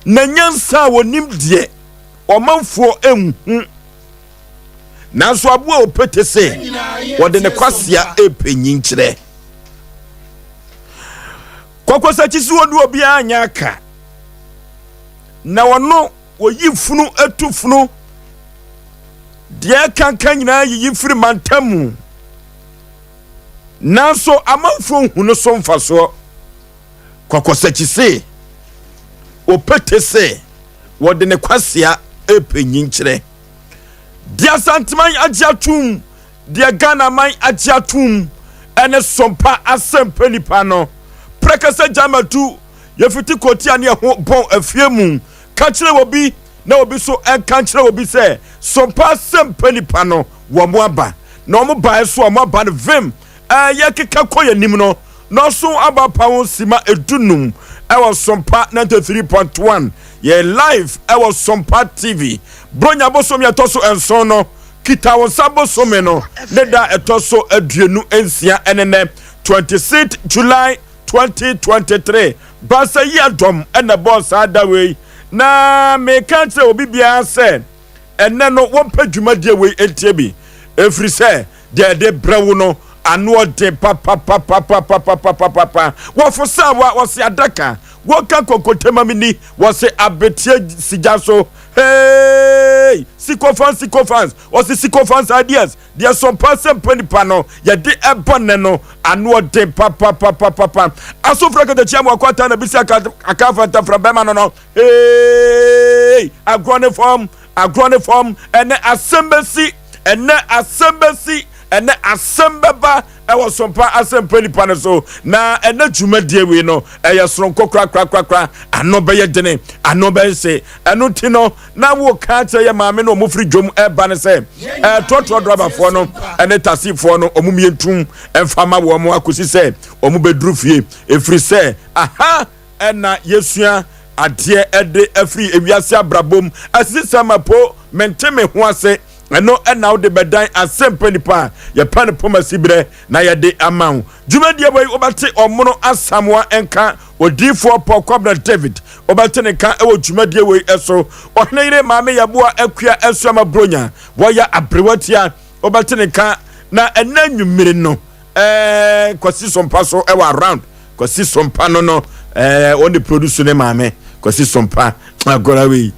Na nyansa a wɔnim deɛ, ɔmanfoɔ nhu. Nanso aboa a ɔpete se wɔde ne kwasea repɛ nyinkyerɛ. Kɔkɔsakyi so wɔne obiara nyɛ aka. Na ɔno wɔyi funu tu funu. Deɛ ɛkanka nyinaa yiyi firi mantam mu. Nanso amanfoɔ nhu no so mfasoɔ. Kɔkɔsakyi se ɔpete se wɔde ne kwasea repɛ nyinkyerɛ. Deɛ Asanteman agye atom, deɛ Ghana man agye atom ɛne Sompa asɛmpɛ nipa no. Prɛkɛsɛ Gyamatu, yɛfiti kɔtia ne ɛho bɔn afie mu. Ka kyerɛ obi na obi so nka nkyerɛ obi sɛ Sompa asɛmpɛ nipa no wɔn aba. Na wɔn baeɛ so a wɔn aba no vim. Ɛɛ yɛkeka kɔ yɛn anim no, na ɔso aba pa ho sima 15 ɛwɔ Sompa 93.1. Yɛ live ɛwɔ Sompa TV. Bronya bosom yɛ ɛtɔ so 7 no, kita wo nsa bosome no ne da ɛtɔ so 26 ɛne nɛ 26 July 2023. Baasa yi adɔm ɛna ɛbɔɔ saa da wei. Na meka kyerɛ obi biara sɛ ɛnɛ no wɔmpɛ dwumadie wei ntie bi, ɛfiri sɛ deɛ ɛde brɛ wo no ano ɔden papapapapapapapapa. Wɔfo sɛ wa wɔse adaka wɔka kokote ma mini wɔse abeteɛ sigya so. Hey, sycophants, sycophants, wɔse sycophants ideas deɛ sɔmpa sɛ mpa nipa no yɛde ɛbɔ ne no ano ɔden papapapapapa. Asofra katakyia mu akɔta na bisi aka aka fantafra bɛma no no. Hey, agorɔ ne fam, agorɔ ne fam. Ɛnɛ asɛm bɛsi, ɛnɛ asɛm bɛsi, ɛnɛ asɛm bɛba ɛwɔ Sompa asɛmpa nipa no so. Na ɛnɛ dwumadie wei no ɛyɛ soronko korakorakorakora. Ano bɛyɛ dene, ano bɛyɛ se. Ɛno ti no na woka kyerɛ yɛ maame no ɔmo firi dwom ɛba no sɛ ɛtrɔtrɔ drɔbafoɔ no ɛne taxifoɔ no ɔmo mmientum ɛmfa ma wɔn akɔsi sɛ ɔmo bɛduru fie, ɛfiri sɛ aha ɛna yɛsua adeɛ ɛde afiri ewiase abrabom. Asisi sɛ mapo mente me ho ase, ɛno ɛna wode bɛdan asɛmpa nipa a yɛpɛ no poma si berɛ na yɛde ama wo. Dwumadie wei wobɛte Ɔmono Asamoa nka, odiifoɔ Paul Kwabena David wobɛte ne nka ɛwɔ dwumadie wei ɛso. Ɔhene yere Maame Yɛboa Akua Asuama Bronya wɔyɛ aberewatia wobɛte ne nka. Na ɛnɛ nwummere no Kwasi Sompa so ɛwɔ around. Kwasi Sompa no no ɔne produce ne maame Kwasi Sompa agora wei.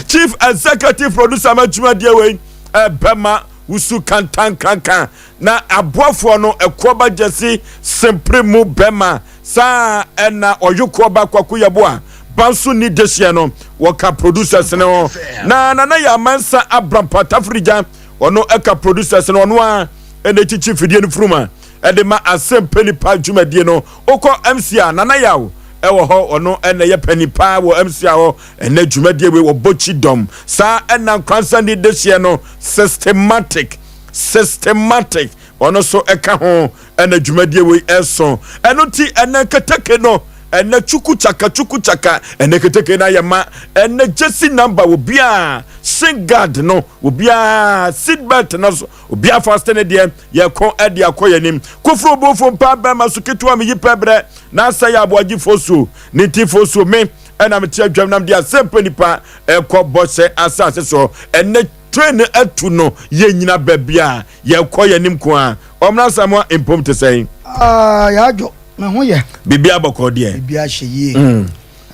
Chief executive producer ma dwumadie wei ɛbɛma wusu kantankankan na aboafoɔ no ɛkoɔ ba gyesi sempere mu bɛma saa ɛna ɔyokoɔ ba Kwaku Yɛboa banso ni dehyeɛ no wɔka producers ne ho. Na Nana yɛ amansa Abrampa Tafirigya ɔno ɛka producers no, ɔno a ɛna ekyikyi fidie no furuma ɛde ma asɛmpa nipa dwumadie no. Wokɔ MC a, Nana Yaw ɛwɔ hɔ, ɔno ɛna ɛyɛ panyin paa wɔ MC a hɔ. Ɛnɛ dwumadie wei wɔbɔ kyi dɔm saa. Ɛna nkwansa ni dehyeɛ no systematic, systematic ɔno nso ɛka ho. Ɛna dwumadie wei ɛso ɛno ti ɛnɛ keteke no ɛnɛ chuku chaka chuku chaka, ɛnɛ keteke no ayɛ ma. Ɛnɛ jersey number obiara, shin guard no obiara, seat belt no so obiara, fast ne deɛ yɛkɔ ɛde akɔ yɛn anim. Koforo bofo mpa bɛrima so ketewa mi yi pɛ brɛ na asɛ yɛ aboagye fosuo ne ti fosuo me ɛna mete adwam nam de asɛmpa nipa ɛkɔ bɔhyɛ asase so. Ɛnɛ train no atu no yɛ nyina baabi a yɛkɔ yɛn anim ko a Ɔmena Samoa mpom te sɛn? Yɛadwo me ho yɛ. Biribi abɔkɔ deɛ. Biribi ahyɛ yie.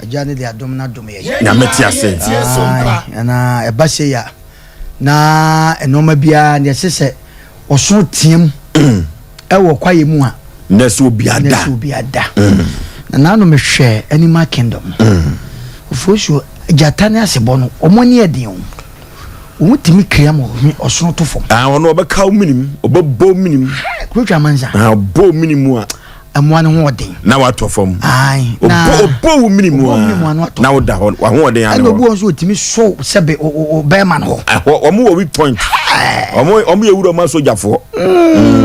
Agya ne de adom no adom yɛ. Nyame te ase. Ɛna ɛba sɛ ya na nneɛma biara deɛ ɛsɛ sɛ ɔso team ɛwɔ kwaeɛ mu a. Na sɛ obi ada. Na sɛ obi ada. Na naanu mehwɛ Animal Kingdom. Ofosuo gyata ne asebɔ no wɔn ani yɛ den o. Wɔn tumi kria ma ɔsono to fam. Ah, ɔno ɔbɛka wo minim, ɔbɛbɔ wo minim. Kuro twa mansa. Ah, ɔbɔ wo minim a. Mmoa no ho ɔden. Na watɔ fam. Ayi na ɔbɔ wo minim a. Na woda hɔ, wahoɔden ano. Ɛna obi wɔn nso otumi so sɛbe o bɛrima no hɔ. Ɛhɔ wɔn wɔ weak point. Wɔn yɛ wura wɔn asogyafoɔ.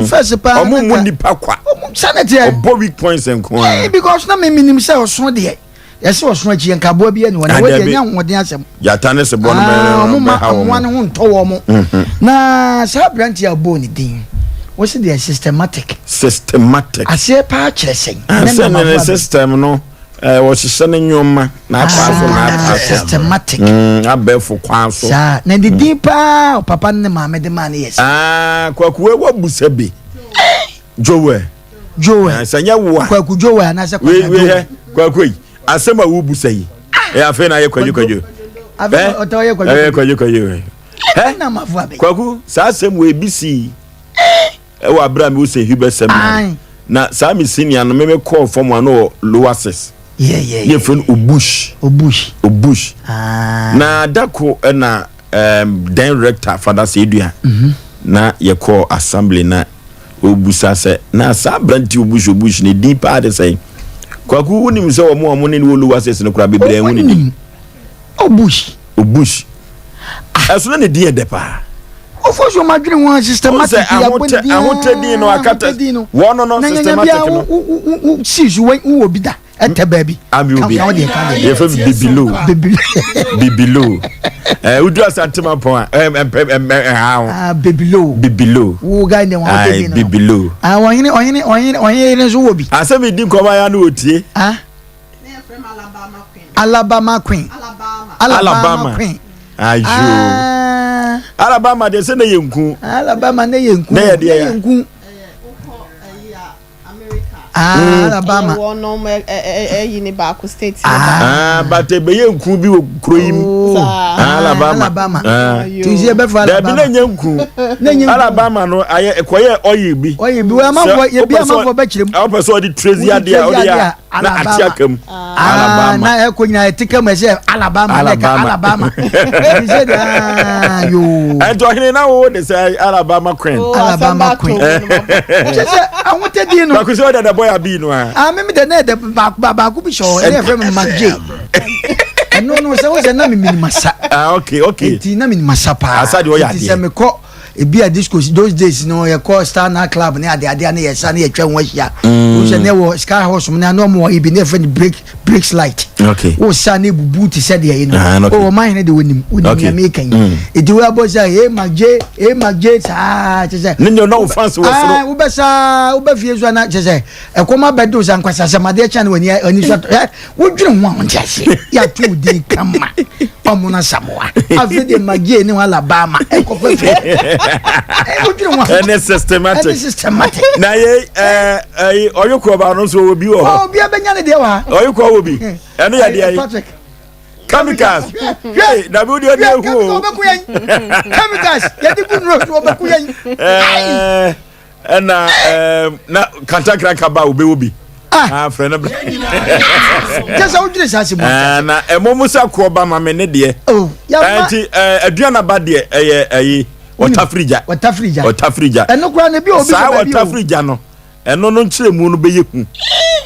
Fɛs paa. Wɔn mu nipa kwa. Sanni tiɛ. Ɔbɔ weak points nko ara. Because na mi minim sɛ ɔsono deɛ yɛsɛ ɔsono akyi yɛn kaboa bi ɛni wɔn na wɔde ɛnya ahoɔden asɛm. Gyata ne sebɔ no bɛha wɔn. Ɔmo ma mmoa no ho ntɔ wɔn. Na saa aberanteɛ a ɔbɔɔ ne din. Wosi deɛ systematic. Systematic. Aseɛ paa kyerɛ sɛn? Sɛ ne ne system no wɔhyehyɛ ne nneɛma na akwan so na akwan so. Systematic. Abɛɛfo kwan so. Saa na ne din paa papa ne maame de maa ne yɛ sɛ. Kwaku ewa busa bi. Joel. Joel. Sɛ nyɛ wo a. Kwaku Joel anaasɛ Kwaku Joel. Kwaku yi asɛm a wobusa yi. Ɛ afei na ayɛ kwadwo kwadwo. Afei ɔtɔ yɛ kwadwo. Ɛyɛ kwadwo kwadwo. Ɛ Kwaku saa asɛm wɔ ebi si ɛwɔ abira mi wɔ St. Hubert Seminary. Na saa mi senior no meme kɔɔ fam ano wɔ lower six. Yeah. Ne yɛfrɛ no Obush. Obush. Obush. Na dako ɛna then rector Father Seydua. Na yɛkɔɔ assembly na obusa sɛ na saa aberante Obush Obush ne din paa de sɛn. Kwaku wonim sɛ wɔn a wɔn ne no wɔ lower six no koraa bebree ɛho ne din. Obush. Obush. Ɛso na ne din yɛ dɛ paa. Ofo so ma dwene ho systematic ya bɔ ne din. Ahotɛ din no akata. Wɔn no no systematic no. Wo si so wo wɔ bi da. Ɛtɛ baabi. Ami obi. Yɛfɛ mi bibilo. Bibilo. Ɛɛ wodu Asantema pɔn a ɛɛ mpɛ ɛmɛ ɛha ho. Ah bibilo. Bibilo. Wo guy ne wɔn ahotɛ din no. Bibilo. Ah ɔhene ɔhene ɔhene ɔhene nso wɔ bi. Asɛm yi di nkɔmɔ ya no wɔ tie. Ah. Alabama Queen. Alabama Queen. Ayo. Ah. Alabama deɛ sɛ ne yɛ nku. Alabama ne yɛ nku. Ne yɛ deɛ ya. Nku. Ah, Alabama. Wɔnom ɛyi ne baako state. Ah, but ɛbɛyɛ nku bi wɔ kuro yi mu. Ah, Alabama. Alabama. Ti sɛ ɛbɛfɔ Alabama. Dabi ne nyɛ nku. Ne nyɛ nku. Alabama no ayɛ ɛkɔyɛ oil bi. Oil bi wɔ amanfoɔ yɛ bi amanfoɔ bɛkyerɛ mu. Ɔpɛ sɛ ɔde tracy adeɛ a ɔde yɛ na ate aka mu. Alabama na ɛkɔ nyinaa ɛte ka mu ɛsɛ Alabama na ɛka Alabama ɛti sɛ de aa yoo. Ɛnti ɔhene na wo de sɛ Alabama queen. Oh, Alabama queen. Kyɛ sɛ ahotɛ din no. Baako sɛ ɔde ɛdɛ bɔyɛ abii no a. Ah mi mi de ne ɛdɛ baako baako bi sɔ ɛne ɛfrɛ mi Mac J. Ɛno no sɛ wosɛ na mi mi ni masa. Ah okay okay. Nti na mi ni masa paa. Asa deɛ ɔyɛ adeɛ. Nti sɛ mi kɔ. Ebi a disco those days no yɛ kɔ star night club ne ade ade ne yɛ sa ne yɛ twɛ ho ahyia. Mm. Wo sɛ ne wɔ sky house mu na na ɔmo wɔ ebi ne yɛ fɛ no break breaks light. Okay. Wo sa ne bubu te sɛ deɛ yi no. Ah, okay. O ɔman hene de wonim wonim okay. nea meka yi. Mm. Eti wo abɔ sɛ hey magye hey magye saa kyɛ sɛ. Ne nyɛ na wo fans wɔ soro. Ah wobɛ saa wobɛ fie so ana kyɛ sɛ ɛkɔm abɛdo sɛ nkwasasɛm adeɛ kyɛn ne w'ani ani so atɔ wodwene ho a wonte aseɛ yɛato wo din kama ɔmo no asamoa afei deɛ magye ne ho alabama ɛkɔfɛ fɛ wodwene ho a ɛne systematic ɛne systematic na yɛ ɛɛ ɛyi ɔyekɔ ba no nso wɔ bi wɔ hɔ obi abɛnya ne deɛ wɔ ha ɔyekɔ wɔ bi ɛno yɛ deɛ yi Patrick chemicals hwɛ dabi wodi ɔdi ehu o ɔbɛku yɛn chemicals yɛde gu nuro so ɔbɛku yɛn ɛɛ ɛna ɛɛm na kantankranka ba obɛwɔ bi ah afrɛ no bra kyɛ sɛ wodwene saa sɛ mu ɛɛ na ɛmo mu sɛ koɔ ba ma me ne deɛ oh yɛma ɛnti ɛɛ aduana ba deɛ ɛyɛ ɛyi ɔtafirigya ɔtafirigya ɔtafirigya ɛno koraa na ebi wɔ obi saa sɛ baabi o ɔtafirigya no ɛno no nkyerɛmu no bɛyɛ hu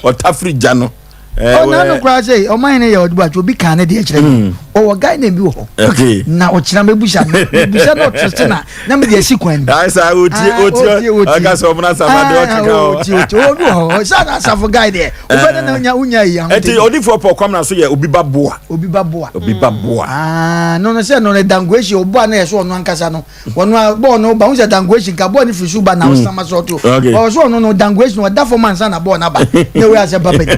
ɔtafirigya no ɔna no koraa sɛ ɔman hene yɛ ɔde atwa obi kan ne deɛ kyerɛ me ɔwɔ guy name bi wɔ hɔ okay na ɔkyena mɛbusa no mɛbusa no ɔtrɛte na na mede asi kwan mu ayi sa otie otie ɔka sɛ ɔmuna sama de ɔkeka hɔ otie otie obi wɔ hɔ sɛ na asafo guy deɛ wobɛde na wonya wonya yi ahotɛ ɛti odifoɔ pɔ kwamina so yɛ obi ba boa obi ba boa obi ba boa aa no no sɛ no no dangoesi ɔboa no yɛ so ɔno ankasa no wɔn a bɔɔl no ba n sɛ dangoesi nka bɔɔl no firi so ba na ɔsan so ɔto ɔwɔ so ɔno no dangoesi no ɔda fam ansa na bɔɔl no aba na wei asɛ papa yi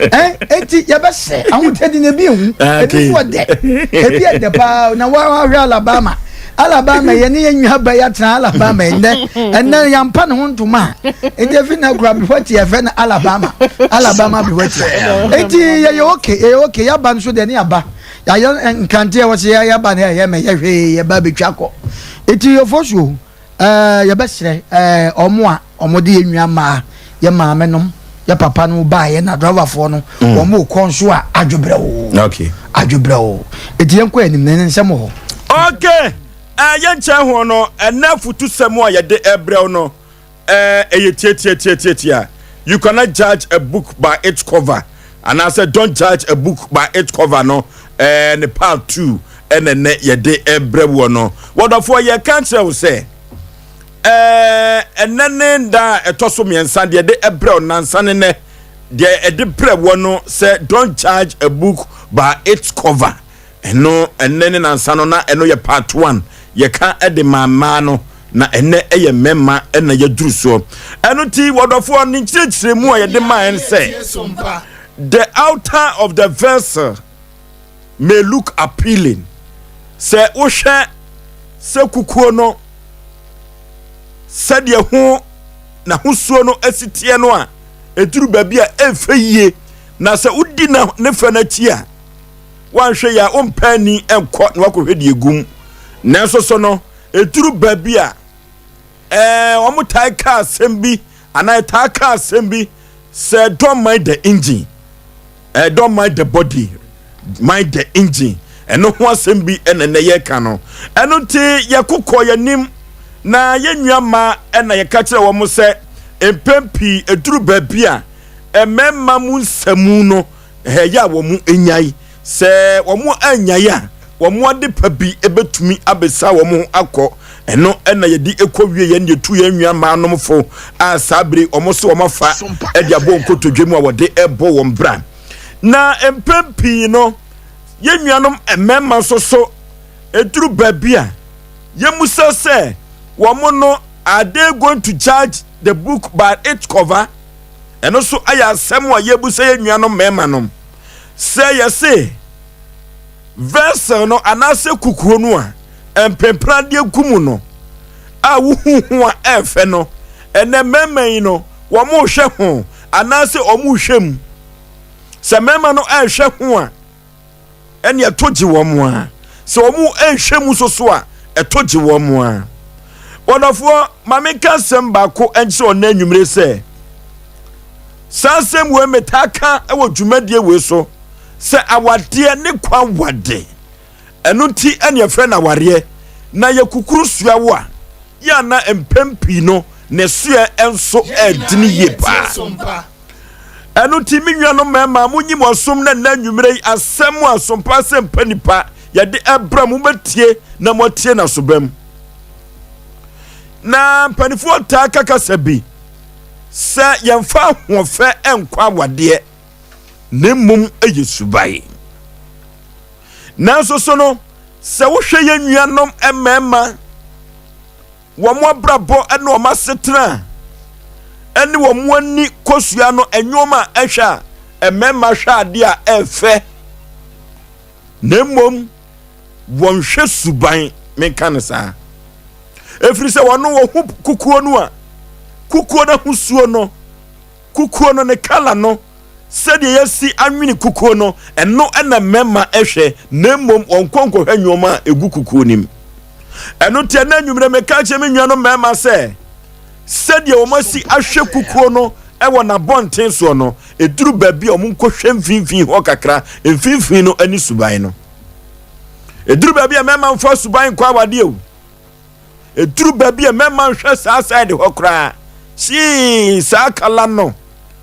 ɛn eti yɛbɛsɛ ahotɛdi na ebi ehu ebi so ɔdɛ ebi ɛdɛ paa na wɔahwɛ Alabama Alabama yɛ ne yɛ nwa ba yɛatena Alabama ɛnɛ ɛnɛ yɛmpa ne ho ntoma a eti efi na kura bihwɛti yɛfrɛ no Alabama Alabama bihwɛti eti yɛyɛ oke yɛyɛ oke yaba nso deɛ ne yaba. Yɛayɛ nkrante a wɔsɛ yɛayɛ aba no ɛyɛ mɛ yɛ hwee yɛba abɛtwa kɔ. Eti yɛfɔ so ɛɛ yɛbɛsrɛ ɛɛ ɔmo a ɔmo de yɛ nua mmaa yɛ maame nom yɛ papa no baayɛ na driverfoɔ no mm. wɔn kɔ nso a adwobrɛ o. Okay. Adwobrɛ o. Eti yɛn kɔ anim na ne nsɛm wɔ hɔ. Okay. Ɛɛ yɛn nkyɛn ho no ɛnɛ afutusɛm a yɛde ɛbrɛw no. Ɛɛ ɛyɛ tiatiatiatiatia. You cannot judge a book by its cover. Anaasɛ don't judge a book by its cover no ɛɛ ne part 2 ɛna ɛnɛ yɛde ɛbrɛ woɔ no. Wɔdɔfoɔ yɛka kyerɛ wo sɛ ɛɛ ɛnɛ ne nda a ɛtɔ so mmiɛnsa deɛ ɛde ɛbrɛ wo nansa ne nɛ deɛ ɛde brɛ woɔ no sɛ don't judge a book by its cover. Ɛno ɛnɛ ne nansa no na ɛno yɛ part 1 yɛka ɛde maa mmaa no. Na ɛnɛ ɛyɛ mmarima ɛna yɛduru soɔ. Ɛno nti wɔdɔfoɔ ne nkyerɛkyerɛmu a yɛde maa ɛn sɛ the outer of the vessel may look appealing. Sɛ wohwɛ sɛ kukuo no sɛdeɛ ho n'ahosuo no asi teɛ no a, ɛduru baabi a ɛmfɛ yie, na sɛ wodi na ne fɛ no akyi a, woanhwɛ yɛ a wompɛ ani nkɔ na wakɔhwɛ deɛ egum. Nanso so no ɛduru baabi a wɔn tae ka asɛm bi anaa ɛtaa ka asɛm bi sɛ, "Don't mind the engine, don't mind the body, mind the engine." Ɛno ho asɛm bi ɛna ɛnɛ yɛka no. Ɛno nti yɛkokɔ yɛnim na yɛn nua mmaa ɛna yɛka kyerɛ wɔn sɛ mpɛn pii ɛduru baabi a mmarima mu nsɛmu no ɛyɛ a wɔn nyae. Sɛ wɔn anyae a, wɔn ade pa bi ɛbɛtumi abɛsa wɔn ho akɔ. Ɛno ɛna yɛde ɛkɔ wie yɛn deɛ tu yɛn nua mmaa nom fo a saa bere wɔn so wɔn afa ɛde abɔ nkotodwe mu a wɔde ɛbɔ wɔn bra. Na mpɛn pii no yɛn nuanom mmarima nso so ɛduru baabi a yɛmusa sɛ wɔn no, are they going to judge the book by its cover? Ɛno nso ayɛ asɛm a yɛbusa yɛn nuanom mmarima nom sɛ yɛse vessel no anaasɛ kukuo no a mpempradeɛ gu mu no a wohu ho a ɛɛfɛ no, ɛnɛ mmarima yi no wɔn rehwɛ ho anaasɛ wɔn rehwɛ mu? Sɛ mmarima no ɛrehwɛ ho a, ɛne ɛto gye wɔn a, sɛ wɔn ɛrehwɛ mu soso a, ɛto gye wɔn a. Wɔdɔfoɔ, maame ka asɛm baako nkyerɛ ɔnna anwummere sɛ saa asɛm wei metaa ka wɔ dwumadie wei so sɛ awadeɛ ne kwan wade. Ɛno nti ɛne ɛfrɛ no awareɛ. Na yɛkukuru soa wo a yɛ ana mpɛn pii no ne soɛ nso ɛdene yie paa. Ɛno nti me nuanom mmarima, monyi mo asom na nna anwummerɛ yi asɛm a Sompa Asɛmpa Nipa yɛde ɛbrɛ mo bɛtie na moatie n'asobam. Na mpanimfoɔ taa ka kasa bi sɛ yɛmfa ahoɔfɛ nkɔ awadeɛ, na mmom ɛyɛ subae. Nanso so no sɛ wohwɛ yɛn nuanom mmarima wɔn abrabɔ ne wɔn asetena ne wɔn ani kosua no, nneɛma a ɛhwɛ a mmarima hwɛ adeɛ a ɛfɛ, na mmom wɔnhwɛ suban. Menka no saa ɛfiri sɛ wɔn wɔn ho kukuo no a kukuo no ahosuo no, kukuo no ne colour no, sɛdeɛ yɛsi anwene kukuo no, ɛno ɛna mmarima ɛhwɛ, na mmom wɔn nkɔ nkɔhwɛ nneɛma a egu kukuo nim. Ɛno nti ɛna anwummerɛ meka kyerɛ me nuanom mmarima sɛ sɛdeɛ wɔn asi ahwɛ kukuo no ɛwɔ n'abɔnten soɔ no, ɛduru baabi a wɔn nkɔhwɛ mfimfini hɔ kakra, mfimfini no ani suban no. Ɛduru baabi a mmarima mfa suban nkɔ awadeɛ o. Ɛduru baabi a mmarima nhwɛ saa side hɔ koraa sii saa colour no,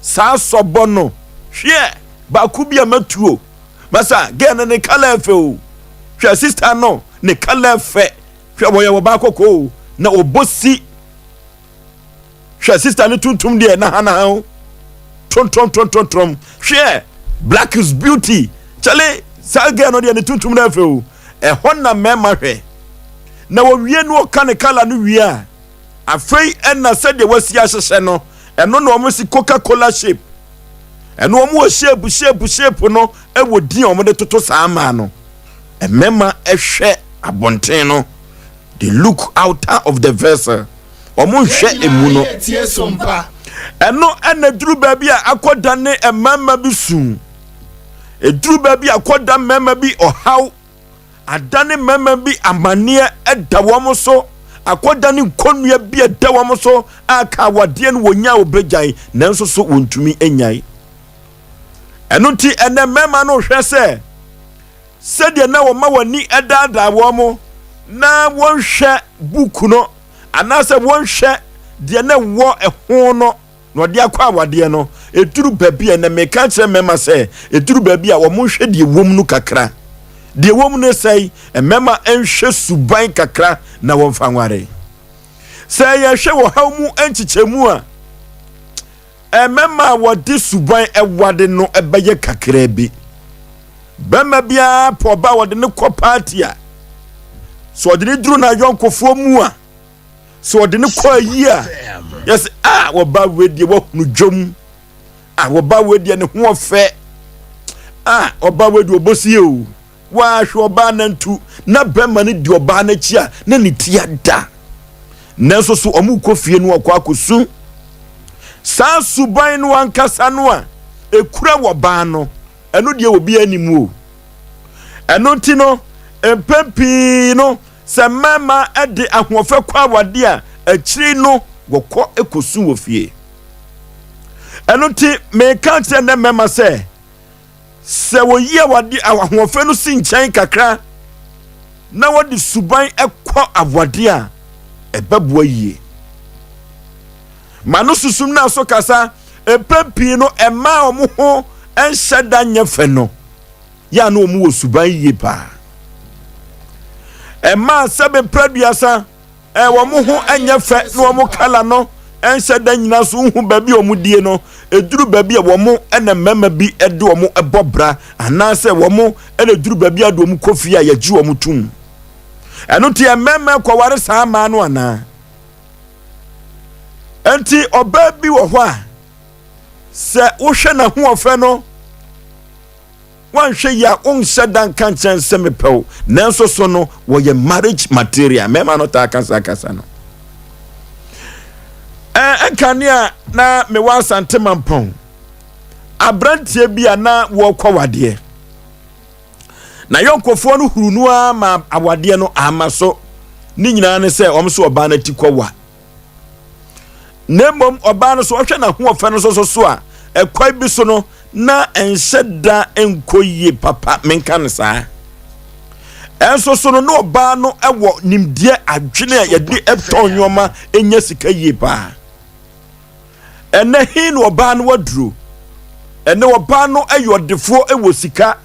saa sɔbɔ no. Hwɛ baako bi a matuo masa girl no ne colour ɛfɛ o. Hwɛ sister no ne colour ɛfɛ. Hwɛ, wɔyɛ wɔ baa kɔkɔɔ o na ɔbɔ si. Hwɛ sister no tuntum deɛ nahanaha o, tontontontontom. Hwɛ, black is beauty. Kyale, saa girl no deɛ ne tuntum no ɛfɛ o. Ɛhɔ na mmarima hwɛ na wɔwie no, ɔka ne colour no wie a, afei ɛna sɛdeɛ wasi ahyehyɛ no, ɛno na wɔn si Coca Cola shape. Ɛno wɔn wɔ shape shape shape no ɛwɔ din a wɔn de toto saa mmaa no. Mmarima ɛhwɛ abɔnten no, the look outer of the vessel, wɔn nhwɛ emu no. Ɛno ɛna duru baabi a akɔda ne mmarima bi sum, eduru baabi a akɔda mmarima bi ɔhaw, adane mmarima bi amanneɛ ɛda wɔn so, akɔda ne nkonnua bi ɛda wɔn so a ka awadeɛ no wɔnya a wɔbɛgyae, nanso so wɔntumi nyae. Ɛno nti ɛnɛ mmarima no hwɛ sɛ sɛdeɛ na wɔma wɔn ani daadaa wɔn mo na wɔnhwɛ buku no anaasɛ wɔnhwɛ deɛ na ɛwɔ ɛho no na ɔde akɔ awadeɛ no. Ɛduru baabi a ɛnɛ meka kyerɛ mmarima sɛ ɛduru baabi a wɔn nhwɛ deɛ wɔm no kakra. Deɛ wɔm no sɛe, mmarima nhwɛ suban kakra na wɔmfa nware. Sɛ yɛhwɛ wɔ haw mu nkyekyɛmu a, mmarima a wɔde suban ɛwade no ɛbɛyɛ kakra bi. Bɛrima biara pɛ ɔba a wɔde ne kɔ party a, sɛ ɔde ne duru n'ayɔnkofoɔ mu a. Sɛ ɔde no kɔ ayi a, yɛsɛ a wɔba wei deɛ wahunu dwom, a wɔba wei deɛ ne ho ɔfɛ, a ɔba wei deɛ ɔbɔsie o. Wahwɛ ɔbaa nantu na bɛrima no di ɔbaa n'akyi a na ne ti ada. Nanso so wɔn kɔ fie no ɔkɔ akɔsu. Saa suban no ankasa no a ekura wɔ baa no, ɛno deɛ obi anim o. Ɛno nti no, mpɛn pii no, sɛ mmarima de ahoɔfɛ kɔ awadeɛ a, akyiri no wɔkɔ kɔsu wɔ fie. Ɛno nti, meka kyerɛ nnɛ mmarima sɛ, sɛ wɔyi awadeɛ ahoɔfɛ no si nkyɛn kakra na wɔde suban kɔ awadeɛ a, ɛbɛboa yie. Ma no susum no so kasa, mpɛn pii no mmaa a wɔn ho nhyɛ da nyɛ fɛ no, yɛ a na wɔn wɔ suban yie paa. Mmaa sɛbe mprɛduasa ɛ wɔn ho nyɛ fɛ na wɔn kala no nhyɛ da nyina so nhu baabi a wɔn die no, eduru baabi a wɔn na mmarima bi de wɔn bɔ bra anaasɛ wɔn na eduru baabi a de wɔn kɔ fie a yɛgye wɔn tum. Ɛno nti mmarima kɔware saa mmaa no anaa? Enti ɔbaa bi wɔ hɔ a sɛ wohwɛ n'ahoɔfɛ no wanhwɛ yi a wonhyɛ da nka nkyɛn sɛ mepɛ wo, nanso so no wɔyɛ marriage material. Mmarima no taa kasa kasa no. Ɛnkane a na mewɔ Asante Mampɔn, aberanteɛ bi a na wɔrekɔ wadeɛ na yɔnkofoɔ no huru no ara ma awadeɛ no ama so. Ne nyinaa ne sɛ wɔn so ɔbaa no ti kɔ wa, na mmom ɔbaa no so ɔhwɛ n'ahoɔfɛ no so so a ɛkwan bi so no na ɛnhyɛ da nkɔ yie papa, menka no saa. Ɛnso so no na ɔbaa no wɔ nimdeɛ adwene a yɛde tɔn nneɛma nya sika yie paa. Ɛnɛ he na ɔbaa no waduro. Ɛnɛ ɔbaa no yɛ ɔdefoɔ wɔ sika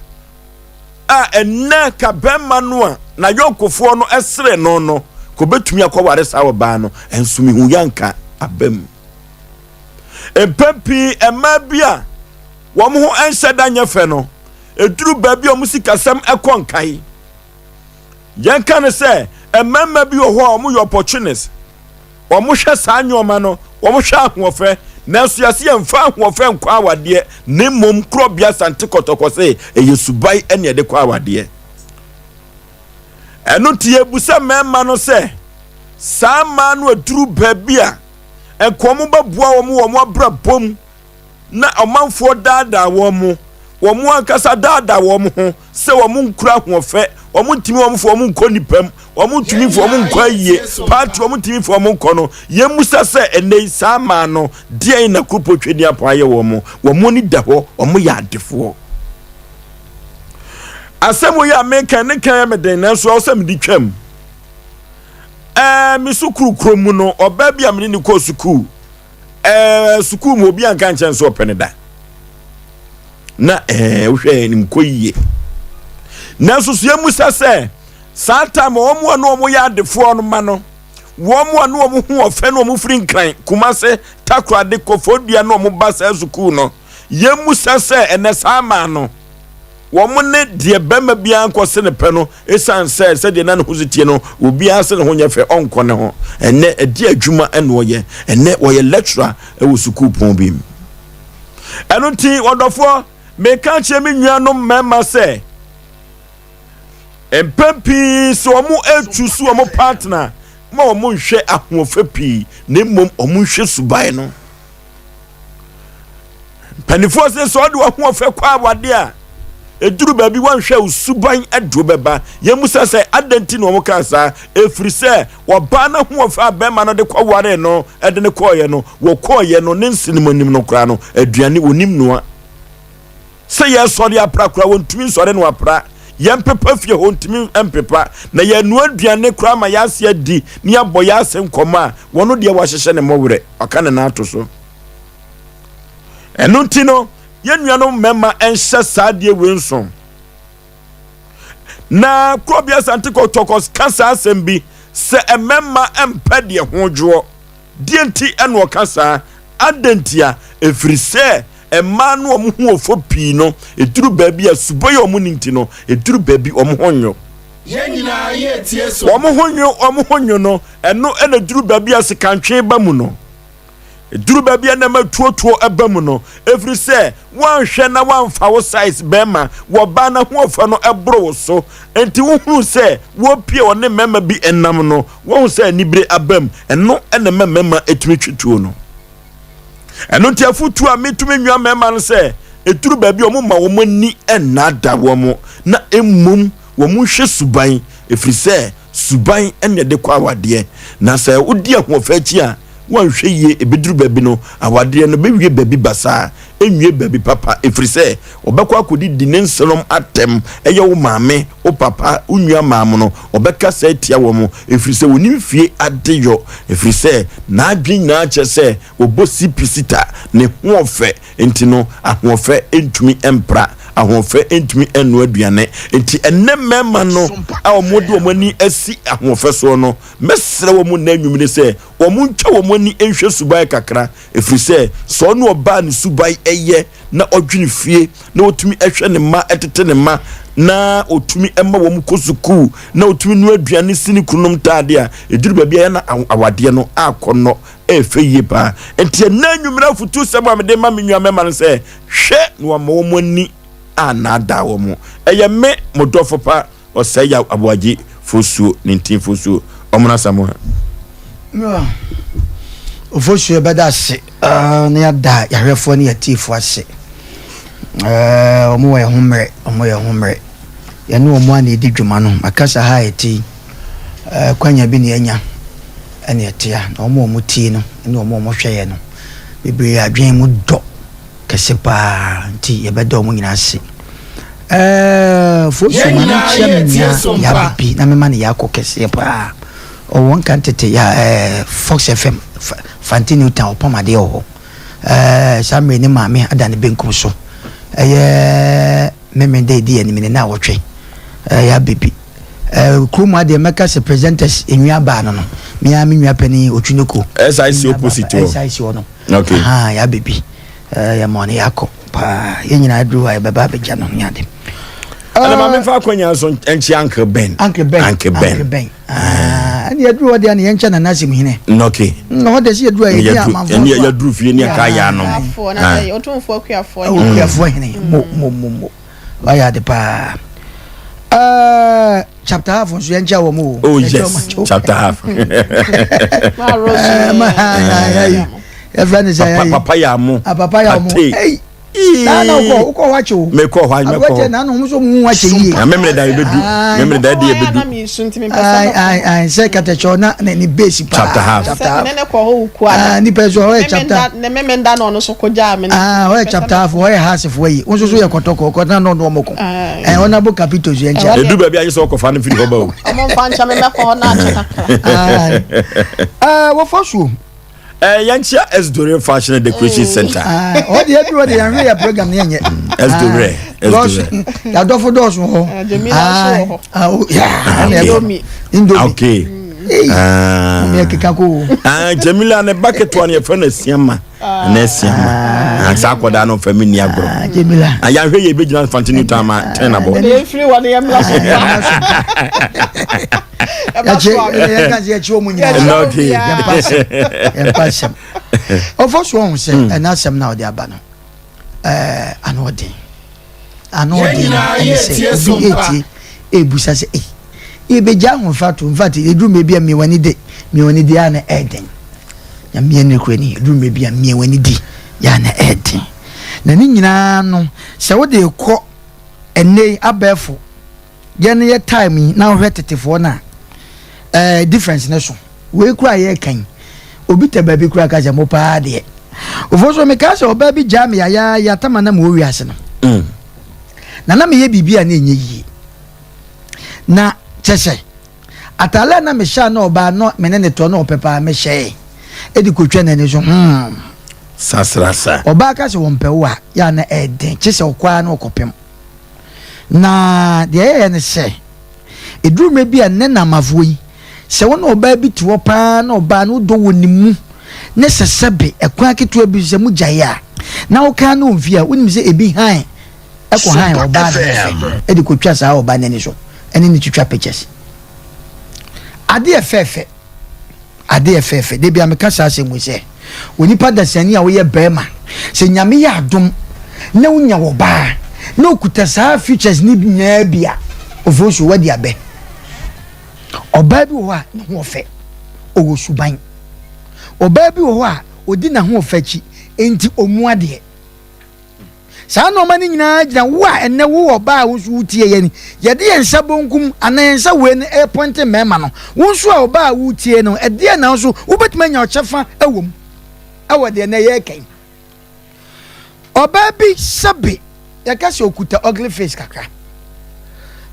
a ɛnɛ ka bɛrima no a n'ayɔnkofoɔ no sere no no ka obɛtumi akɔware saa ɔbaa no, ɛnso mehu yanka aba mu. Mpɛn pii mmaa bi a wɔn ho nhyɛ da nyɛ fɛ no, ɛduru baabi a wɔn sikasɛm kɔ nkae. Yɛnka no sɛ mmarima bi wɔ hɔ a wɔyɛ opportunist. Wɔhwɛ saa nneɛma no, wɔhwɛ ahoɔfɛ, nanso yɛse yɛmfa ahoɔfɛ nkɔ awadeɛ, na mmom korɔbea Asante Kɔtɔkɔ se ɛyɛ suban ɛne ɛde kɔ awadeɛ. Ɛno nti yɛbusa mmarima no sɛ saa mmaa no aduru baabi a nka wɔn bɛboa wɔn wɔ wɔn abrabɔ mu na ɔmanfoɔ daadaa wɔn mo, wɔn ankasa daadaa wɔn ho sɛ wɔn nkura ahoɔfɛ, wɔn ntumi wɔn fo wɔn nkɔ nipa mu, wɔn ntumi fo wɔn nkɔ ayie, paati wɔn ntumi fo wɔn nkɔ no. Yɛn musa sɛ ɛnɛ yi saa maa no deɛn na kuropɔ twɛ ni apɔn ayɛ wɔn mo, wɔn ani da hɔ, wɔn yɛ adefoɔ. Asɛm yi a meka ne kan yɛ me den nanso ɛwɔ sɛ mede twam. Ɛɛ me sukuu kurom mu no, ɔbaa bi a mene ne kɔɔ sukuu ɛɛ sukuu mu obi anka nkyɛn sɛ ɔpɛ ne da na ɛɛ wohwɛ ne nkɔ yie nanso so yɛmusa sɛ saa time wɔn a na wɔn yɛ adefoɔ no ma no wɔn a na wɔn ho ɔfɛ na wɔn firi Nkran, Kumase, Takoradi, Kɔfɔdua na wɔn ba saa sukuu no, yɛmusa sɛ ɛnɛ saa maa no wɔn ne deɛ bɛrima biara nkɔ se ne pɛ no, ɛsiane sɛ sɛdeɛ na ne ho si tie no obiara se ne ho nyɛ fɛ ɔnkɔ ne ho. Ɛnɛ ɛde adwuma ɛna ɔyɛ, ɛnɛ wɔyɛ lecturer ɛwɔ sukuu pɔn bi mu. Ɛno nti ɔdɔfoɔ, meka kyerɛ me nuanom mmarima sɛ mpɛn pii sɛ wɔn etu so wɔn partner ma wɔn nhwɛ ahoɔfɛ pii na mmom wɔn nhwɛ suban no. Mpanimfoɔ sɛ sɛ ɔde w'ahoɔfɛ kɔ awade a, ɛduru baabi wanhwɛ wo suban aduro bɛba. Yɛmmusa sɛ adɛn nti na wɔn kaa saa? Ɛfiri sɛ ɔbaa no ahoɔfɛ a bɛrima no de kɔwaree no de no kɔɔeɛ no, wɔkɔɔeɛ no ne nsenom anim no koraa no, aduane wɔnim noa. Sɛ yɛsɔre apra koraa wɔntumi nsɔre no apra. Yɛmpepa fie hɔ ntumi mpepa. Na yɛnoa aduane koraa ma yɛase adi ne yɛabɔ yɛase nkɔmmɔ a, wɔn deɛ wɔahyehyɛ ne mmɔwerɛ, waka ne nan ato so. Ɛno nti no, yɛn nuanom mmarima nhyɛ saa adeɛ wei nso. Na Kurobea Asante Kɔtɔkɔ ka saa asɛm bi sɛ mmarima mpɛ deɛ ho dwoɔ. Deɛ nti ɛna ɔka saa? Adɛn ntia? Ɛfiri sɛ mmaa no wɔn ho ɔfɔ pii no, ɛduru baabi a subɔ yɛ wɔn ne nti no, ɛduru baabi wɔn ho nyo. Wɔn ho nwo wɔn ho nwo no, ɛno na ɛduru baabi a sikantwe ba mu no. Ɛduru baabi a na ɛma tuotuo ba mu no, ɛfiri sɛ woanhwɛ na woamfa wo size bɛrima, wɔbaa no ahoɔfɛ no ɛboro wo so. Nti wohunu sɛ wɔpie ɔne mmarima bi nam no, woahu sɛ anibere aba mu. Ɛno na ɛma mmarima ɛtumi twe tuo no. Ɛno nti afotuo a metumi nwa mmarima no sɛ, ɛduru baabi a wɔn ma wɔn ani nnaadaa wɔn, na mmom wɔn nhwɛ suban, ɛfiri sɛ suban na ɛde kɔ awadeɛ. Na sɛ wodi ahoɔfɛ akyi a, woanhwɛ yie, ɛbɛduru baabi no, awadeɛ no bɛwie baabi basaa, ɛnwie baabi papa, ɛfiri sɛ ɔbɛkɔ akɔdidi ne nsenom atɛm, ɛyɛ wo maame, wo papa, wo nua maam no, ɔbɛkasa atia wɔn, ɛfiri sɛ wɔnim fie adeyɔ, ɛfiri sɛ n'adwene nyinaa kyerɛ sɛ ɔbɔ sipi sita, ne hoɔfɛ nti no, ahoɔfɛ ntumi mpra, ahoɔfɛ ntumi nnoa aduane. Nti ɛnnɛ mmarima no a wɔde wɔn ani asi ahoɔfɛ soɔ no, mɛsrɛ wɔn nnɛ anwummere sɛ wɔntwa wɔn ani nhwɛ suban kakra, ɛfiri sɛ sɛ ɔne ɔbaa ne suban yɛ na ɔdwene fie na ɔtumi hwɛ ne mma, tete ne mma, na ɔtumi ma wɔn kɔ sukuu, na ɔtumi noa aduane si ne kununom ntaade a, ɛduru baabi a ɛyɛ na awadeɛ no akɔnnɔ ɛyɛ yie paa. Nti ɛnɛ anwummerɛ afotusɛm a mede ma me nua mmarima no sɛ, hwɛ na wɔama wɔn ani annaadaa wɔn. Ɛyɛ me, mo dɔfo pa, Ɔsɛe Yaw Aboagye Fosuo, ne Ntin Fosuo, Ɔmono Asamoah. Ofosuo yɛbɛda ase na yɛada yɛahwɛfoɔ ne yɛatiefoɔ ase. Wɔn wɔ yɛn ho mmerɛ, wɔn wɔ yɛn ho mmerɛ. Yɛne wɔn a na yɛdi dwuma no, makasa ha a yɛte yi, kwanya bi na yɛanya ɛna yɛte ha. Na wɔn a wɔtie no ne wɔn a wɔhwɛ yɛn no, bebree adwene mu dɔ kɛse paa nti yɛbɛda wɔn nyinaa ase. Ɛɛ Fosu ma menkyia me nua Yabibi na mema no yako kɛseɛ paa. Ɔwɔ nka tete ya ɛɛ Fox FM Fante New Town ɔpam adeɛ wɔ hɔ. Ɛɛ saa mmerɛ ne maame ada ne benkum so. Ɛyɛ Memeneda ɛdi anim ne naawɔtwe. Ɛɛ Yabibi. Ɛɛ kurom adeɛ mɛka sɛ presenters nua baa no no. Me ara me nua panin Otwinoko. SIC opposite hɔ. SIC hɔ no. Okay. Ahaa Yabibi. Ɛɛ yɛma ɔne yɛakɔ paa. Yɛn nyinaa duru hɔ a yɛbɛba abɛgya no ne ade. Ɛna maame fa akwanya nso nkyia Uncle Ben. Uncle Ben. Uncle Ben. Uncle Ben. Ah, ɛna yɛduru hɔ deɛ na yɛnkyɛ Nana Asim hene. Okay. Na hɔ deɛ sɛ yɛduru a yɛdi amanfoɔ so a. Yɛduru fie ne ɛka yɛ anom. Akuafoɔ na sɛ ɔtumfoɔ akuafoɔ hene. Akuafoɔ hene. Mo mo mo mo. Wayɛ ade paa. Ɛɛ chapter half nso yɛnkyɛ wɔn o. Oh yes, chapter half. Ma yɛfrɛ no sɛ papa yɛ amo. Papa yɛ amo. Na na wokɔ wokɔ hɔ akyɛ o. Mekɔ hɔ mekɔ hɔ. Aberanteɛ na na wɔn nso wɔn ho akyɛ yie. Na memene da yɛbɛdu. Memene da ɛde yɛbɛdu. Ayi ayi ayi sɛ katakyɛ na ne ne base paa. Chapter half. Chapter half. Ne ne kɔ hɔ wuku ada. Ah nipa nso hɔ yɛ chapter. Ne memene da na ɔno so kɔ gyaa me. Ah hɔ yɛ chapter half hɔ yɛ house foɔ yi. Wɔn nso so yɛ kɔtɔkɔ kɔtɔ na ɔno wɔn ko. Ɛɛ wɔn abo kapito so yɛn kyɛ. Edu baabi ayɛ sɛ ɔkɔfa no firi hɔ ba o. Ɔmo nfa nkyɛn mi mɛkɔ hɔ na akyɛ kakra. Ɛɛ wɔfɔ so. Eh, yɛnkyia Esdore Fashion and Decoration Center. Ɔ deɛ aduru hɔ deɛ yɛnhwɛ yɛ program no yɛnyɛ. Esdore, Esdore. Yɛadɔfo dɔɔso hɔ. Jamila nso wɔ hɔ. Indomie. Indomie. Okay. Mɛ keka ko. Jamila ne ba ketewa no yɛfrɛ no Asiama. Ɛnɛ Asiama. Saa akɔdaa no fɛ me ni agorɔ. Jamila. Yɛahwɛ yɛ bɛgyina Fante New Town ma tɛn abɔ. Ɛfiri wɔ ne yɛmmra so. yɛkye yɛka sɛ yɛkye wɔn nyinaa yɛmpa asɛm yɛmpa asɛm ɔfɔ so ɔho sɛ hmm. ɛna asɛm na ɔde aba no ɛɛ ano ɔden ano ɔden no ɛne sɛ obi etie ebusa sɛ ei yɛbɛgya ahofa to nfa te eduru mmerɛ bi a mmea wani de mmea wani de a na ɛɛden na mmea ne kura ni eduru mmerɛ bi a mmea wani di yɛ a na ɛɛden na ne nyinaa no sɛ wode kɔ ɛnɛ abɛɛfo. Yɛn yɛ time yi na wohwɛ tetefoɔ no a ɛɛ eh, difference ne so wei kura yɛ kan obi tɛ baabi kura ka sɛ mo paa deɛ ofo so meka sɛ ɔbaa bi gyaa me yayaaya tama na mewɔ wiase no mm. na na meyɛ biribi a na ɛnyɛ yie na kyɛ sɛ ataale a na mehyɛ a na ɔbaa no me ne ne toɔ na ɔpɛ paa mehyɛe ɛde kɔtwa n'ani so hmm. sasrasa ɔbaa ka sɛ wɔmpɛ wo a yɛ a na ɛden kye sɛ ɔkɔa na ɔkɔpem Na deɛ ɛyɛeɛ ne sɛ, ɛduru mmerɛ bi a nnɛ Naamafoɔ yi, sɛ wo ne ɔbaa bi te hɔ pa ara na ɔbaa no wodɔ wɔ ne mu, ne sɛ sɛbe ɛkwan ketewa bi so sɛ mogyae a, na wokaa no wɔ fie a, wonim sɛ ebi hann kɔ hann ɔbaa no ho fɛ de kɔtwa saa ɔbaa no ani so. ɛne ne twitwa pictures. Adeɛ fɛɛfɛ, adeɛ fɛɛfɛ. De bia meka saa asɛm yi sɛ onipa dasani a woyɛ bɛrima, sɛ Nyame yɛ adom na wonya wɔ baa na okuta saa features ne nyinaa bi a, Ofosu, wadi abɛ. Ɔbaa bi wɔ hɔ a ne ho ɔfɛ, ɔwɔ suban. Ɔbaa bi wɔ hɔ a ɔdi n'ahoɔfɛ akyi, enti ɔmu adeɛ. Saa nneɛma no nyinaa gyina wo a ɛnɛ wo ɔbaa a wo nso wotie yɛn, yɛde yɛn nsa bonkum anaa yɛn nsa wei no ɛrepɔnte mmarima no. Wo nso a ɔbaa a wotie no, ɛdeɛ na nso wobɛtumi anya ɔkyɛfa wɔ mu ɛwɔ deɛ nɛ yɛreka yi. Ɔbaa bi, sɛbe yɛka sɛ okuta ugly face kakra,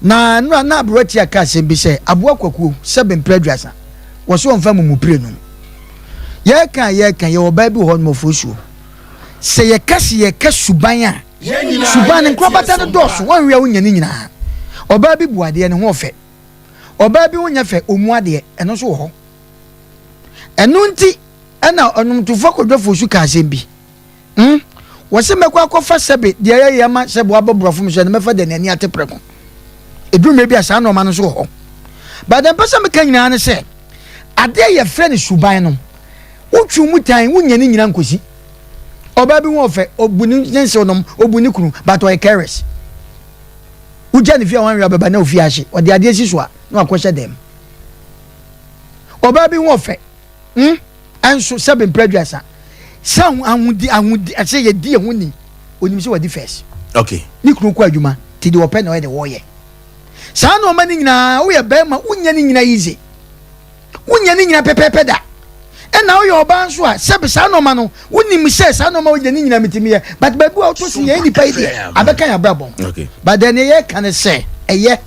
na nnora na aberewa tia ka asɛm bi sɛ aboa kwakuo, sɛbe mpere 30 wɔ so ɔmfa mumupire no. Yɛreka yɛreka, yɛwɔ ɔbaa bi wɔ hɔ nom, Ofosuo. Sɛ yɛka sɛ yɛka suban a, suban no nkorabata no dɔɔso, wɔnhwɛ a wonya ne nyinaa. Ɔbaa bi bu adeɛ, ne ho ɔfɛ. Ɔbaa bi ho nyɛ fɛ, ɔmu adeɛ, ɛno nso wɔ hɔ. Ɛno nti ɛna ɔnwomtofoɔ Kwadwo Fosu ka asɛm bi. Wɔsɛ mɛkɔ akɔfa sɛbe deɛ ɛyɛ yɛ ama sɛbe wabɔ borɔfo m so ɛno mɛfa deɛ n'ani ate prɛko. Ɛduru mmerɛ bi a saa nɔɔma no nso wɔ hɔ. But deɛ mpɛ sɛ meka nyinaa ne sɛ adeɛ yɛfrɛ no suban no, wotwe mu tan, wonya ne nyina nkosi. Ɔbaa bi ho ɔfɛ, ɔbu ne nsew nom, ɔbu ne kunu, but ɔyɛ careless. Wogya ne fie a wanwe abɛba na ofie ahye, ɔde adeɛ si so a na wakɔhyɛ dɛm. Ɔbaa bi ho ɔfɛ, ɛnso sɛbe mpere 30 sɛ ahodi ahodi ɛsɛ yɛdi ɛho ni, onim sɛ wadi first. Ne kunu kɔ adwuma ti deɛ ɔpɛ na ɔyɛ de wɔyɛ. Saa nneɛma no nyinaa, woyɛ bɛrima, wonya ne nyina easy, wonya ne nyina pɛpɛɛpɛ da. Ɛna woyɛ ɔbaa nso a, sɛbe saa nneɛma no wonim sɛ saa nneɛma wogyina ne nyina metumi yɛ, but baabi a wotɔ si yɛn nipa yi deɛ abɛka yɛn abrabɔ. But deɛ ne yɛka ne sɛ ɛyɛ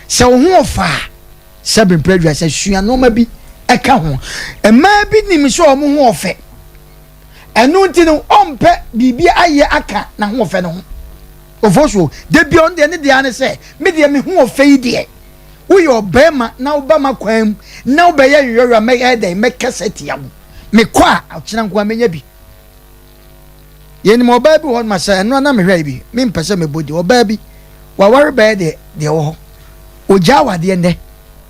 sɛ wo ho ɔfa a, sɛbe mpere 30, sua nneɛma bi ɛka ho. Mmaa bi nim sɛ wɔn ho ɔfɛ, ɛno nti no ɔmpɛ biribi ayɛ aka n'ahoɔfɛ no ho. Ofosuo, de bi ɔno deɛ ne deɛ ne sɛ me deɛ me ho ɔfɛ yi deɛ, woyɛ ɔbɛrima na woba ma kwan mu na wobɛyɛ yɔyɔ, mɛyɛ dɛn mɛkasa tia wo, mekɔ a ɔkyena nko a mɛnya bi. Yɛnim ɔbaa bi wɔ hɔ nom sɛ ɛno na mehwɛ bi, mempɛ sɛ mebɔ di. Ɔbaa bi waware bɛyɛ deɛ deɛ wɔ hɔ, ogya awadeɛ nnɛ,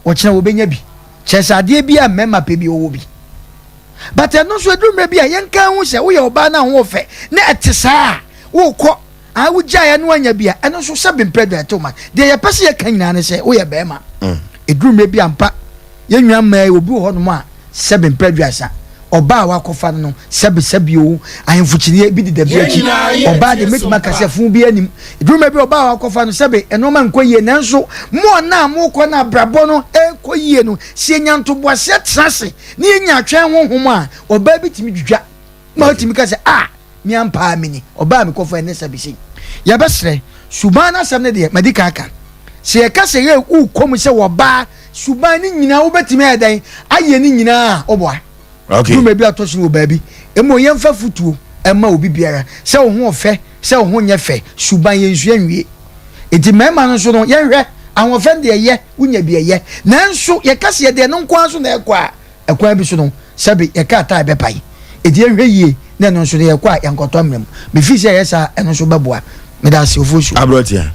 ɔkyena wɔbɛnya bi. Kyerɛ sɛ adeɛ bi a mmarima pɛ bi ɔwɔ bi. But ɛno nso ɛduru mmerɛ bi a yɛnka ho sɛ woyɛ ɔbaa no a ho ɔfɛ na ɛte saa a wokɔ a wogyaeɛ no anya bi a, ɛno nso sɛ bemprɛ dwa ɛtew ma. Deɛ yɛpɛ sɛ yɛka nyinaa ne sɛ woyɛ bɛrima, ɛduru mmerɛ bi ampa yɛn nua mmaa yi, obi wɔ hɔnom a sɛbe mpɛ 30 ɔbaa a wakɔfa no no, sɛbe sɛbe o, ahemfo kyiniiɛ bi deda bi akyi. Ɔbaa deɛ mɛtumi aka sɛ fun bi anim. Ɛduru mmerɛ bi ɔbaa a wakɔfa no, sɛbe nneɛma nkɔ yie, nanso mo a na mokɔ no abrabɔ no ɛkɔ yie no, sɛ yɛnya ntoboaseɛ tena ase na yɛnya atwɛn honhom a, ɔbaa bi tumi dwidwa ma ɔtumi ka sɛ a me ampaa me ni ɔbaa me kɔfa ɛnɛ sɛbe sei. Yɛbɛsrɛ suban no asɛm no deɛ madi kan aka sɛ yɛka sɛ yɛ wokɔ mu sɛ wɔbaa suban no nyinaa wobɛtumi ayɛ dɛn ayɛ no nyinaa a woboa. Dwuma bi atɔ so wɔ baabi mmom yɛmfa fotuo ɛma obi biara sɛ wo ho ɔfɛ sɛ wo ho nyɛ fɛ, suban yɛnsua nwie. Nti mmarima no nso no yɛnhwɛ ahoɔfɛ no deɛ ɛyɛ wonya bi ɛyɛ, nanso yɛka sɛ yɛdeɛ no nko ara so na ɛkɔ a, ɛkwan bi so no sɛbe yɛka ata a ɛbɛpae. Enti yɛnhwɛ yie na ɛno nso no yɛkɔ a yɛnkɔtɔ amena mu. Mefii sɛ ɛyɛ saa a ɛno nso bɛboa. Meda ase, Ofosu. Aberɔtea.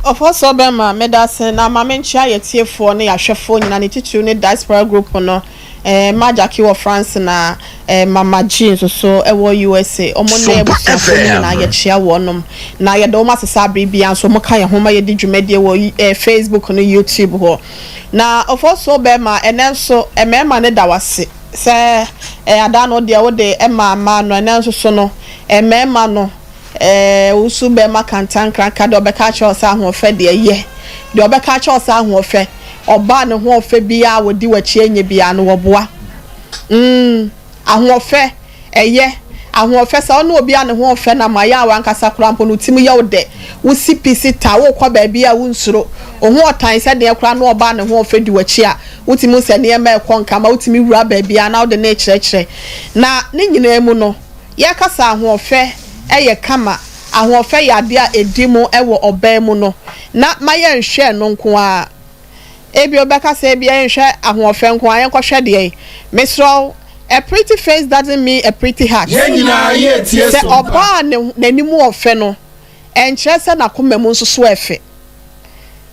Ofosu Ɔbɛma, meda ase na ma menkyea yɛtiefoɔ ne yɛahwɛfoɔ nyinaa ne titiriw ne Diaspora Group no, eh, Ma Jackie wɔ France na eh, Mama G nso so wɔ USA. Wɔn ne abusuafoɔ no nyinaa yɛkyea wɔnom na yɛda wɔn ase saa bere biara nso wɔka yɛn ho ma yɛdi dwumadie wɔ eh, Facebook ne YouTube hɔ. Na Ofosu Ɔbɛma, ɛnɛ nso mmarima no da wo ase. Sɛ ɛyɛ adaa no deɛ wode maa mmaa no, ɛnnɛ nso so no, mmarima no, wo su bɛma kantankraka, deɛ ɔbɛka akyerɛ wo sɛ ahoɔfɛ deɛ yɛ, deɛ ɔbɛka akyerɛ wo sɛ ahoɔfɛ, ɔbaa ne ho ɔfɛ biara a wɔdi w'akyi ɛnyɛ biara no, wɔboa. Mm, ahoɔfɛ. Ɛyɛ ahoɔfɛ sɛ wo ne obi a ne ho ɔfɛ nam ayɛ a w'ankasa koraa mpo no wo tirim yɛ wo dɛ, wosi pi si ta, worekɔ baabi a wonsuro, wo ho ɔtan sɛ deɛ koraa na ɔbaa ne ho ɔfɛ di w'akyi a, wotumi hu sɛ nneɛma rekɔ nka ma wotumi wura baabiara na wode no rekyerɛkyerɛ. Na ne nyinaa mu no, yɛreka sɛ ahoɔfɛ yɛ kama, ahoɔfɛ yɛ adeɛ a ɛdi mu wɔ ɔbaa mu no, na ma yɛnhwɛ ɛno nko ara. Ebia wobɛka sɛ ebia yɛnhwɛ ahoɔfɛ nko ara, yɛnkɔhwɛ deɛn? Mesrɛ wo, a pretty face doesn't mean a pretty heart. Sɛ ɔbaa a n'anim wɔ fɛ no, ɛnkyerɛ sɛ n'akoma mu nso so yɛ fɛ.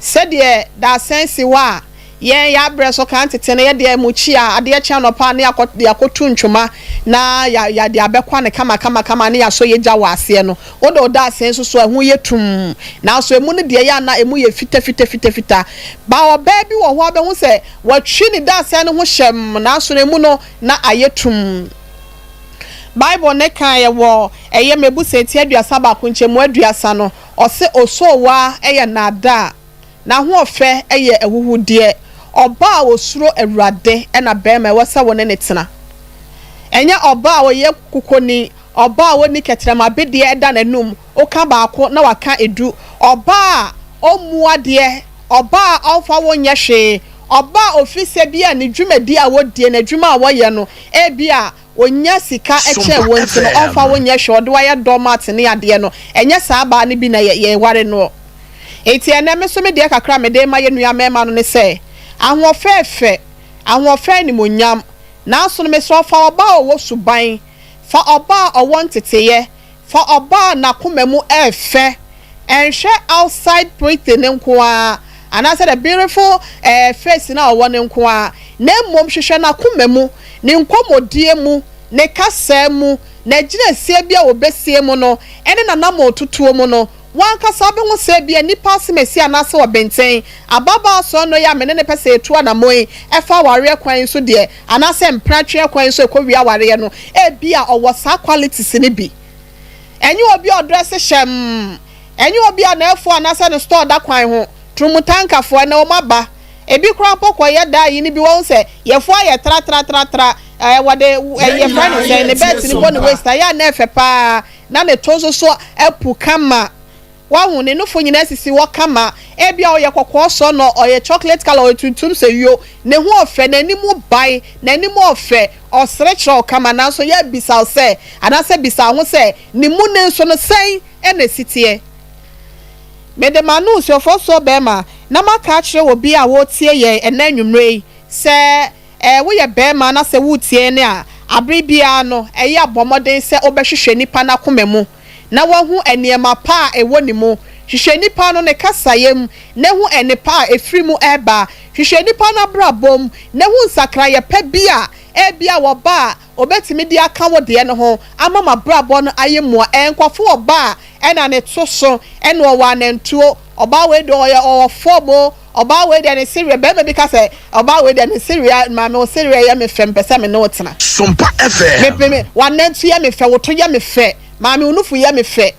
Sɛdeɛ dadesɛn si hɔ a, yɛn yɛabrɛ so kan tete no, yɛdeɛ mukyi a, adeɛ kye anɔpa a na yɛakɔ yɛakɔtu ntwoma na yɛ yɛde abɛkwa no kamakamakama na yɛasɔ yɛ gya wɔ aseɛ no. Wode wo dadesɛn nso so a, ɛho yɛ tumm. Nanso emu no deɛ ɛyɛ a na emu yɛ fitafitafitafita. Ba ɔbaa bi wɔ hɔ a wobɛhu sɛ watwi ne dadesɛn no ho hyɛmm nanso no emu no na ayɛ tumm. Bible no kaeɛ wɔ ɛyɛ Mebusɛn ti 31 nkyɛmu 30 no, ɔse osoowa yɛ nnaadaa, n'ahoɔfɛ yɛ ahuhudeɛ. Ɔbaa a ɔsuro Awurade na barima ɛwɔ sɛ wo ne no tena. Ɛnyɛ ɔbaa a ɔyɛ kukoni, ɔbaa a ɔnni kɛtrɛma bedeɛ da n'anum, woka baako na waka edu, ɔbaa a ɔmmu adeɛ, ɔbaa a ɔmfa wo nyɛ hwee, Ɔba a ofi sɛ bi a ne dwumadi a wodie, n'adwuma a wɔyɛ no, ebia onya sika kyɛn wo nti no, ɔmfa wo nyɛ hwee, ɔde wo ayɛ doormat ne adeɛ no, ɛnyɛ saa baa no bi na yɛware noɔ. Enti ɛnnɛ me nso me deɛ kakra a mede rema yɛn nua mmarima no ne sɛ, ahoɔfɛ fɛ, ahoɔfɛ animuonyam, nanso no mesrɛ wo fa ɔbaa a ɔwɔ suban, fa ɔbaa a ɔwɔ nteteeɛ, Fa ɔbaa a n'akoma mu ɛɛfɛ, ɛnhwɛ outside pretty no nko ara anaasɛ the beautiful eh face no a ɔwɔ no nko ara, na mmom hwehwɛ n'akoma mu, ne nkɔmmɔdie mu, ne kasaa mu, n'agyinasie bi a ɔbɛsie mu no, ɛne n'anammɔntutuo mu no. W'ankasa wobɛhu sɛ ebia nnipa asemasi anaasɛ ɔbenten, ababaa sɔɔnɔ yi a me ne no pɛ sɛ yɛtu anammɔn yi ɛfa awareɛ kwan yi so deɛ, anaasɛ mpratweɛ kwan yi so ɛkɔwie awareɛ no, ebia ɔwɔ saa qualities no bi. Ɛnyɛ obi a ɔdrɛse hyɛmm, ɛnyɛ obi a n'afuo anaasɛ ne store da kwan ho, turumutankafoɔ, ɛnnɛ wɔn aba. Ebi koraa mpo kɔyɛ daa yi no bi, wahu sɛ yɛfoɔ ayɛ tratratratra, ɛɛ wɔde, ɛɛ yɛfrɛ no sɛn, ne bɛɛte no bɔ ne waist, ayɛ a na ɛfɛ paa. Na ne to nso so apu kama. Wahu, ne nufo nyinaa sisi hɔ kama. Ebia ɔyɛ kɔkɔɔ sɔnnɔ, ɔyɛ chocolate colour, ɔyɛ tuntum sɛ yio. Ne ho ɔfɛ, n'anim bae, n'anim ɔfɛ, ɔsere kyerɛ wo kama. Nanso yɛ bisa wo sɛ, anaasɛ bisa wo ho sɛ, ne mu no nso no, sɛn na esi teɛ? Mede m'ano nsuofoɔ barima na maka akyerɛ obi a ɔretie yɛn ɛnnɛ anwummerɛ yi sɛ, Ɛ, woyɛ barima na sɛ woretie yɛn a, abere biara no, ɛyɛ a bɔ mmɔden sɛ wobɛhwehwɛ nipa no akoma mu na woahu nneɛma pa a ɛwɔ ne mu. Hwehwɛ nipa no ne kasaeɛ mu na hu nnepa a ɛfiri mu reba. Hwehwɛ nipa no abrabɔ mu na hu nsakraeɛ pa bi a ebia wɔba a ɔbɛtumi de aka wo deɛ no ho ama mo abrabɔ no ayɛ mua. Ɛ, nkurɔfo wɔ ba a ɛna ne to so ɛna ɔwɔ anantuo. Ɔbaa wei deɛ ɔyɛ ɔwɔ fam o, Ɔbaa wei deɛ ne sereɛ, barima bi ka sɛ, ɔbaa wei deɛ ne sereɛ, maame wo sereɛ yɛ me fɛ, mepɛ sɛ me ne wo tena. Sompa FM. Me, me, me, w'anantu yɛ me fɛ, wo to yɛ me fɛ, maame wo nufu yɛ me fɛ.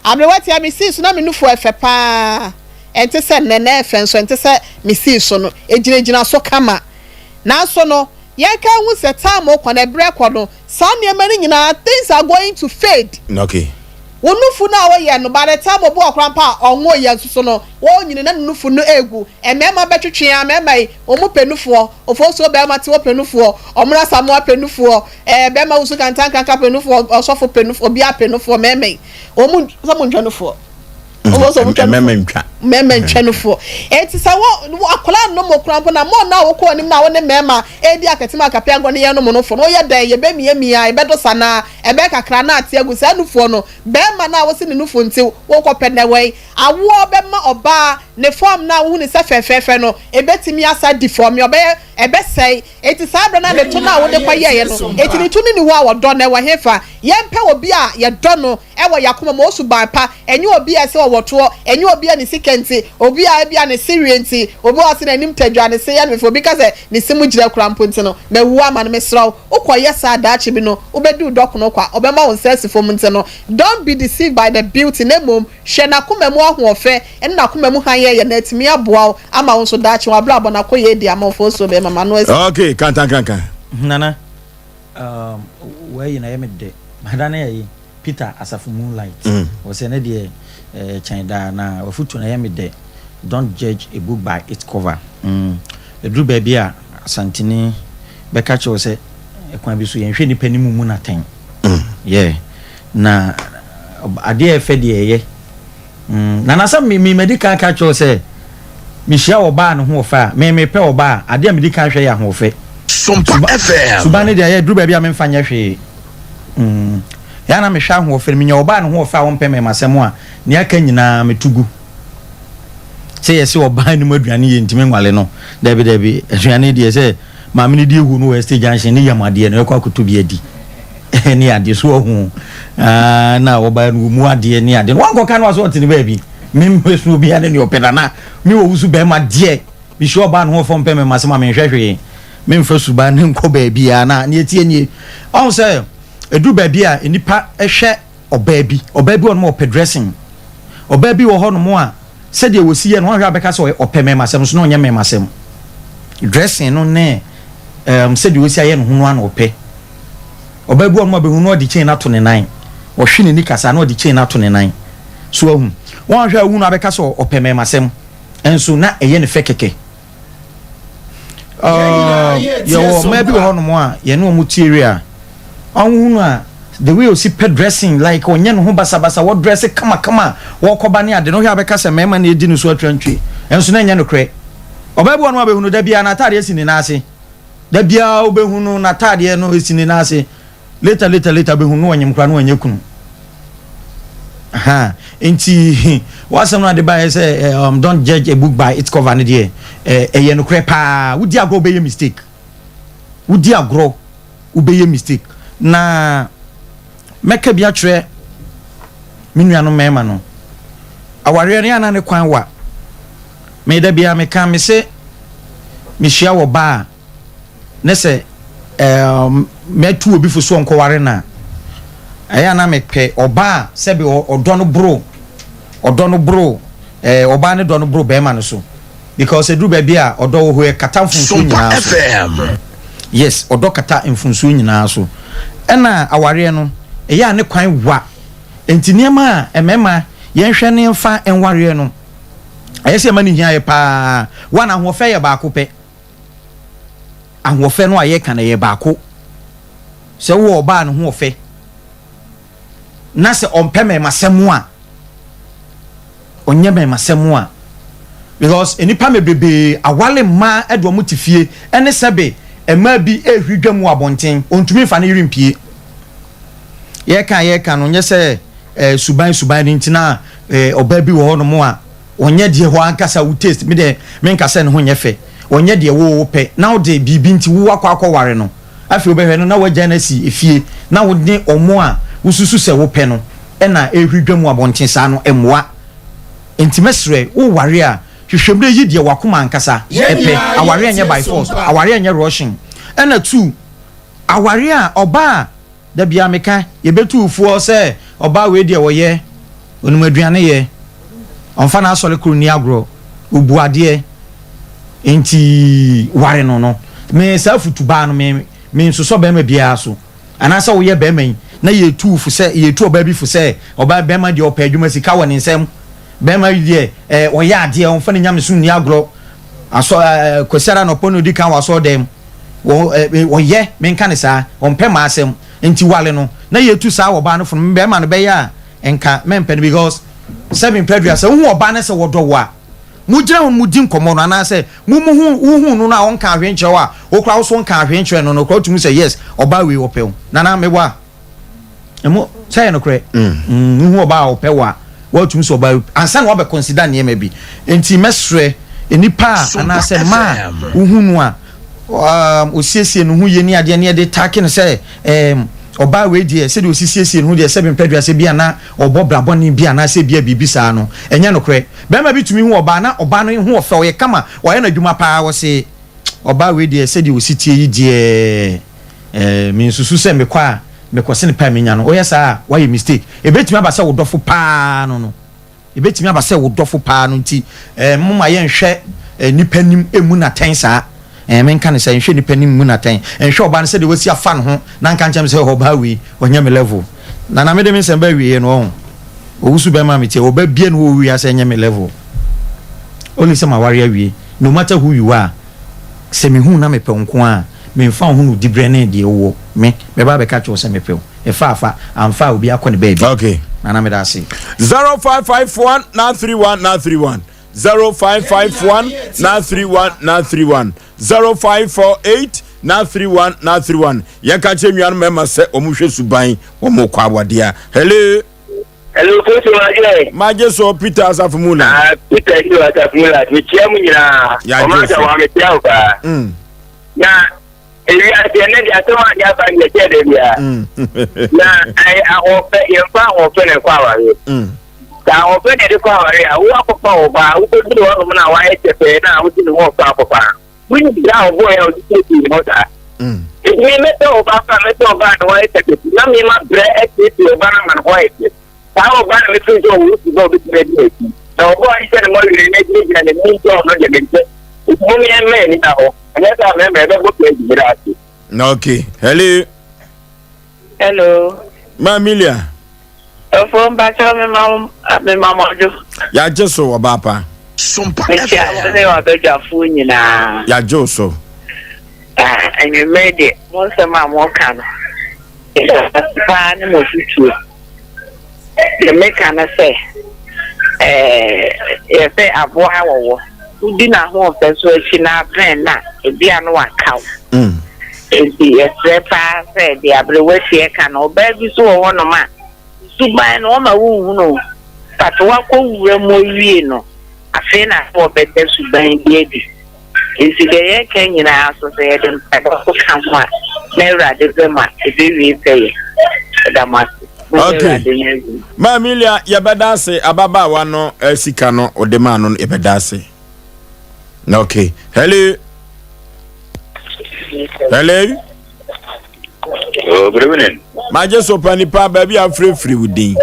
Aberewa tia me sii so na me nufu ɛfɛ paa, ɛnte sɛ nnɛ, na ɛfɛ nso ɛnte sɛ me sii so no, ɛgyinagyina so kama. Nanso no, yɛnka nhu sɛ time rekɔ no, ɛberɛ rekɔ no, Saa nneɛma no nyinaa things are going to fade. Okay. Wo nufu no a woyɛ no by the time obi wɔ koraa mpo a ɔnwo yɛ nso so no wɔrenyini na ne nufu no egu. Mmarima bɛtwetwe a mmarima yi wɔn pɛ nufoɔ. Ofosuo barima te hɔ pɛ nufoɔ. Ɔmena Asamoah pɛ nufoɔ. Ɛɛ barima wusu kantankanka pɛ nufoɔ. Ɔsɔfo pɛ nufoɔ. Obiara pɛ nufoɔ mmarima yi. Wɔn sɛ mo ntwa nufoɔ. Mmarima ntwa. Mmarima ntwa nufoɔ. Eti sɛ wo akwadaa nnom okura mpo na mo na wokɔ anim na wo ne mmarima edi akɛtem akape agorɔ ne yɛn nom nufoɔ no woyɛ dɛn yɛbɛmiamia yɛbɛdo sa na ɛbɛyɛ kakra na ate agu saa nufoɔ no barima no a wose ne nufoɔ nti wokɔ pɛ na wɛn awoɔ bɛma ɔbaa ne fɔm no a wohu ne sɛ fɛfɛɛfɛ no ebɛtumi asa deform ɔbɛyɛ ɛbɛsɛe Enti saa berɛ no a ne to no a wode kɔyɛeɛ no, enti ne to no nni hɔ a wɔdɔ no, ɛwɔ hefa? Yɛmpɛ obi a yɛdɔ no wɔ yɛn akoma mu, ɔwɔ suban pa, ɛnyɛ obi a ɛsɛ ɔwɔ toɔ, ɛnyɛ obi a ne sika nti, obi a ebia ne sereɛ nti, obi a ɔse n'anim tadwa, ne se yɛ no fɛ, obi ka sɛ ne se mu gyina koraa mpo nti no, mawu ama no. Mesrɛ wo, wokɔyɛ saa a, daakye bi no, wobɛdi wo dɔkono kwa, ɔbɛma wo nsa asi fam nti no, don't be deceived by the beauty, na mmom Hwɛ n'akoma mu ahoɔfɛ ne n'akoma mu hann yɛ na atumi aboa wo ama wo nso daakye w'abrabɔ no akɔ yie de ama wo Fosuo bɛrima m'ano asi. Okay, kantankankan. Nana, um, wei na ɛyɛ me dɛ. Mada ne ɛyi, Peter Asafo Moonlight. Wɔ sɛ ne deɛ eh, kyɛn daa na wafutu na ɛyɛ me dɛ. Don't judge a book by its cover. Mm. Ɛduru baabi a Asanteni bɛka kyerɛ wo sɛ ɛkwan bi so yɛnhwɛ nipa no mu mu no atɛn. Yeah. Na adeɛ a ɛfɛ deɛ ɛyɛ. Mm, na na sɛ me me madi kan ka kyerɛ wo sɛ mehyia ɔbaa ne ho ɔfɛ a, me mepɛ ɔbaa a, adeɛ a medi kan hwɛ yɛ ahoɔfɛ. Sompa FM. Suban no deɛ ɛyɛ duru baabi a memfa nyɛ hwee. Mm, ɛyɛ a na mehwɛ ahoɔfɛ no, menya ɔbaa ne ho ɔfɛ a ɔmpɛ mmɛmasɛm a, nea aka nyinaa meto gu. Sɛ yɛse ɔbaa nim aduane yɛ ntumi nwale no, dabi dabi, aduane deɛ sɛ maame no di ehu no wɔ estate junction ne yam adeɛ no ɛkɔ akoto bi adi ne adeɛ so ɔho na ɔbaa no mu adeɛ ne adeɛ no wankɔka no aso ɔte ne baabi memmɛ so obiara ne deɛ ɔpɛ nana me wɔ wusu bɛrima deɛ mehyia ɔbaa no ho fɔ mpɛ me ma sɛ ma menhwɛ hwee memfa suban ne nkɔ baabiara na neɛ tie nie ɔho sɛ ɛduru baabi a nnipa hwɛ ɔbaa bi. Ɔbaa bi wɔ hɔnom a ɔpɛ dressing. Ɔbaa bi wɔ hɔnom a sɛdeɛ wɔsi yɛ no, woanhwɛ a bɛka sɛ ɔpɛ mmarimasɛm nso na ɔnyɛ mmarimasɛm. Dressing no ne um, sɛdeɛ ɔsi ayɛ ne ho no ara na ɔpɛ. Ɔbaa bi wɔ hɔnom a bɛhu na ɔde chain ato ne nan. Ɔhwe n'ani kasa na ɔde chain ato ne nan. So ahu. Woanhwɛ a wohu no abɛka sɛ ɔpɛ mmarimasɛm nso na ɛyɛ ne fɛ kɛkɛ. Yɛwɔ mmaa bi wɔ hɔnom a yɛne wɔn te area a ɔhunu a the way osi pɛ dressing like ɔnyɛ ne ho basabasa wɔ dress kamakama wɔkɔba ne ade no hwɛ abɛka sɛ mmarima na edi ne so atwantwe nso na ɛnyɛ nokorɛ. Ɔbaa bi wɔ hɔnom a bɛhunu da biara n'ataadeɛ si ne nan ase, da biara wobɛhunu n'ataadeɛ no si ne nan ase. Later later later bɛhu no ɔnyem koraa na wanyɛ kunu. Aha nti w'asɛm no ade baeɛ sɛ eh, um, don't judge a book by its cover no deɛ eh, ɛyɛ nokorɛ paa. Wodi agorɔ wobɛyɛ mistake. Wodi agorɔ wobɛyɛ mistake. Na mɛka bi akyerɛ me nuanom mmarima no. Awareɛ no yɛ ana ne kwan wa. Me da biara meka me se mehyia wɔ baa ne sɛ ɛɛm mɛtu obi fo so ɔnkɔware no a, ɛyɛ a na mepɛ ɔbaa a sɛbi ɔdɔ no boro ɔdɔ no boro ɛɛ ɔbaa ne dɔ no boro bɛrima no so because eduru baabi a ɔdɔ wɔ hɔ ɛkata mfomsoɔ nyinaa so. Yes, ɔdɔ kata mfomsoɔ nyinaa so. Ɛna awareɛ no ɛyɛ a ne kwan wa nti nneɛma a mmarima yɛnhwɛ ne mfa nwareɛ no ɛyɛ sɛ ɛma no hia yɛ paa. One, ahoɔfɛ yɛ baako pɛ. Ahoɔfɛ no a yɛka no ɛyɛ baako. Sɛ wowɔ ɔbaa ne ho ɔfɛ na sɛ ɔmpɛ mɛmasɛm a, ɔnyɛ mɛmasɛm a because nnipa mebrebee awale mmaa de wɔn te fie ɛne sɛbe mmaa bi ɛrehuri dwa mu wɔ abɔnten ɔntumi nfa ne yere mpie. Yɛka yɛka no nyɛ sɛ eh, suban suban no nti na eh, ɔbaa bi wɔ hɔnom a Ɔnyɛ deɛ hɔ ankasa wo taste, me deɛ menka sɛ ne ho nyɛ fɛ, ɔnyɛ deɛ wo wopɛ na wode biribi nti wo akɔ akɔ ware no, afei wobɛhwɛ no na woagyae no asi efie na wo ne ɔmo a wosusu sɛ wopɛ no na ɛrehuri dwa mu abɔnten saa no ɛmmoa. Nti mɛsrɛ wo ware a hwehwɛ mu na yi deɛ wakoma ankasa pɛ, awareɛ nyɛ by force, awareɛ nyɛ rushing, ɛna two awareɛ a ɔbaa a. Da biara meka, yɛbɛtu wo foɔ sɛ ɔbaa wei deɛ ɔyɛ, ɔnim aduane yɛ, ɔmfa n'asɔre koro nni agorɔ, ɔbu adeɛ, enti ware no no. Me saa futu baa no, me mensosɔ barima biara so. Anaasɛ woyɛ barima yi na yɛtu wo fo sɛ, yɛtu ɔbaa bi fo sɛ, ɔbaa barima deɛ ɔpɛ adwuma, sika wɔ ne nsam, barima yi deɛ ɛɛ ɔyɛ adeɛ, ɔmfa ne nyamesom nni agorɔ, asɔ ɛɛ Kwasiada anɔpa na ɔdi kan wɔ asɔredan mu. Wɔ ɛ ɔyɛ, menka no saa, ɔmpɛ m'asɛm nti wale no na yɛtu saa ɔbaa no fo no, bɛrima no bɛyɛ a nka mɛmpɛ no because sɛbe mpɛ aduasa, wohu ɔbaa no sɛ wɔdɔ wo a, mogyina hɔ no modi nkɔmmɔ no anaasɛ mo mo hu wohu no no a ɔnka ahwee nkyerɛ wo a, wo koraa wo so nka ahwee nkyerɛ no no koraa wotumi sɛ yes ɔbaa wei ɔpɛ wo. Nana meboa? Ɛmo sɛ yɛ nokorɛ. Mm, wohu ɔbaa a ɔpɛ wo a, woatumi sɛ ɔbaa ansa na wabɛ consider nneɛma bi. Nti mɛsrɛ nnipa a anaasɛ mmaa a wohu no a um, osiesie ne ho yie ne adeɛ ne yɛde taake no sɛ um, ɔbaa wei deɛ sɛdeɛ osi siesie ne ho deɛ sɛbi mpɛ aduasɛ bi a na ɔbɔ bra bɔne bi anaasɛ bi a biribi saa no ɛnyɛ nokorɛ. Bɛrima bi tumi hu ɔbaa na ɔbaa no ho ɔfɛ ɔyɛ kama ɔyɛ n'adwuma paa ɔse ɔbaa wei deɛ sɛdeɛ osi tie yi deɛ Eh, mensusu sɛ mekɔ a mekɔsene pɛ a menya no. Woyɛ saa a, woayɛ mistake. Ebetumi aba sɛ wo dɔfo paa no no. Ebetumi aba sɛ wo dɔfo paa no nti, eh, momma yɛnhwɛ eh, nnipa anim mmu no atɛn saa. Eh, menka no sɛ, nhwɛ nnipa anim mmu no atɛn. Nhwɛ ɔbaa no sɛdeɛ wasi afa ne ho na nka nkyɛn sɛ ɔbaa wei, ɔnyɛ me level. Na na mede me nsɛm ba awieɛ no, ɔho. Owusu bɛrima a metie, ɔba bia ne hɔ wɔ wiase ɛnyɛ me level. Only sɛ maware awie. No matter who you are, sɛ mehu na mepɛ wo nko ara a, Memfa wo ho no diberɛ ne deɛ wowɔ. Me, mɛba abɛka akyerɛ wo sɛ mepɛ wo. Ɛfa a fa, amfa a obiara kɔ ne baabi. Okay. Nana meda ase. 0551 931 931 0551 931 931 0548 931 931 yɛnka kyerɛ nnuanom mmarima sɛ wɔn hwɛ suban wɔn kɔ awadeɛ. Hello. Hello, Kosi Magye. Magye so Peter Asafo mu na. Ah, Peter yi wɔ Asafo mu la. Mekyia mu nyinaa. Yagye so. Ɔmo mekyia wo paa. Na ewiase ɛnɛ de asɛm a de aba deɛ kyɛ da biara. Na ɛyɛ ahoɔfɛ yɛmfa ahoɔfɛ na ɛkɔ awareɛ. Sɛ ahoɔfɛ na ɛde kɔ awareɛ a wo akɔfa wɔ baa wobɛduru hɔnom na wayɛ kyɛpɛɛ na wode ne ho ɔfa akɔfa. Wonim berɛ a ɔbɔeɛ a ɔde siesie ne ho saa. Enti me mɛpɛ ɔbaa koraa mɛpɛ ɔbaa a ne ho ayɛ fɛ na me ma brɛ asiesie ɔbaa no ama ne ho ayɛ fɛ. Saa ɔbaa na mefiri sɛ ɔwɔ su ba a ɔbɛtumi adi m'akyi. Na ɔbaa a ɔhyehyɛ ne mmɔwerɛ na agyinagyina n'anim sɛ ɔno deɛ mempɛ. Enti mom yɛn mma yɛn ani nna hɔ, anyɛ saa a mmarima yɛbɛbɔ paa adi. Meda ase. Okay. Hello. Hello. Ma Amelia. Ofo mpakyɛw mema wo mema mo adwo. Yagye so ɔbaa pa. Mekyia wo ne w'abadwafoɔ nyinaa. Yagye wo so. Ah, anwummerɛ deɛ mo nsɛm a moka no ɛda ase paa ne mo afutuo. Deɛ meka no sɛ ɛɛ yɛsɛ aboa wɔwɔ wodi n'ahoɔfɛ so akyi na abɛn no a ebi a no waka wo. Mm. Enti yɛsrɛ paa sɛ deɛ aberewa teɛ ka no, ɔbaa bi nso wɔ hɔnom a, ne suban no ɔma wonhunu o, but wakɔ wura mu awie no, afei na ɔbɛda suban bi adi. Enti deɛ yɛreka nyinaa nso, sɛ yɛde mpaebɔ nso ka ho a, na Awurade bɛma ɛbɛwie pɛyɛ. Yɛda mo ase. Mo ne Okay. Awurade nyɛ adwuma. Maame Lia, yɛbɛda ase. Ababaawa no eh, sika no ɔde maa no no, yɛbɛda ase. Okay. Hello. Hello. Oh, good evening. Magye so pa nipa baabi a afirafiri wo din.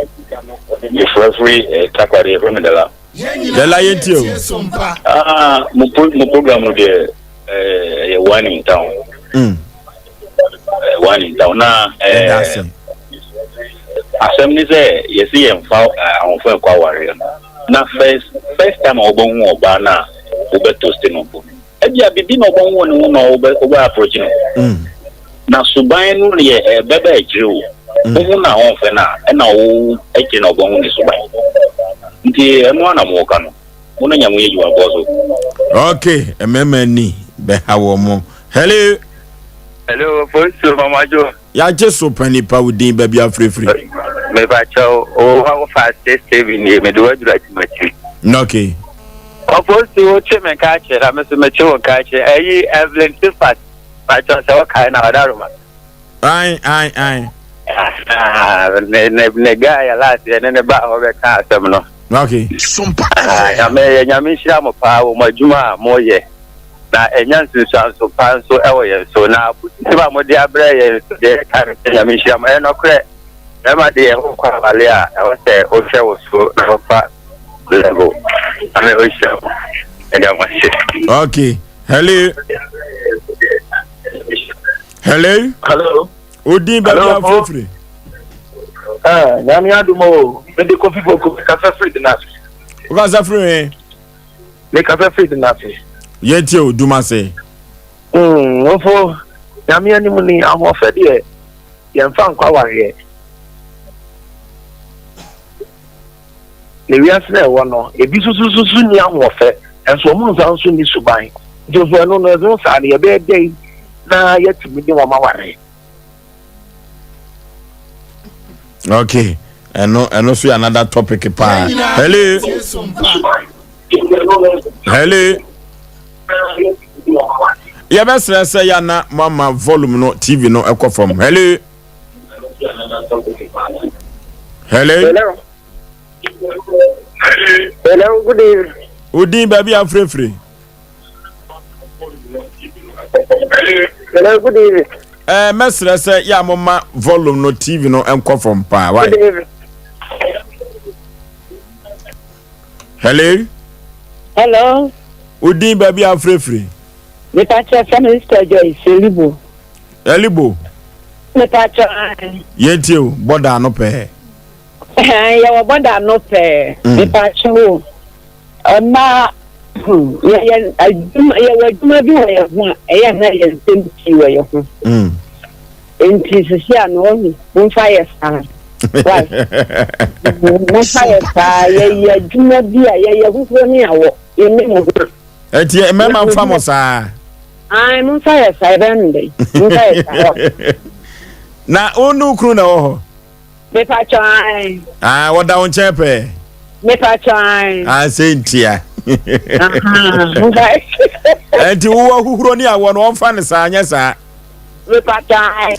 Mefirafiri eh, Takoradi yɛfrɛ me Dala. Dala yɛntie o. Ah, mo mo program no deɛ eh, ɛyɛ one in town. Mm. Eh, one in town na eh, asɛm ne sɛ yɛsi yɛn fa ahofa nkɔ awareɛ no na first first time a wɔbɛhu ɔbaa no a wobɛtoste no mpo Ebia biribi na ɔbɛhu wɔ ne ho na wobɛ wobɛ approach no. Mm. Na suban no yɛ ɛbɛba akyire o. Mm. Wohu na ɔnfɛ no a ɛna wo akyire na ɔbɛhu ne suban. Nti ɛno ara na mo ka no. Mo no nya mo yɛ adwuma bɔ so. Okay, mmarima ni bɛha wɔn mo. Hello. Hello, Fosu Mama Jo. Yagye so pa nipa wo din baabi afirifiri. Mepa kyɛw, wo hɔ fa Steven nie, mede waduru akyimakyiri. Okay. Ɔfosu wo kye me nka akyɛ na me so me kye wo nka akyɛ ɛyi Evelyn Sifat pakyɛ sɛ wo kae na ɔdaroma. Ae ae ae. Ne ne ne guy yɛ last yɛ ne ne ba hɔ bɛ ka asɛm no. Okay. Sompa FM. Nyame yɛ nyame nhyira mo paa wɔ mo adwuma a mo yɛ na ɛnya nsunsuanso pa nso ɛwɔ yɛn so na afutusɛm a mo de abrɛ yɛn nso deɛ ɛka no sɛ nyame nhyira mo ɛyɛ nɔkorɛ bɛrima deɛ wokɔ awale a ɛwɔ sɛ wohwɛ wo so na wofa level ame ohyira mo ɛda mo ase. Okay. Hello. Hello. Hello. Odin baabi afirifiri. Ah, nyame adum o. Mede kofi boko kasa firi de n'ase. Wokasa firi he? Me kasa firi de n'ase. Yɛntie o, dum ase. Mm, ofo, nyame anim ni ahoɔfɛ deɛ yɛmfa nkɔ awareɛ. Na wiase na ɛwɔ no, ebi nso so nni ahoɔfɛ, nso wɔn nsa nso nni suban. Nti nso ɛno no, ɛno saa no, yɛbɛyɛ dɛn na yɛatumi ne wɔn aware? Okay, ɛno ɛno so yɛ another topic paa. Hello. Hello. Yɛbɛsrɛ sɛ yɛana mama volume no TV no ɛkɔ fam. Hello. Hello. Hello. Hello, good evening. Odin baabi afirefire. Hello, good evening. Ɛɛ eh, mɛsrɛ sɛ yɛ a moma volume no TV no nkɔ fam paa. Why? Good evening. Hello. Hello. Odin baabi afirefire. Mepa kyɛ fɛ mi Sister Joyce Elibo. Elibo. Mepa kyɛ ayi. Yɛn tie o, bɔda ano pɛɛ. Yɛwɔ bɔda ano pɛɛ. Mm. Mepa kyɛ o. Mmaa hmm, yɛyɛ adwuma yɛwɔ adwuma bi wɔ yɛn ho a ɛyɛ na yɛn nsɛm pii wɔ yɛn ho. Mm. Nti sisi ano ɔhu momfa yɛ saa. Why? Momfa yɛ saa yɛyɛ adwuma bi a yɛyɛ huhuo ne awɔ yɛne mo ho. Ɛti mmarima nfa mo saa. Ayi momfa yɛ saa ɛbɛn no dɛ momfa yɛ saa. Na wo ne wo kunu na ɛwɔ hɔ. Mepakyɛw ae. Ah, wɔda wo nkyɛn pɛɛ. Mepakyɛw ae. Ah, sɛ ntia. Ɛnti wowɔ ahuhuro ne awɔ no ɔmfa no saa nyɛ saa. Mepakyɛw ae.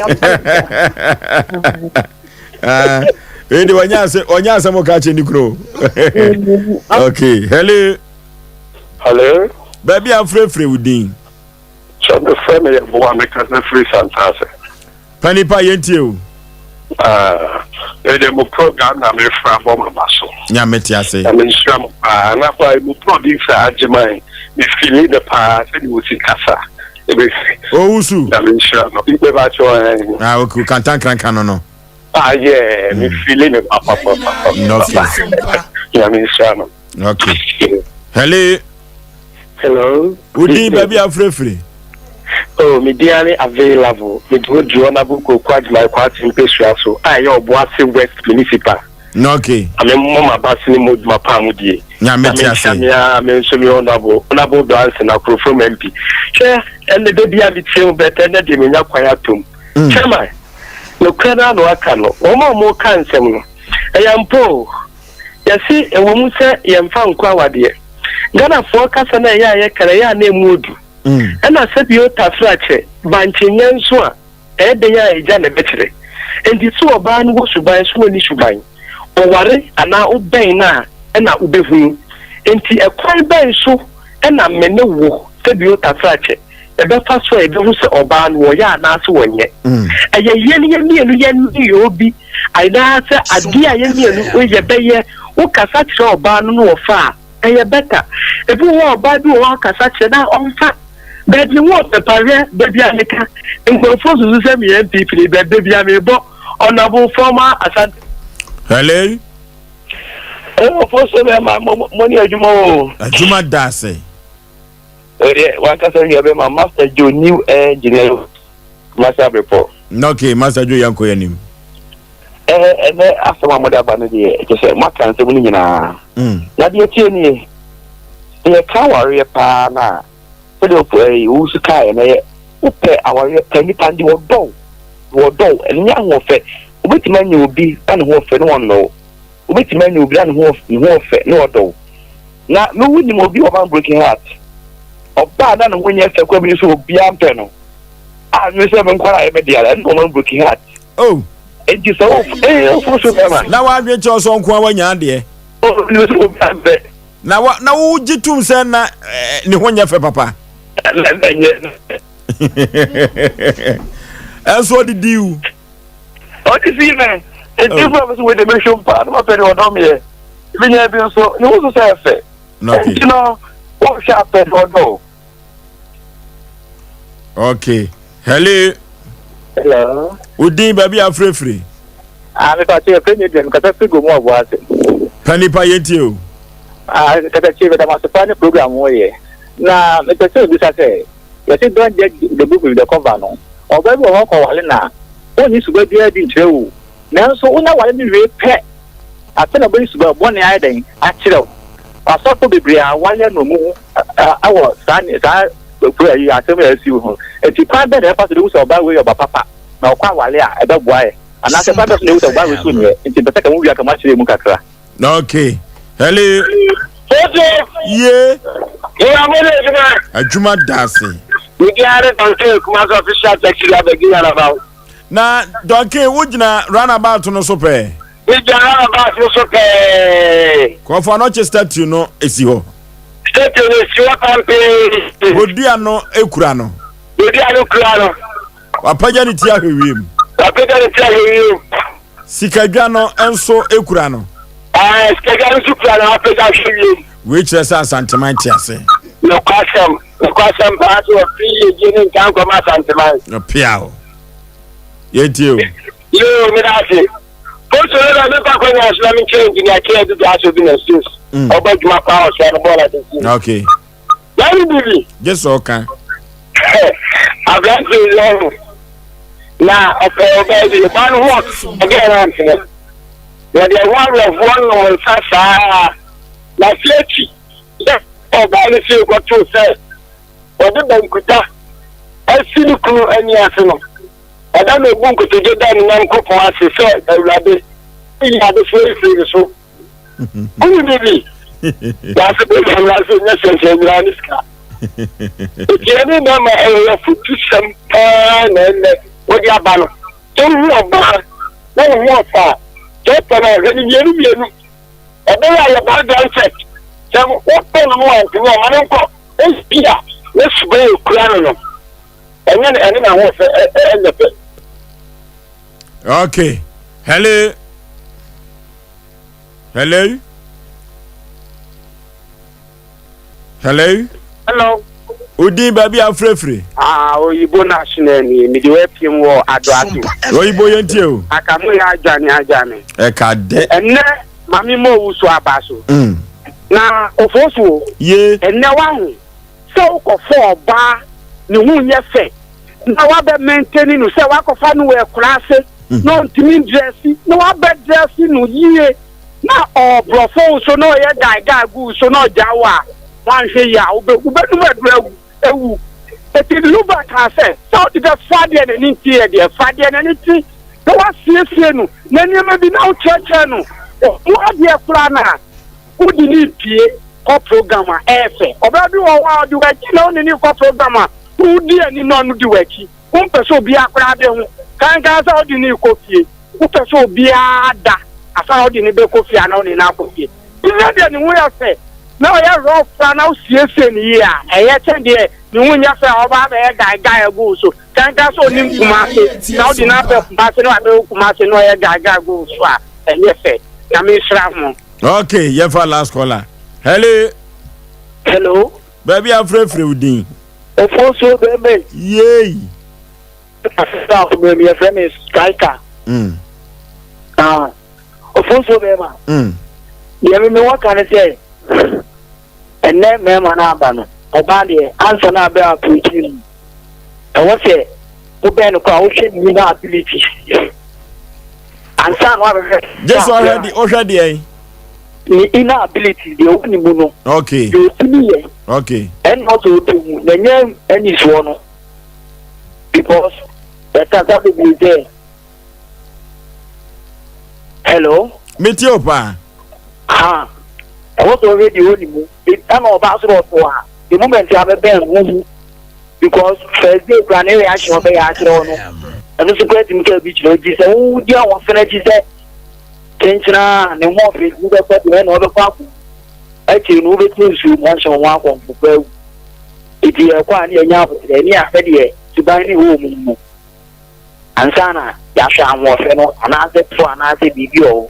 Ah, ee de wɔnyɛ asɛ wɔnyɛ asɛm ɔka kyerɛ ne kuro. Okay, hello. Hello. Baabi a frɛfrɛ wo din. Sɛ mefrɛ me yɛ boa mekasa firi Santase. Panipa yɛntie o. Ah, ɛdeɛ mo program na mefra bɔ maba so. Nyame te ase. Na menhyira mo paa. Na pa mo producer Agyeman, me feeling no paa sɛdeɛ ɔsi kasa. Ebesi. Owusu. Na menhyira no. Bɛba kyɛ ɔn. Ah, okay, kantankranka no no. Ah, yeah, me feeling no papa papa papa. Okay. Nyame nhyira no. Okay. Hello. Hello. Wodin baabi a wofirefiri? Oh, me din ne available. Me de oduru Honorable Koku Agyeman Kwate mpesua so a ɛyɛ Ɔboase West Municipal. Okay. Ame mmɔ m'abase ne mo dwuma pa a modie. Nyame te ase. Na menhyia me nso me Honorable Honorable Branson Akorofrom MP. Hwɛ, ɛnɛ da bi a metie wo bɛtɛ ɛnɛ deɛ menya kwan atom. Mm. Chairman, nokorɛ no ano aka no, wɔn a wɔka nsɛm no, ɛyɛ ampa o. Yɛse ɛwɔ mu sɛ yɛmfa nkɔ awadeɛ. Ghanafoɔ kasa no a ɛyɛ a yɛka no ɛyɛ a na ɛmu ɔdu. Ɛna sɛbio tafrakyɛ, bankye nyɛ nso a, ɛyɛ dɛn a egya na ɛbɛkyerɛ. Enti sɛ ɔbaa no wɔ suban so ɔnni suban, ɔware anaa wobɛn no a ɛna wobɛhunu. Enti ɛkwan bɛn so na me ne wo, sɛbio tafrakyɛ, yɛbɛfa so a yɛbɛhu sɛ ɔbaa no ɔyɛ anaasɛ ɔnyɛ? Ɛyɛ yɛn yɛn mmienu yɛn nneyɔɔ bi anaasɛ adeɛ a yɛn mmienu yɛbɛyɛ, wokasa kyerɛ ɔbaa no na ɔfa a, ɛyɛ better. Ebi wɔ hɔ a ɔbaa bi wɔ hɔ akasa kyerɛ na ɔmfa. But me wɔ pɛpawɛ da bi a meka nkurɔfoɔ susu sɛ meyɛ NPP ni but da bi a mebɔ Honourable former Asante. Hello. Ɛwɔ so bɛ ma mo mo ne adwuma o. Adwuma da ase. Ɛdeɛ wankasa nua bɛ ma Master Joe new engineer Kumasi Abrepɔ. Okay, Master Joe yɛnkɔ yɛn anim. Ɛɛ ɛnɛ asɛm a mode aba no deɛ kyɛ sɛ moaka nsɛm no nyinaa. Mm. Na deɛ tie nie, sɛ yɛka awareɛ paa no a, sɛdeɛ ɛyi wo nso kaeɛ no ɛyɛ wopɛ awareɛ pɛ nipa no deɛ ɔdɔ wo, deɛ ɔdɔ wo, ɛnyɛ ahoɔfɛ. Wobɛtumi anya obi na ne ho ɔfɛ na ɔnnɔ wo. Wobɛtumi anya obi na ne ho ne ho ɔfɛ na ɔdɔ wo. Na me wonim obi wɔ man broken heart. Ɔbaa na ne ho nyɛ fɛ kora bi nso obiara mpɛ no. A me sɛ me nkwara ayɛ me dea ɛno ɔman broken heart. Oh. Enti sɛ wo ee ofo so bɛma. Na wadwen kyerɛ sɛ ɔnko a wanya adeɛ. Oh, ne sɛ obi ampɛ. Na wa na wo gye tum sɛ na eh, ne ho nyɛ fɛ papa. Na na nyɛ. Ɛnso ɔde di wo. Ɔde si mɛ. Enti fún mi sɛ wei de mehwɛ mpa na mapɛ de ɔdɔ meɛ. Ebi nya bi nso ne ho so sɛ ɛfɛ. Enti no wohwɛ apɛ de ɔdɔ. Okay. Hello. Hello. Udin baabi a afirefire. Ah, me fa kyerɛ fɛ mi kasa firi gomu ɔbo ase. Panipa yɛn tie o. Ah, kasa kyerɛ bɛda mo ase paa ne program wo yɛ. Na mepɛ sɛ obisa sɛ yɛse don't judge the book with the cover no. Ɔbaa bi wɔ hɔ kɔwale na ɔnyi suba biara di nkyerɛ wo. Nanso wonya ware no wie pɛ, afei na ɔbɛyi suban bɔne ayɛ dɛn akyerɛ wo. Asɔfo bebree a wɔayɛ no mu wɔ saa saa kuro yi asɛm a asi ho. Enti kwan bɛn na yɛfa so de hu sɛ ɔbaa wei yɛ ɔba papa na ɔkɔ aware a ɛbɛboa yɛ? Anaasɛ kwan bɛn so na yɛhu sɛ ɔbaa wei so nyɛ? Enti mpɛ sɛ ka mo wie a ka mo akyerɛ mu kakra. Okay. Hello. Ojo. Ye. Ye mo de adwuma. Adwuma da ase. Me biara Duncan Kumasi official taxi driver gi runabout. Na Duncan wo gyina runabout no so pɛɛ. Me gyina runabout no so pɛɛ. Kɔfɔ anɔkye statue no esi hɔ. Statue no esi hɔ pampee. Bodua no ekura no. Bodua no kura no. Wapagya ne ti ahwɛ wiem. Wapagya ne ti ahwɛ wiem. Sikadwa no nso kura no. Ɛɛ, sikadwa no nso kura no apagya ahwɛ wiem. Wei kyerɛ sɛ Asanteman te ase. Nokwasɛm, nokwasɛm paa sɛ wɔfiri yiedie ne nka nkɔma Asanteman. Ɔpea o. Yɛntie o. Yoo, meda ase. Posto no na mefa kwanya so na menkyerɛ engineer K. Adu Dwaso bi na Sus. Ɔbɔ adwuma paa ɔsoa no bɔɔl ade. Okay. Yɛne bibi. Gye sɛ ɔka. Aberante yi ɔho na ɔpɛ ɔbaa bi ɔbaa no ho ɔgɛɛ no antene. Wɔde ɛho awerɛhoɔ nom nsa saa na afei akyi sɛ ɔbaa no fie kɔtoo sɛ ɔde bankuta asi ne kunu ani ase no, ɛda na ɔbu nkotodwe da ne Nyankopɔn ase sɛ Awurade. yi adesoa yi firi ne so. Wonim biribi? Wiase bɛ nyinaa sɛ nyɛ hyɛnhyɛn nyinaa ne sika. Eti ɛne na ma ɛyɛ afutusɛm paa na ɛnɛ wɔde aba no. Sɛ wohu ɔbaa na wohu ɔfa a, sɛ wopɛ no a hwɛ no mmienu mmienu. Ɛbɛyɛ a yɛ background check. Sɛ wopɛ no no antumi a ma no nkɔ. Ebia ne suban a ekura no no, ɛnyɛ ɛne n'ahoɔfɛ ɛnyɛ pɛ. Okay. Hello. Hello. Hello. Hello. Odin baabi afirafiri. Ah, oyibo national ni mi de wapiem wɔ adoato. Oyibo yɛn tie o. Akamu yɛ adwane adwane. Ɛka dɛ. Ɛnɛ maame mo owu so aba so. Mm. Na ofosuo. Ye. Ɛnɛ wahu sɛ wokɔfɔ ɔbaa ne ho nyɛ fɛ na wabɛ maintain no sɛ wakɔfa no wɔ akura ase mm. na ɔntumi ndrɛsi na wabɛ drɛsi no yie na ɔbrɔfo wo so na ɔyɛ gaagaa gu so na ɔgya wo a wanhwɛ yie a wobɛ wobɛnum aduru awu ewu eti luba kaa sɛ sɛ wode bɛfa deɛ n'ani nti yɛ deɛ fa deɛ n'ani ti na wasiesie no na nneɛma bi na wokyerɛkyerɛ no ɔmo adeɛ koraa na wode ne pie kɔ program a ɛyɛ fɛ ɔbaa bi wɔ hɔ a ɔde w'akyi na wone ne kɔ program a wodi anim na ɔno di w'akyi wompɛ sɛ obiara koraa bɛ ho kankan sɛ wode ne kɔ fie wopɛ sɛ obiara da asa na wode ne bɛkɔ fie ana wode ne akɔ fie nyɛ deɛ ne ho yɛ fɛ na ɔyɛ rough koraa na wosiesie ne yie a ɛyɛ kyɛn deɛ ne ho nyɛ fɛ a ɔba abɛyɛ gaegae agu wo so kankan sɛ onim Kumase na wode no abɛ Kumase na wabɛwɔ Kumase na ɔyɛ gaegae agu wo so a ɛnyɛ fɛ na menhyira ho. Okay, yɛfa last caller. Hello. Hello. Baabi afrɛfrɛ wo din. Ofosuo bɛmɛ. Yei. Asesa akoma mi yɛfrɛ me striker. Mm. Ah, Ofosuo bɛma. Mm. Deɛ me mewɔ ka ne sɛ ɛnɛ mmarima no aba no ɔbaa deɛ ansa no abɛ approach mu ɛwɔ sɛ wobɛn no koraa wohwɛ ne nyina ability ansa na wabɛhwɛ. Gye sɛ ɔhwɛ de ɔhwɛ deɛ. Ne inner ability deɛ ɔwɔ ne mu no. Okay. Deɛ ɔtumi yɛ. Okay. Ɛna ɔsɛ ɔtɔ mu na ɛnyɛ anisoɔ no because yɛkasa bebree sɛ hello. Metie o paa. Ha ɛwɔ sɛ ɔhwɛ deɛ ɔwɔ ne mu ɛna ɔbaa soro ɔto a the moment a bɛbɛn no ho because first day kura ne reaction ɔbɛyɛ akyerɛ wo no ɛno nso kura tumi ka bi kyerɛ nti sɛ wodi ahoɔfɛ no akyi sɛ kyenkyena a ne ho ɔfɛ nti wobɛkɔ deɛ ɛna ɔbɛkɔ akɔ akyiri no wobɛtu nsuo mu ahyɛ wo ho akɔmfo pa awu nti yɛkɔ a ne yɛnya aboterɛ ne yɛahwɛ deɛ suban ne ɛwɔ mu mu ansa na yɛahwɛ ahoɔfɛ no anaasɛ to anaasɛ biribi wɔ hɔ.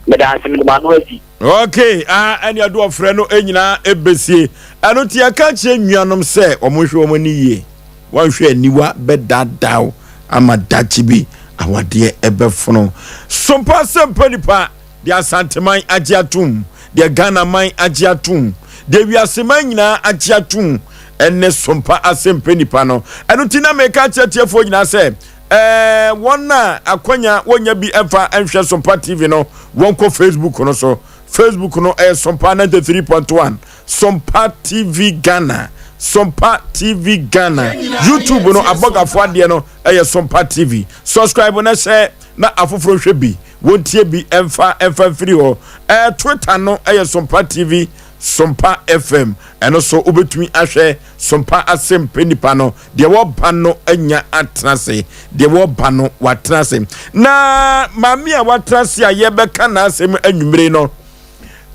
Meda ase mede m'ano asi. Okay, ah, ɛne ɛde ɔfrɛ no nyinaa ɛbɛsie. Ɛno nti yɛka kyerɛ nnuanom sɛ wɔn nhwɛ wɔn ani yie. Wɔnhwɛ aniwa bɛdaadaa wo ama dakye bi awadeɛ ɛbɛfono. Sompa sɛmpa nipa deɛ Asanteman agye atom, deɛ Ghana man agye atom, deɛ wiase man nyinaa agye atom ɛne sompa asɛmpɛ nipa no. Ɛno nti na meka kyerɛ tiefoɔ nyinaa sɛ ɛɛ wɔn a akwanya wɔnya bi ɛmfa nhwɛ Sompa TV no wɔnkɔ Facebook no so. Facebook no ɛyɛ Sompa 93.1, Sompa TV Ghana, Sompa TV Ghana. YouTube no abɔgafoɔ adeɛ no ɛyɛ Sompa TV. Subscribe na hyɛ na afoforɔ nhwɛ bi. Wɔntie bi mfa mfa mfiri hɔ. Ɛɛ Twitter no yɛ Sompa TV, Sompa FM. Ɛno so wobɛtumi ahwɛ Sompa asɛmpɛ nipa no. Deɛ wɔba no anya atena ase. Deɛ wɔba no watena ase. Na maame a watena ase a yɛbɛka n'asɛm anwummere no,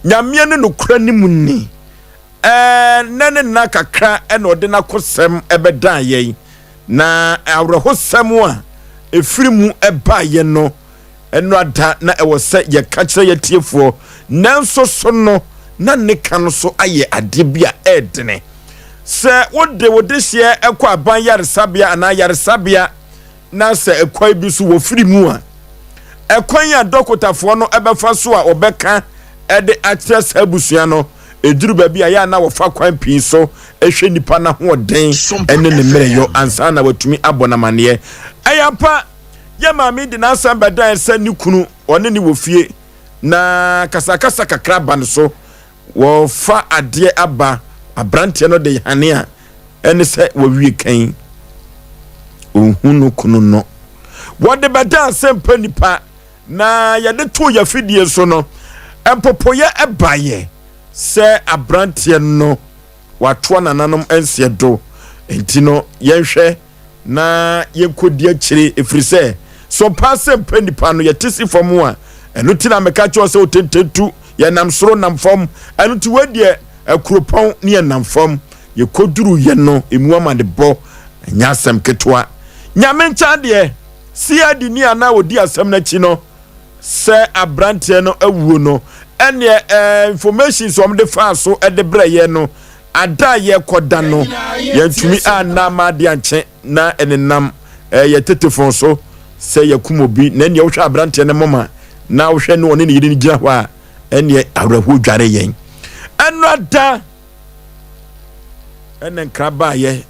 Nyameɛ ne nokorɛ ne mu ni. Ɛɛ nɛ ne nna kakra ɛna ɔde n'akosɛm ɛbɛdan yɛn. Na awerɛhosɛm a ɛfiri mu baeɛ no, ɛno ada na ɛwɔ sɛ yɛka kyerɛ yɛtiefoɔ, nanso so no, na ne ka no so ayɛ adeɛ bi a ɛredene. Sɛ wode wo dehyeɛ kɔ aban yaresabea anaa yaresabea na sɛ ɛkwan bi so wɔfiri mu a, ɛkwan a dɔkotafoɔ no bɛfa so a wɔbɛka de akyerɛ saa abusua no, ɛduru baabi a yɛ a na wɔfa kwan pii so hwɛ nipa no ahoɔden ne ne mmerɛyɔ ansa na watumi abɔ no amanneɛ. Ɛyɛ ampa, yɛ maame de n'asɛm bɛdan sɛ ne kunu ɔne ne wɔ fie na kasakasa kakra ba no so. Wɔfa adeɛ aba, aberanteɛ no de hane a ɛne sɛ wɔwie kan. Ɔnhu no kunu no. Wɔde bɛdan asɛmpa nipa. Na yɛde too yɛn afidie so no, mpopoeɛ baeɛ sɛ aberanteɛ no watoa nananom nseɛ do. Nti no, yɛnhwɛ na yɛnkɔdi akyire, ɛfiri sɛ sɛ ɔpɛ asɛm pɛ nipa no, yɛte si fam a, ɛno nti na meka kyerɛ sɛ otententu, yɛnam soro nam fam. Ɛno nti wei deɛ akuropɔn ne yɛnam fam. Yɛkɔduru yɛ no, emu amanebɔ ɛnyɛ asɛm ketewa. Nyame nkyɛn deɛ, CID ni a na ɔdi asɛm no akyi no, sɛ aberanteɛ no awuo no, ɛneɛ eh, informations wɔn de faa so de brɛ yɛ no, ada a yɛkɔda no, yɛntumi anna ama adeɛ ankye na ɛnenam eh, yɛ tetefon so sɛ yɛkum obi, na ɛneɛ wohwɛ aberanteɛ no moma na wohwɛ ne ɔne ne yere no gyina hɔ a, ɛneɛ awerɛhoɔ dware yɛn. Ɛno ada ɛna nkra baayɛ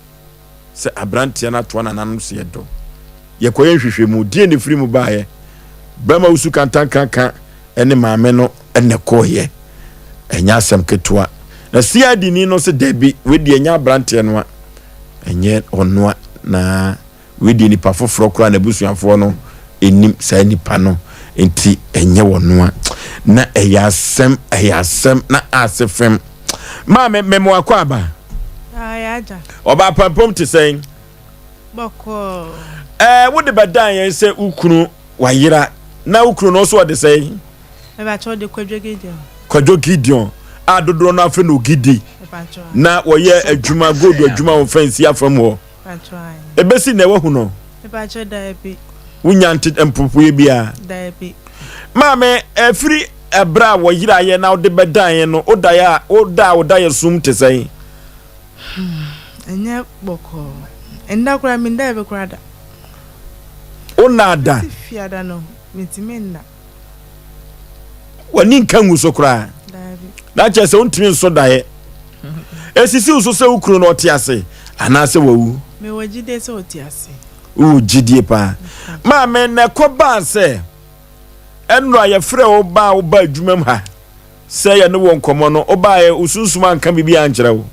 sɛ aberanteɛ no atoa nananom so yɛ dɔ. Yɛkɔyɛ nhwehwɛmu, deɛ na ɛfiri mu baeɛ? Bɛrima wusu kantankanka ne maame no na ɛkɔeɛ. Ɛnyɛ asɛm ketewa. Na CID ni no sɛ dabi, wei deɛ ɛnyɛ aberanteɛ no a, ɛnyɛ ɔno a, na wei deɛ nipa foforɔ koraa n'abusuafoɔ no ɛnim saa nipa no, nti ɛnyɛ ɔno a. Na ɛyɛ asɛm, ɛyɛ asɛm, na ase fem. Maame, memo akɔ aba. Ɔbaa pampam te sɛn? Bɔkɔɔ. Ɛɛ, wode bɛdan yɛn sɛ wo kunu wayera na wo kunu no nso ɔde sɛn? Mebakyɛ ɔde Kwadwo Gideon. Kwadwo Gideon a dodoɔ no afɛ no Gidi na wɔyɛ adwuma gold adwuma wɔ fɛnsi afam hɔ. Ebesi na wahu no? Mebakyɛ daabi. Wonya nte mpopoeɛ biara? Daabi. Maame, ɛfiri ɛberɛ a wɔyeraeɛ na wode bɛdan yɛn no, wodaeɛ a woda a woda yɛ sum te sɛn? Hmm, ɛnyɛ bɔkɔɔ. Nda koraa mendae bi koraa da. Wonnaa da? Mete fiada no, mentumi nna. W'ani nka ngu so koraa? Daabi. Na kyerɛ sɛ wontumi nso daeɛ. Esisi wo so sɛ wo kunu no ɔte ase anaasɛ wawu? Mewɔ gyidie sɛ ɔte ase. Wowɔ gyidie paa. Maame, na ɛkɔ baa sɛ ɛnora yɛfrɛ wo baa wo ba adwuma mu ha sɛ yɛne wɔ nkɔmmɔ no, wobaeɛ wo sunsum anka biribi ankyerɛ wo?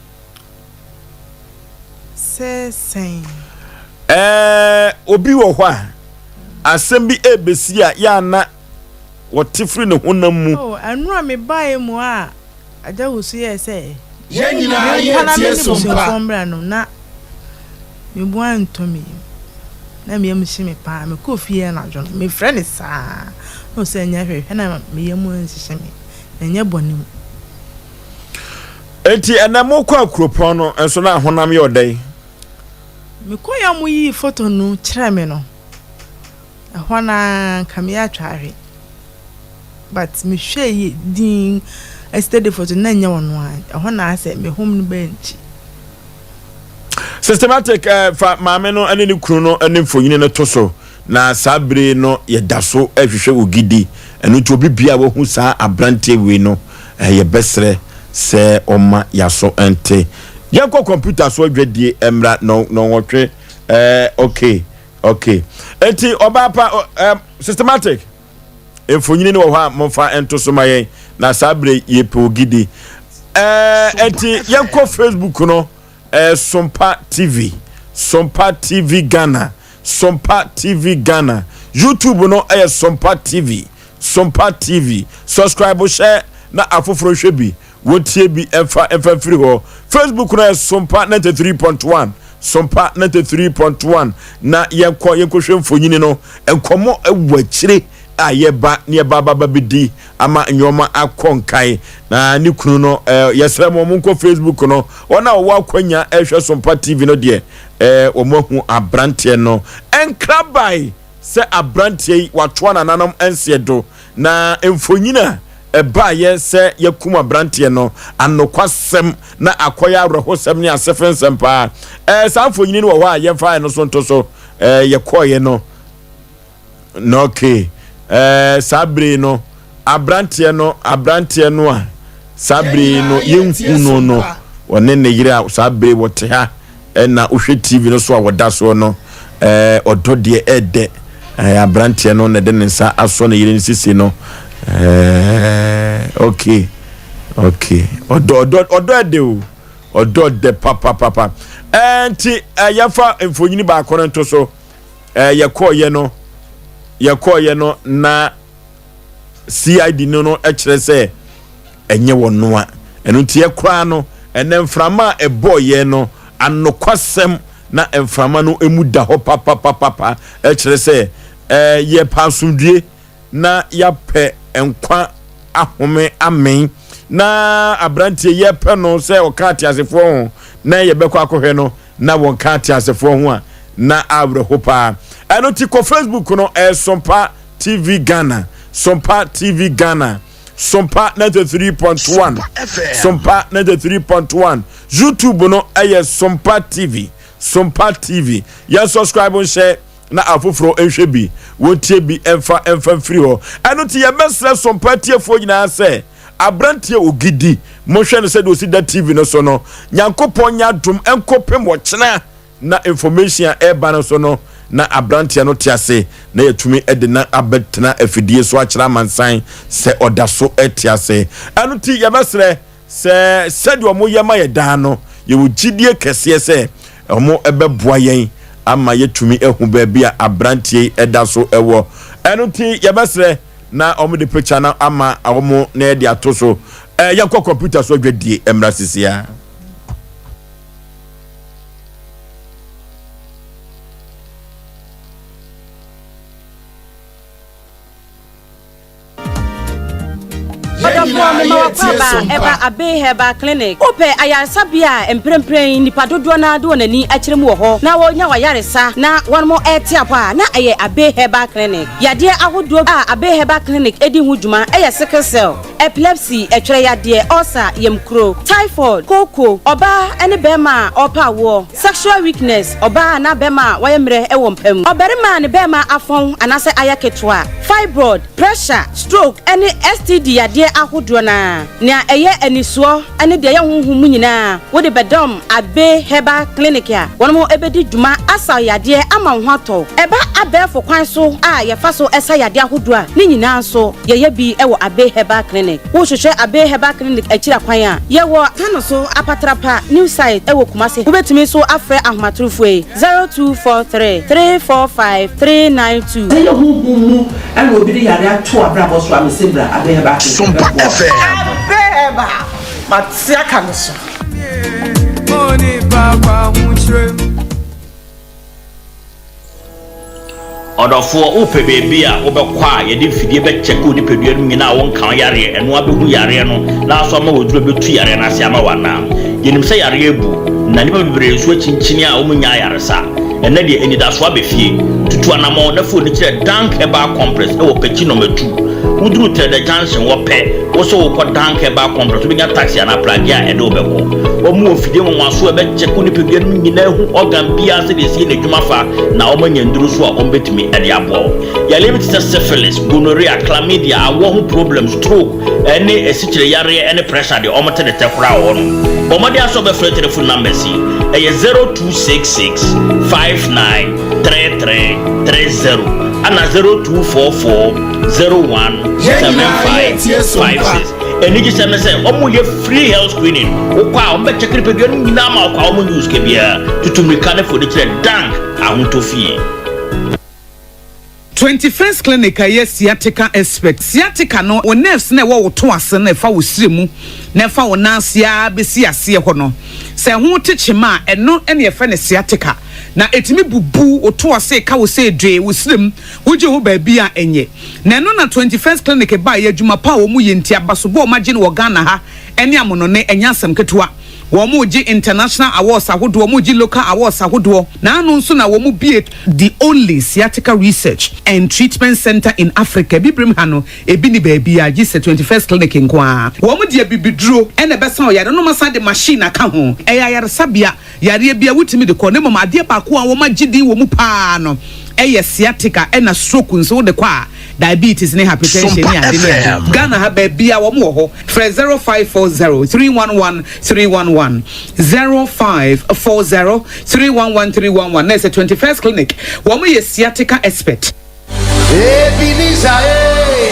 Sɛ sɛn? Ɛɛ, obi wɔ hɔ a, asɛm bi ɛrebɛsi a, yɛ a na wɔte firi ne honam mu. Oh, ɛno a mebaeɛ mu a Agya Wusu yɛɛ sɛ Yɛn nyinaa mempa yɛ na me tie ne so mpa. busuafoɔ mmra no, na me bo antɔ me yam. Na me yam hye me paa. Mekɔɔ fie anadwo no, mefrɛ no saa na ɔsɛ ɛnyɛ hwee, hwɛ na me yam nhyehye me, na ɛnyɛ bɔne mu. Enti ɛnɛ mokɔ akuropɔn no nso na ahonam yɛ ɔdɛn? Mekɔeɛ a wɔyii foto no kyerɛɛ me no, ɛhɔ no ara nka meyɛ atwa ahwe. But mehwɛɛ yie dinn steady foto no na ɛnyɛ ɔno ara, ɛhɔ na asɛ me home no bɛɛ nkyi. Systematic eh, fa maame no ne ne kunu no ne mfonini no to so na saa bere no yɛda so rehwehwɛ Ogidi. Ɛno nti obi bia a wahu saa aberanteɛ wei no eh, yɛbɛsrɛ sɛ ɔma yaso nte. Yɛnkɔ kɔmputa so adwadie mmra nɔnwɔtwe eh, okay okay. Enti ɔbaa pa eh, systematic mfonini no wɔ hɔ a momfa nto so ma yɛn na saa bere yɛpɛ ogidi ɛɛ enti yɛnkɔ Facebook no ɛɛ Sompa TV Sompa TV Ghana Sompa TV Ghana YouTube no ɛyɛ Sompa TV Sompa TV subscribe hyɛ na afoforɔ nhwɛ bi wɔntie bi ɛmfa ɛmfa mfiri hɔ Facebook no yɛ Sompa 93.1 Sompa 93.1 na yɛnkɔ yɛnkɔhwɛ mfonyini no nkɔmmɔ wɔ akyire a yɛba ne yɛba baba bɛdi ama nneɛma akɔ nkan na ne kunu no eh, yɛsrɛ mo wɔn nkɔ Facebook no wɔn a wɔwɔ akwanya ɛhwɛ Sompa TV no deɛ eh, wɔn ahu aberanteɛ no nkrabae sɛ aberanteɛ yi watoa nananom nseɛ do na mfonyin a ɛbaeɛ sɛ yɛkum aberanteɛ no anokwasɛm na akɔyɛ awerɛhosɛm ne asefe nsɛm paa. Ɛɛ saa mfonyin no wɔ hɔ a yɛmfa ɛno so nto so. Ɛɛ yɛkɔeɛ no na okay. Ɛɛ saa bere no aberanteɛ no aberanteɛ no a saa bere no yɛnhu no no ɔne ne yere a saa bere wɔte ha ɛna wohwɛ TV no so a wɔda soɔ no ɛɛ ɔdɔ deɛ ɛɛdɛ ɛɛ aberanteɛ no na ɛde ne nsa asɔ ne yere no sisi no ɛɛ okay okay ɔdɔ ɔdɔ ɔdɔ ɛdɛ o ɔdɔ ɛdɛ papapapa ɛɛ nti ɛɛ yɛfa mfonyini baako no nto so ɛɛ yɛkɔɔyɛ no yɛkɔɔyɛ no na. CID no no kyerɛ sɛ ɛnyɛ wɔn noa. Ɛno nti ɛkoraa no, ɛnɛ mframa a ɛbɔɔyɛ no, anokwasɛm na mframa no mu da hɔ papapapapa, ɛkyerɛ sɛ ɛɛ yɛpɛ asomdue na yɛapɛ nkwa ahome amen. Na aberanteɛ yɛpɛ no sɛ ɔka ateasefoɔ ho na yɛbɛkɔ akɔhwɛ no na wɔnka ateasefoɔ ho a, na awerɛho paa. Ɛno nti kɔ Facebook no, ɛyɛ Sompa TV Ghana, Sompa TV Ghana, Sompa 93.1, Sompa 93.1. YouTube no ɛyɛ Sompa TV, Sompa TV. Yɛn subscribe nhyɛ na afoforɔ nhwɛ bi, wɔntie bi mfa mfa mfiri hɔ. Ɛno nti yɛbɛsrɛ Sompa atiefoɔ nyinaa sɛ aberanteɛ Ogidi, monhwɛ no sɛdeɛ ɔsi da TV no so no. Nyankopɔn nyɛ adom nkɔpem ɔkyena na information a ɛreba no so no na aberanteɛ no te ase na yɛatumi de no abɛtena afidie so akyerɛ amansan sɛ ɔda so te ase. Ɛno nti yɛbɛsrɛ sɛ sɛdeɛ wɔyɛ ma yɛ daa no, yɛwɔ gyidie kɛseɛ sɛ wɔbɛboa yɛn ama yɛatumi ahu baabi a aberanteɛ yi da so wɔ. Ɛno nti yɛbɛsrɛ na wɔde picture no ama wɔn na yɛde ato so. Yɛnkɔ kɔmputa so adwadie mmra sisia. Ɔdɔfoɔ mema w'akwaaba ɛba Abbey Herbal Clinic. Wopɛ ayaresabea a mprempren nnipa dodoɔ no ara de wɔn ani akyerɛ mu wɔ hɔ na wɔnya w'ayaresa na wɔn rete apɔ a, na ɛyɛ Abbey Herbal Clinic. Yadeɛ ahodoɔ a Abbey Herbal Clinic di ho dwuma yɛ sickle cell, epilepsy, ɛtwerɛ yadeɛ, ulcer, yamkuro, typhoid, kooko, ɔbaa ne barima a ɔrepɛ awoɔ, Sexual weakness, ɔbaa anaa bɛrima a wayɛ mmerɛ wɔ mpa mu, ɔbarima a ne bɛrima afɔn anaasɛ ayɛ ketewa, fibroid, pressure, stroke ne STD yadeɛ ahodoɔ no ara. Nea ɛyɛ anisoɔ ne deɛ ɛyɛ honhom mu nyinaa wode bɛdɔm Abbey Herbal Clinic a wɔn bɛdi dwuma asa wo yadeɛ ama wo ho atɔ wo. Ɛba abɛɛfo kwan so a yɛfa so sa yadeɛ ahodoɔ a, ne nyinaa nso yɛyɛ bi wɔ Abbey Herbal Clinic. Wohwehwɛ Abbey Herbal Clinic akyiri akwan a, yɛwɔ Tano so Apatrapa New Site wɔ Kumasi. Wobɛtumi nso afrɛ ahomatorofoɔ yi, 0243 345 392. Sɛ yɛ honhom mu na obi de yare ato w'abrabɔ so a, mese bra Abbey Herbal Clinic ɛbɛboa wo. Abbey Herbal, mate aka no so. Ɔdɔfoɔ, wopɛ baabi a wobɛkɔ a yɛde mfidie bɛkyɛke wo nipadua no nyinaa a wonka wo yareɛ, ɛno ara bɛhu yareɛ no na aso ama wo aduro a ɛbɛtu yareɛ no ase ama wo anaa? Yɛnim sɛ yareɛ abu, na nnipa bebree nso akyinkyini a wɔnnya ayaresa. Ɛnnɛ deɛ, anidasoɔ aba fie. Tutu anammɔn na fa w'ani kyerɛ Dank Herbal Complex wɔ Pekyi Nɔma Tu. Woduru Trɛdɛ Junction hɔ pɛ, wo sɛ worekɔ Dank Herbal Complex, wobɛnya taxi anaa pragea a ɛde wo bɛkɔ. Wɔwɔ mfidie nwanwasoɔ a ɛbɛkyɛke wo nipadua no nyinaa ahu organ biara sɛdeɛ ɛsi yɛ n'adwuma fa na wɔanya nnuro nso a wɔbɛtumi de aboa wo. Yareɛ bi te sɛ syphilis, gonorrhea, chlamydia, awoɔ ho problem, stroke, ne asikyire yareɛ ne pressure deɛ wɔte ne tɛ koraa wɔ hɔnom. Bɔ mmɔden ara sɛ wobɛfrɛ telephone numbers yi, ɛyɛ 0266 59 33 30 ɛna 0244 01 75 56. Anigyesɛm ne sɛ wɔyɛ free health screening. Wokɔ a wɔbɛkyɛke nipadua no nyinaa ma wokɔ a wɔnnye wo sika biara. Tutu mmirika ne fo de kyerɛ Dank Ahotɔ Fie. 21st Clinic a ɛyɛ sciatica expert. Sciatica no, wo nerves no a ɛwɔ wo to ase no a ɛfa wo srɛ mu na ɛfa wo nan ase ara bɛsi aseɛ hɔ no, sɛ ɛho te kyema a, ɛno na yɛfrɛ no sciatica. Na ɛtumi bubu wo to ase, ka wo sɛ dwee, wo srɛ mu, wogye ho baabi a ɛnyɛ. Na ɛno na 21st Clinic baeɛ, adwuma pa a wɔyɛ nti, abasobɔ a wɔagye no wɔ Ghana ha ne amonone, ɛnyɛ asɛm ketewa. Wɔregye international awards ahodoɔ, wɔregye local awards ahodoɔ, na ano nso na wɔbue the only sciatica research and treatment centre in Africa, Abibirem ha no, ebi nni baabiara gye sɛ 21st Clinic nko ara. Wɔde abibiduro na ɛbɛsa ɔyare no na wɔasan de machine aka ho. Ɛyɛ ayaresabea, yareɛ biara wotumi de kɔ, na mmom adeɛ baako a wɔagye din wɔ mu pa ara no yɛ sciatica ɛna stroke nso wode kɔ a, diabetes ne hypertension ne ade ne ade. Ghana ha baabiara wɔn wɔ hɔ. Frɛ 0540 311 311, 0540 311 311 na ɛsɛ 21st Clinic. Wɔn yɛ sciatica expert. Ebenezer eh.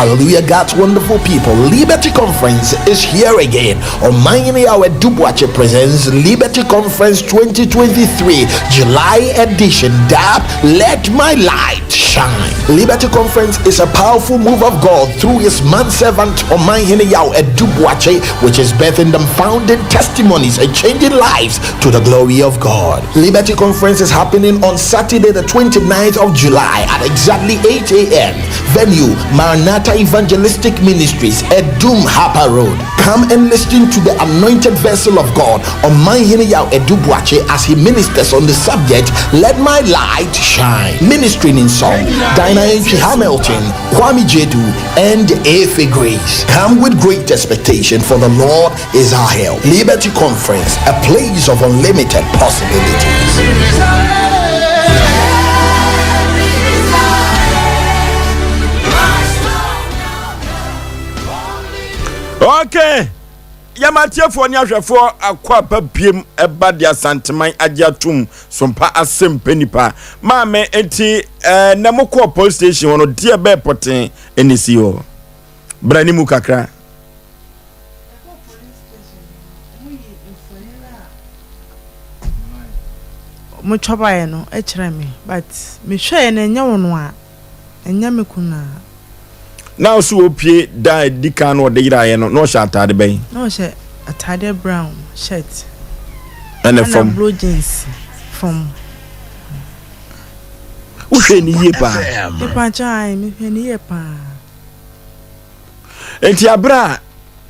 Hallelujah, God's wonderful people. Liberty Conference is here again. Omayini Our Dubuache presents Liberty Conference 2023, July edition. Dab, let my light shine. Liberty Conference is a powerful move of God through his manservant Omayini Yao Edubuache, which is birthing them founding testimonies and changing lives to the glory of God. Liberty Conference is happening on Saturday, the 29th of July at exactly 8 a.m. Venue Maranatha Evangelistic Ministries at Doom Harper Road. Come and listen to the anointed vessel of God Omayini Yao Edubuache as he ministers on the subject Let My Light Shine. Ministering in song, Dinah Entry Hamilton, Kwame Jedu, and Efe Grace. Come with great expectation for the Lord is our help. Liberty Conference, a place of unlimited possibilities. Okay. Yɛma atiefoɔ ne ahwɛfoɔ akɔ aba biem ɛba de Asanteman agye atom sompa asɛm pɛ nipa maame nti ɛɛ na mo kɔɔ police station hɔ no deɛ bɛɛ pɔten ɛna esi hɔ bra ne mu kakra. Wɔn twa baeɛ no kyerɛ me but mehwɛɛ no ɛnyɛ wɔn a. Ɛnyɛ me kunu a. Na ɔso opie da a edi kan na ɔde yeraeɛ no, na ɔhyɛ ataade bɛn? Na ɔhyɛ ataadeɛ brown shirt. Ɛna fam. Ɛna blue jeans fam. Wohwɛ ne yie paa. Mepa kyɛw ae, mehwɛ ne yie paa. Enti abere a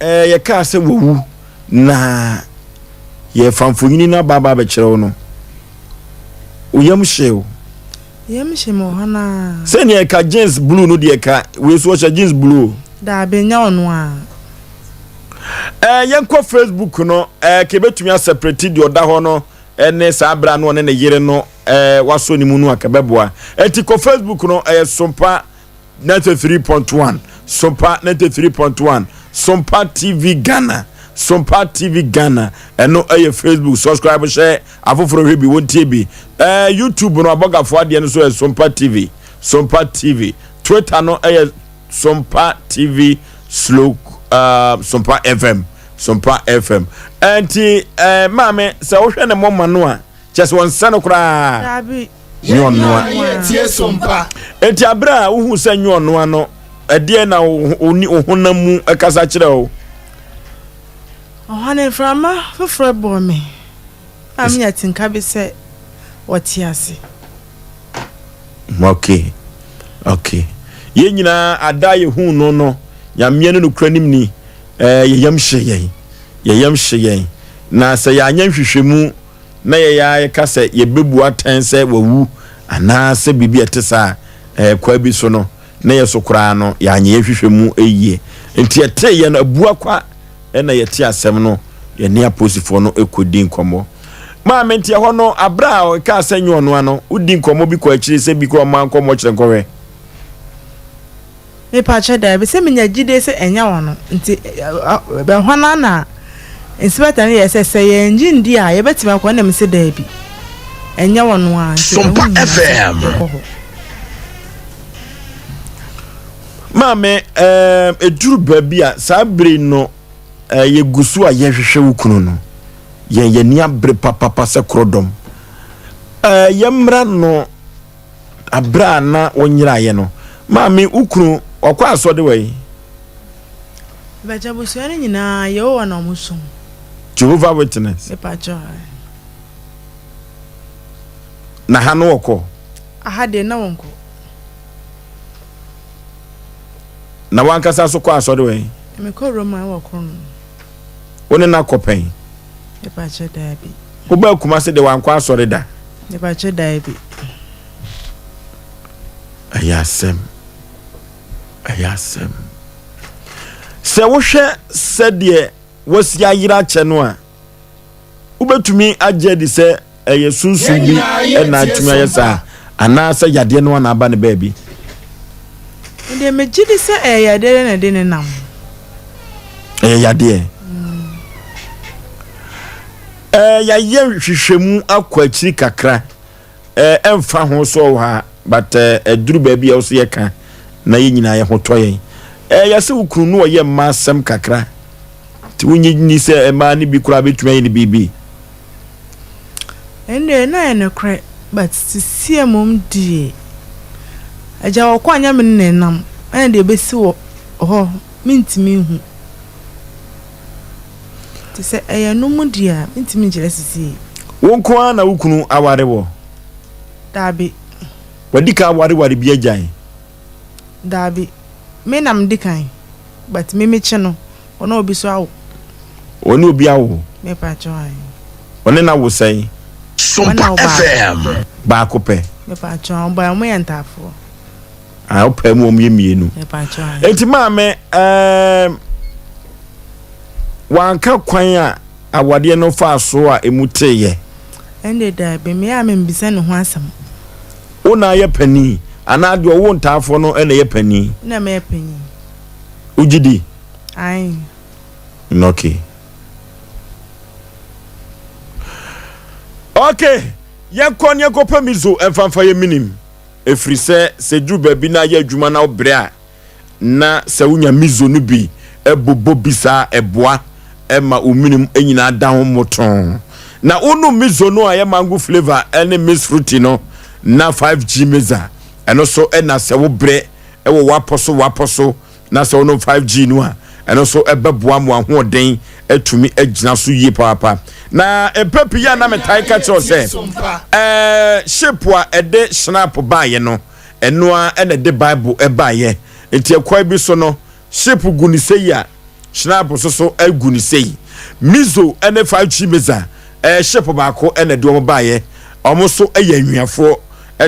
eh, yɛkaa sɛ wawu na yɛfa mfonini no aba aba abɛkyerɛ wo no, wo yam hyee wo? Yam hye me wɔ hɔ no ara. Sɛnea ɛka jeans blue no deɛ ka wei so ɔhyɛ jeans blue o. Daabi nyɛ ɔno a. Eh, yɛnkɔ Facebook no eh, ka ebɛtumi asɛprɛti deɛ ɔda hɔ no ne saa berɛ a na ɔne ne yere no eh, wasɔ ne mu no a kɛbɛboa. Enti kɔ Facebook no ɛyɛ Sompa 93.1 Sompa 93.1 Sompa TV Ghana Sompa TV Ghana ɛno ɛyɛ Facebook subscribe hyɛ afoforɔ hwɛ bi wɔntie bi ɛɛ YouTube no abɔgafoɔ adeɛ no so yɛ Sompa TV Sompa TV Twitter no ɛyɛ Sompa TV slow uh, Sompa FM Sompa FM ɛnti ɛɛ maame sɛ wohwɛ ne mɔma no a kyɛ sɛ wɔnsɛ no koraa Daabi. Nyɛ ɔnoa. Enti abere a wohu sɛ nyɛ ɔnoa no, ɛdeɛ na wo honam mu kasa kyerɛ wo? Ɔhɔ no mframa foforɔ bɔɔ me a menya tinka bi sɛ wɔte ase. Okay, okay. Yɛn nyinaa ada a yɛhuu no no, Nyameɛ ne nokorɛ nim ni, eh, yɛyam hye yɛn, yɛyam hye yɛn. Na sɛ yɛanyɛ nhwehwɛmu na yɛyɛ ara yɛka sɛ yɛbɛbu atɛn sɛ wawu anaasɛ biribi a ɛte saa a, ɛɛ, kwaa bi so no, na yɛ so koraa no, yɛanyɛ yɛn hwehwɛmu yie. Nti yɛtee yɛn abua kwa na yɛte asɛm no, yɛne apolisifoɔ no kɔdi nkɔmmɔ. Maame, nti ɛhɔ no, aberɛ a ɔkaa sɛ nyɛ ɔnoa no, wodi nkɔmmɔ bi kɔ akyire sɛ bi koraa ɔma nkɔmmɔ kyerɛ nkɔhwɛ? Mepakyɛ daabi, sɛ menya gyidie sɛ ɛnyɛ ɔno nti ɛhɔ no ara na inspector no yɛɛ sɛ sɛ yɛngye ndi a yɛbɛtumi akɔ ɛna mese daabi ɛnyɛ ɔno ara nti ɛho Sompa nhia sɛ FM. yɛkɔ hɔ. Maame, ɛɛm, ɛduru baabi a saa bere no ɛɛ, yɛgu so a yɛhwehwɛ wo kunu no, yɛn yɛn ani abere papapa sɛ korodɔm. Ɛɛ, yɛmmra no Bere a na wonyeraeɛ no. Maame, wo kunu, ɔkɔ asɔde wɔ he? Mepakyɛ abusua no nyinaa Yehowa na ɔmo som. Jehovah Witness. Mepakyɛ ae. Na ha no ɔkɔ? Aha deɛ na wɔnkɔ. Na wankasa so kɔ asɔre wɔ he? Mekɔ Roma wɔ Krono. Wo ne no akɔ pɛn? Mepakyɛ daabi. Wobaa Kumasi de wankɔ asɔre da? Mepakyɛ daabi. Ɛyɛ asɛm. Ɛyɛ asɛm. Sɛ wohwɛ sɛdeɛ wasi ayera akyɛ no a, wobɛtumi agye adi sɛ ɛyɛ sunsum bi na atumi ayɛ saa anaasɛ yadeɛ no ana aba ne baabi? Deɛ megye di sɛ ɛyɛ yadeɛ na ɛde ne nam. Ɛyɛ yadeɛ. Ɛɛ yɛayɛ nhwehwɛmu akɔ akyiri kakra. Ɛɛ ɛmfa ho sɛ ɔwɔ ha but ɛduru baabi a ɛwɔ sɛ yɛka na yɛn nyinaa yɛn ho tɔ yɛn. Ɛɛ yɛsɛ wo kunu no ɔyɛ mmaa asɛm kakra. Nti wonye nni sɛ mmaa no bi koraa bɛtumi ayɛ no biribi? Ɛndeɛ na ɛyɛ nokorɛ but sesie mmom deɛ agya wɔkɔ a nyɛ me ne na ɛnam ɛna deɛ ɛbɛsi wɔ hɔ mentumi nhu nti sɛ ɛyɛ no mu deɛ a mentumi nkyerɛ sesie. Wo nko ara na wo kunu aware wɔ? Daabi. Wadi kan awareware bi agyae? Daabi. Me na medi kan but me mekye no Ɔne obi so awo. Ɔne obi awo. Me pa kyɛw ayi. Ɔne na wo sɛn? Ɔne awo baako. Baako pɛ. Me pa kyɛw ɔbaa ɔmo yɛ ntaafoɔ. Ah, ɔpɛ mu ɔmo yɛ mmienu. Me pa kyɛw ayi. Eti maame ɛɛm wanka kwan a awadeɛ no faa so a emu teeɛ. Ɛnde daabi me a membisa ne ho asɛm. Wo na ayɛ panin anaa deɛ ɔwo ntaafoɔ no na ɛyɛ panin? Na mɛyɛ panin. Wogye di? Ae. Okay. Okay, yɛnkɔ ne yɛnkɔpɛ miso mfa mfa yɛ minim. Ɛfiri sɛ sɛ duru baabi na ayɛ adwuma na wobrɛ a, na sɛ wonya miso no bi bobɔ bi saa ɛboa ma wo minim nyinaa da ho mmotoo. Na wonom miso no a ɛyɛ mango flavour ne mix fruity no na 5G meza ɛno so na sɛ wobrɛ wɔ w'apɔ so w'apɔ so na sɛ wonom 5G no a, ɛno nso ɛbɛboa ma w'ahoɔden atumi agyina so yie paapa. Na mpɛ pii a na metae ka kyerɛ sɛ ɛɛ ship a ɛde snap baeɛ no, ɛno ara ɛna ɛde Bible ɛbaeɛ. Nti ɛkwan bi so no, ship gu ne sei a, Schnapp nso so agu no sei. Mizo ne 5G Miza, ɛyɛ ship baako na ɛde wɔn baeɛ. Wɔn nso yɛ anuafoɔ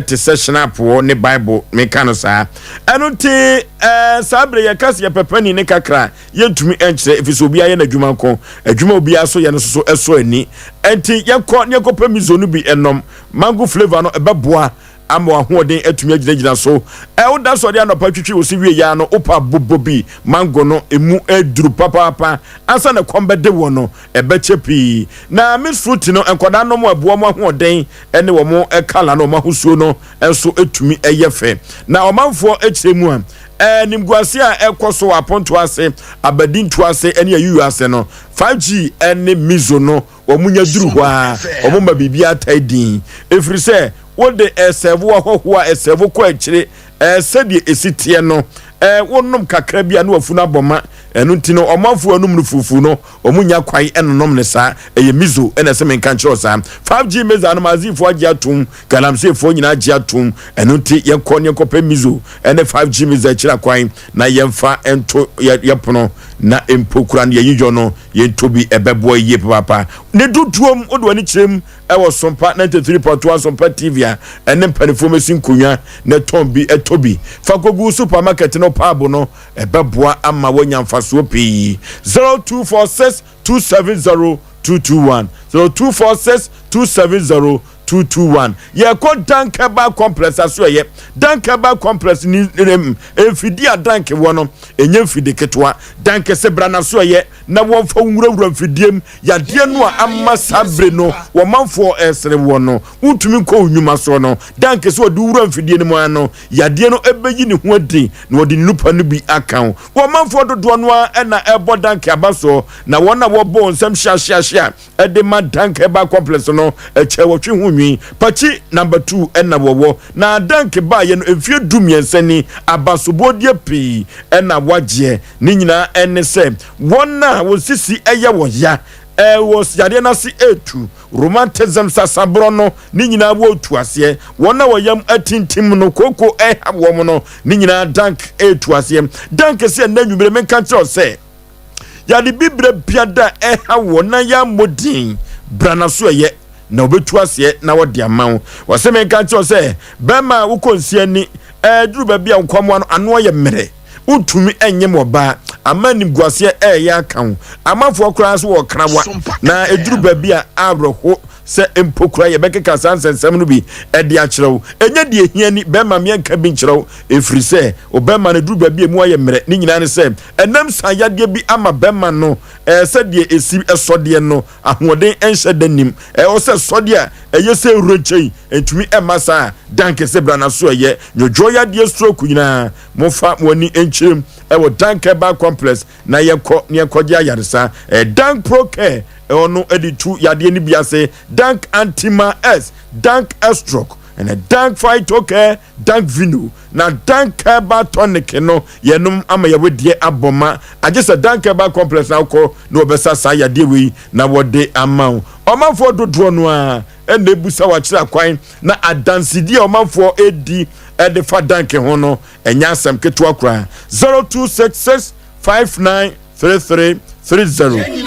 te sɛ Schnapp ne Bible, meka no saa. Ɛno nti, ɛɛ saa bere yɛka sɛ yɛpɛ panin ne kakra a, yɛntumi nkyerɛ ɛfiri sɛ obiara yɛ n'adwuma nko. Adwuma a obiara so yɛ no nso so ɛsɔ ani. Ɛnti yɛnkɔ ne yɛnkɔpɛ Mizo no bi nnom. Mango flavour no ɛbɛboa ama w'ahoɔden atumi agyinagyina so. Ɛ woda sɔre anɔpa twitwi wo se wie ya no, wopɛ abobɔ bi mango no emu aduru papaapa ansa na kɔm bɛde wɔ no, ɛbɛkyɛ pii. Na mixed fruit no, nkwadaa nom a ɛboa wɔn ahoɔden ne wɔn kala no, wɔn ahosuo no nso tumi yɛ fɛ. Na ɔmanfoɔ kyerɛ mu a, animguase a ɛkɔ so wɔ apontoɔ ase, abadintoɔ ase ne ayuo ase no, 5G ne miso no wɔn nya duru hɔ a, wɔn ma biribiara tae din. Ɛfiri sɛ, wode ɛsɛvo ahɔhoɔ a ɛsɛvo kɔ akyire ɛɛ sɛdeɛ ɛsi teɛ no, ɛɛ wonom kakra bi a na wafunu abɔ ma. Ɛno nti no, ɔmanfoɔ anum no fuufuu no, wɔn nya kwan ɛnonom no saa. Ɛyɛ miso ɛna ɛsɛ menka nkyerɛ wo saa. 5G meza no, Mazifoɔ agye atom, Galamseyfoɔ nyinaa agye atom. Ɛno nti yɛnkɔ ne yɛnkɔpɛ miso ɛne 5G meza akyiri akwan na yɛmfa nto yɛ yɛpono na mpo kura no yɛyiyɔ no Yɛntɔ bi, ɛbɛboa yie papaapa. Ne dodoɔm, wode w'ani kyerɛ mu wɔ Sompa 93.1 Sompa TV a, ɛne mpanimfoɔ mɛsi nkonnwa na tɔn bi, tɔ bi. Fa kɔgu supermarket no paabo no, ɛbɛboa ama woanya mfasoɔ pii. 0246 270 221 0246 270 221 Yɛkɔ Dank Herbal Complex asoɛyɛ. Dank Herbal Complex ni mfidie a Dank wɔ no, ɛnyɛ mfidi ketewa. Dank sɛ bra n'asoɛyɛ na wɔmfa wo nwurawura mfidie mu. Yadeɛ no a ama saa bere no wɔmanfoɔ ɛresere woɔ no, wontumi nkɔ wo nnwuma soɔ no, Dank sɛ wɔde wo wura mfidie no mu ara no, yadeɛ no ɛbɛyi ne ho adi na wɔde nnupa no bi aka wo. Wɔmanfoɔ dodoɔ no ara na ɛrebɔ Dank aba soɔ, na wɔn a wɔbɔ wɔn nsam hyeahyeahyea de ma Dank Herbal Complex no kyɛ wɔtwe ho nwi. Pakyi number 2 na wɔwɔ. Na Dank baeɛ no mfeɛ 13 ni, abasobɔdeɛ pii na wɔagyeɛ. Ne nyinaa ne sɛ wɔn a wɔn sisi yɛ wɔn ya, wɔ yadeɛ no ase retu, rheumatism, sasaborɔ no, ne nyinaa wɔretu aseɛ. Wɔn a wɔn yam atintim no, kooko reha wɔn no, ne nyinaa Dank retu aseɛ. Dank sɛ ɛnnɛ anwummere menka nkyerɛ wo sɛ, Yade bi berɛ biada a ɛha woɔ na yɛammɔ din, bra n'aso ɛyɛ na ɔbɛtu aseɛ na ɔde ama wo. Ɔse menka nkyerɛ wo sɛ, bɛrima a wokɔ nsia ni, ɛduru baabi a nkwammoa no ano ayɛ mmerɛ, wontumi nyem ɔbaa, ama animguaseɛ ɛreyɛ aka wo, amanfoɔ koraa nso wɔrekra wa, na ɛduru baabi a awerɛho sɛ mpo koraa yɛbɛkeka saa nsɛnsɛm no bi de akyerɛ wo. Ɛnyɛ deɛ ɛhia ni, bɛrima meɛnka bi nkyerɛ wo, ɛfiri sɛ ɔbɛrima no duru baabi a ɛmu ayɛ mmerɛ, ne nyinaa ne sɛ Ɛnam saa yadeɛ bi ama bɛma no ɛɛ sɛdeɛ ɛsi sɔdeɛ no ahoɔden nhyɛ da nnim. Ɛwɔ sɛ sɔdeɛ a ɛyɛ sɛ wura nkyɛn ntumi ɛma saa Dank sɛ bra na so ɛyɛ nwodwoɔ yadeɛ, stroke nyinaa, momfa mo ani nkyerɛm ɛwɔ Dank Herbal Complex na yɛkɔ ne yɛkɔgye ayaresa. Dank Pro Care ɔno de tu yadeɛ no bi ase, Dank Antima S, Dank Stroke, ɛna Dank Phyto Care, Dank Vino na Dank Herbal Tonic no yɛnom ama yɛwɔ deɛ abɔ ma agye sɛ Dank Herbal Complex na wokɔ na wɔbɛsa saa yadeɛ wei na wɔde ama wo. Ɔmanfoɔ dodoɔ no a ɛna ebusa wakyerɛ akwan na adansedie a ɔmanfoɔ edi ɛde fa Dank ho no ɛnyɛ asɛm ketewa koraa. 0266 593330,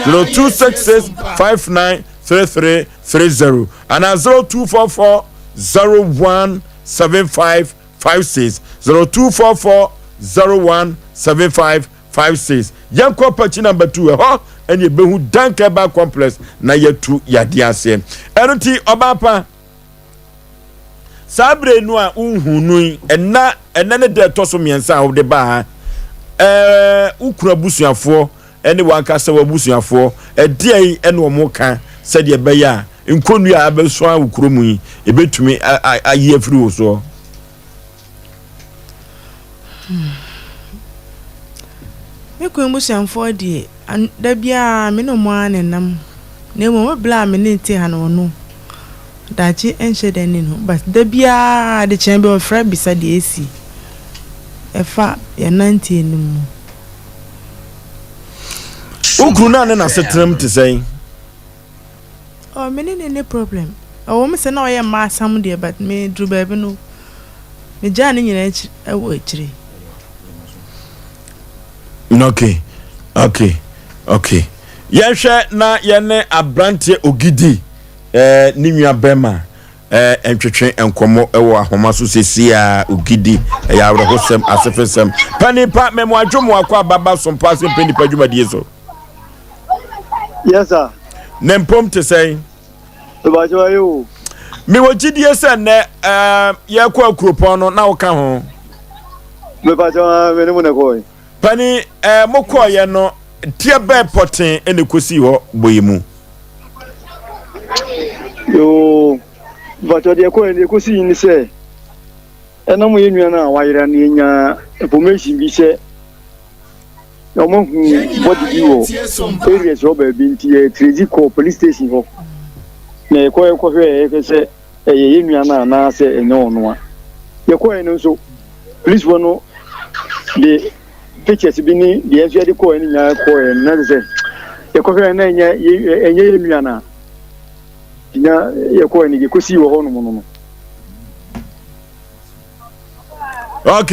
0266 593330 ana 0244 017556, 0244 017556. Yɛnkɔ pakyi number 2 ɛhɔ ɛne ɛbɛhu Dank Herbal Complex na yɛtu yadeɛ aseɛ. Ɛno nti ɔbaa pa, saa bere no a wohu no yi, ɛna ɛnɛ ne da ɛtɔ so 3 a wode baa ha, wokura abusuafoɔ ɛne wankasa w'abusuafoɔ ɛdeɛ yi ɛne wɔn ka sɛdeɛ ɛbɛyɛ a nkonnua a abɛsoa wo kurom yi ebɛtumi ayi afiri wo soɔ? Me kunu abusuafoɔ deɛ, da biara me ne wɔn ara na ɛnam. Na mmom me bla a me ne no te ha no, ɔno daakye nhyɛ da nni ne ho. But da biara adekyee bi ɔfrɛ bisa deɛ asi ɛfa yɛn nanteɛ no mu. Wo kunu no a ne n'asetenam te sɛn? Oh, me ne no nni problem. Ɛwɔ mu sɛ na ɔyɛ mmaa asɛm deɛ, but me duru baabi no, megyaa ne nyinaa akyi wɔ akyire. Okay, yɛhwɛ na yɛne aberanteɛ Ogidi ne nua bɛrima ntwetwe nkɔmmɔ wɔ ahoma so sɛsi a. Ogidi, ɛyɛ awerɛhosɛm, asefesɛm pa nipa mɛmoadwo mo akɔ ababa so mpa ase mpɛ nipa dwumadie so. Yes, sir. Ne mpom te sɛn? Ìbàjẹ́ ayé o. Mewɔ gyidie sɛ nnɛ yɛkɔ akuropɔn no na woka ho. Mepàtɛ me ne mu na ɛkɔɔ. Pani, mokɔɔyɛ no, deɛ bɛɛ pɔten ɛna ɛkɔsii hɔ bɔ yi mu? Yoo, mepàtɛ deɛ ɛkɔɔ deɛ ɛkɔsii ni sɛ ɛnam yɛ nua no a wayera no, yɛnya information bi sɛ wɔn ahu body bi wɔ areas hɔ baabi, nti yɛ trace kɔ police station hɔ na yɛkɔ yɛkɔhwɛ yɛhwɛ sɛ ɛyɛ yɛ nua no anaasɛ ɛnyɛ ɔno a. Yɛkɔɛ no nso, policefoɔ no de pictures bi ne deɛ nso yɛde kɔɛ no nyinaa kɔɛ no, na sɛ yɛkɔhwɛ na ɛnyɛ yɛ nua no a nya yɛkɔɛ no yɛkɔsii wɔ hɔ nom no. Ok,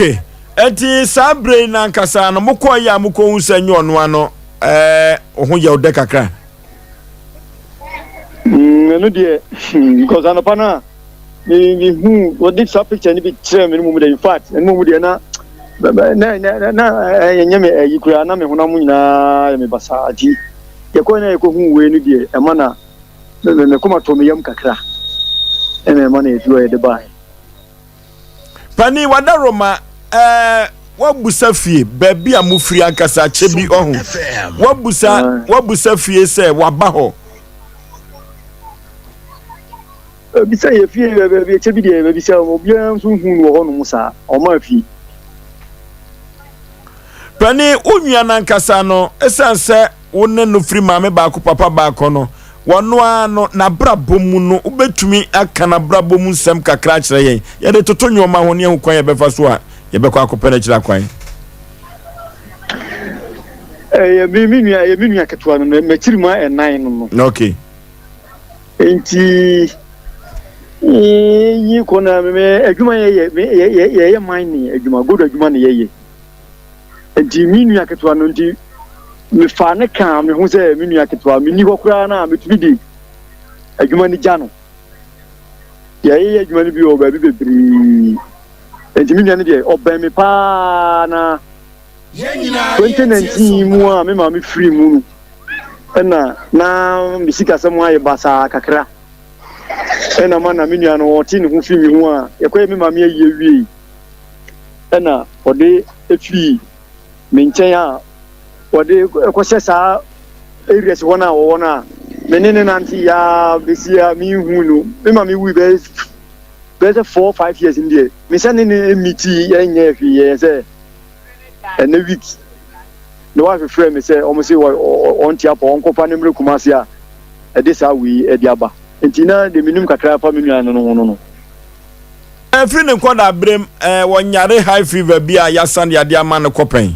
nti saa bere yi nankasa no mokɔɔ yi a mokɔhu sɛ nyɛ ɔno ano, ho yɛ wo dɛ kakra? Ɛno deɛ, because anɔpa no a mehu wɔde saa picture no bi kyerɛ me no mu deɛ, in fact ɛno mu deɛ na ɛnyɛ me ayi koraa, na me honam nyinaa yɛ me basaa. Nti yɛkɔɛ na yɛkɔhu wei no deɛ, ɛma na me koma tɔ me yam kakra, ɛna ɛma na yɛfi hɔ yɛde baeɛ. Pani wadaroma, wabusa fie baabi a mofiri ankasa kyɛ bi ɔho, wabusa fie sɛ waba hɔ? Bisa yɛ fie baabi kyɛ bi deɛ, baabi sɛ obiara nso hu no wɔ hɔnom saa ɔma fie. Pani, wo nua nankasa no, ɛsiane sɛ wo ne no firi maame baako papa baako no, wɔno ara no n'abrabɔ mu no, wobɛtumi aka n'abrabɔ mu nsɛm kakra akyerɛ yɛn, yɛde toto nneɛma ho ne ɛho kwan yɛbɛfa so a yɛbɛkɔ akɔpɛ no akyiri akwan? Ɛyɛ me nua, ɛyɛ me nua ketewa no, m'akyiri mu 4 no. Nti yi kɔ na me adwuma yɛyɛ yɛyɛ mining adwuma, gold adwuma na yɛyɛ. Nti me nua ketewa no nti mefa ne kaa me ho sɛ me nua ketewa menni hɔ koraa na metumi de adwuma no gya no. Yɛyɛ adwuma no bi wɔ baabi bebree. Nti me nua no deɛ ɔbɛn me paa, na 2019 mu a me maame firi mu no, ɛna na me sikasɛm ayɛ basaa kakra, ɛna ma na me nua no ɔte ne ho fi me ho a yɛkɔyɛ me maame ayi awie, ɛna ɔde efii me nkyɛn a ɔde kɔhyɛ saa areas hɔ no a wɔwɔ no a. Me ne no nante yaa bɛsi a menhu no. Me maame wui bɛyɛ bɛyɛ sɛ 4, 5 years ni deɛ. Me sɛ ne ne mmiti ɛnyɛ hwee yɛ sɛ ɛnɛ week na wahwefrɛ me sɛ wɔn se ɔnte apɔ ɔnkɔfa ne mmerɛ Kumasi a ɛde saa wei ɛde aba. Nti na deɛ menim kakra fa me nua no ho no no. Ɛfiri ne nkwadaaberem, ɛɛ, wɔnyare high fever bi a yɛasan de adeɛ ama no kɔ pɛn?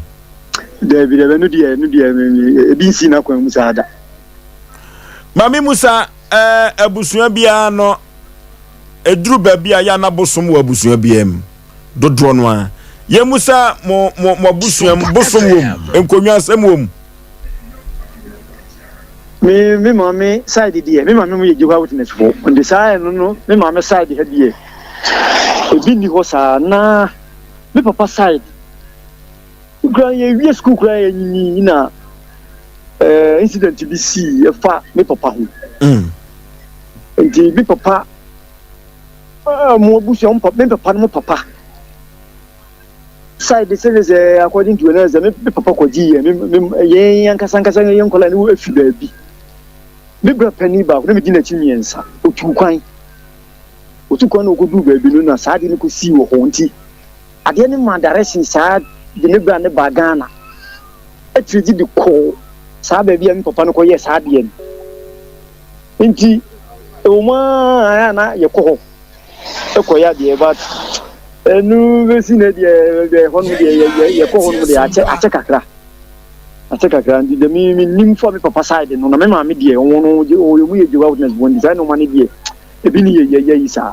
Daabi, daabi, ɛno deɛ, ɛno deɛ, ebi nsii n'akwan mu saa da. Maame Musa, ɛɛ, abusua biara no, ɛduru baabi a yɛ na bosom wɔ abusua biara mu, dodoɔ no ara. Yɛn Musa, mo, mo, mo abusua mu, bosom wɔ mu, nkonnwa asɛm wɔ mu. Me me maame side deɛ me maame mu yɛ Jehovah Witness fo nti saa ɛno no me maame side ha deɛ ebi nni hɔ saa na me papa side kura yɛ wie sukuu kura yɛ nyini na ɛɛ eh, incident bi sii ɛfa me papa ho mm. nti me papa ɛɛ mo abusua mo papa me papa no mo papa. Side sɛ ne sɛ according to ɛnɛ sɛ me papa kɔgye yɛ me me yɛn ankasa ankasa yɛn nkɔla ne afi baabi me bra panin baako na medi n'akyi mmiɛnsa otu kwan otu kwan na ɔkɔduu baabi no na saa adeɛ no kɔsii wɔ hɔ nti adeɛ no ma direction saa de me bra ne ba Ghana akyiri gye de kɔɔ saa baabi a me papa no kɔyɛɛ saa adeɛ no nti ɛwɔ mu ara na yɛkɔ hɔ kɔyɛ adeɛ but ɛnu bɛsi na deɛ deɛ ɛhɔ nom deɛ yɛ yɛkɔ hɔ nom deɛ akyɛ akyɛ kakra akyɛ kakra nti deɛ mi mi nim fa mi papa side no na me maame deɛ wɔn no wɔn mu yɛ Jehovah Witness wɔn ti saa nneɛma no deɛ ebi ne yɛ yɛ yɛ yi saa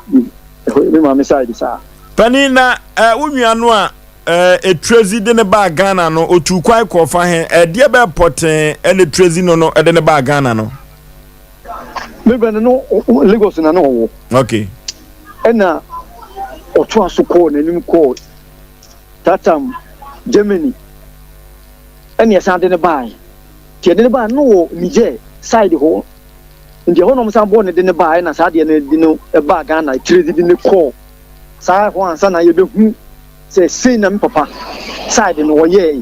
ɛhɔ me maame side saa. Panin na eh, wo nua no a eh, Etrezi de ne baa Ghana no, otuu kwan kɔɔ fa he? Ɛdeɛ bɛɛ pɔtee ɛna Etrezi no no de ne baa Ghana no? Me bra no no Lagos na na ɔwɔ. Okay. Ɛna ɔtoa so kɔɔ n'anim kɔɔ Tatam Germany ɛna ɛsan de ne baeɛ. Nti ɛde ne baeɛ no wɔ Niger side hɔ. Nti ɛhɔ na wɔn san bɔɔ ne de ne baeɛ na saa deɛ no de no ɛbaa Ghana tire de ne kɔɔ saa hɔ ansa na yɛbɛhu sɛ sei na me papa side no ɔyɛɛ.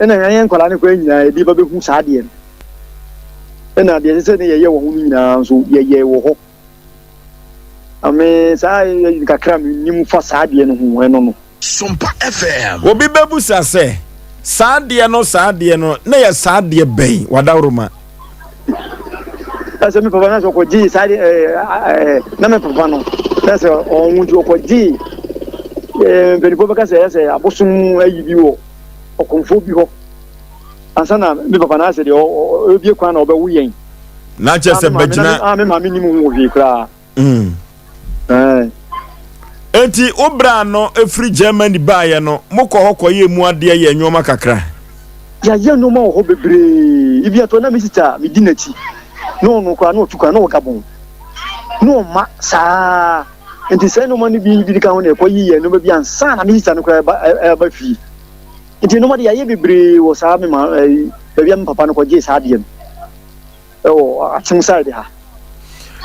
Ɛna yɛn nkwadaa no koraa nyinaa yɛde ba bɛhu saa adeɛ no. Ɛna deɛ ɛsɛ sɛ ne yɛyɛ wɔ ho no nyinaa nso yɛyɛ wɔ hɔ. Ame saa yɛ kakra menim fa saa adeɛ no ho ɛno no. Sompa FM. Obi bɛbusa sɛ, Saa adeɛ no, saa adeɛ no, na ɛyɛ saa adeɛ bɛn? W'adaworoma. Ɛsɛ me papa na sɛ ɔkɔgyee saa adeɛ ɛɛ ɛɛ na me papa no na sɛ ɔnwo nti ɔkɔgyee ɛɛ mpanimfoɔ bɛka sɛ ɛyɛ sɛ abosom ayi bi wɔ ɔkɔmfoɔ bi hɔ ansa na me papa no asɛ deɛ ɔbie kwan na ɔbɛwo yɛn. Na kyerɛ sɛ bɛgyina. A me maame nim ho hwee koraa. Mm. Enti wo bra no firi Germany baeɛ no, mokɔ hɔ kɔyɛɛ mu adeɛ yɛ nneɛma kakra? Yɛayɛ nneɛma wɔ hɔ bebree. Ebi ato na me sista a medi n'akyi na ɔno koraa na ɔtu kwan na ɔwɔ Gabon na ɔma saa. Nti saa nneɛma no bi bi ka ho na ɛkɔyi yɛ nneɛma bi ansa na me sista no koraa ɛba fie. Nti nneɛma de yɛayɛ bebree wɔ saa me ma ɛyi baabi a me papa no kɔgyee saa adeɛ no ɛwɔ Akyem side ha.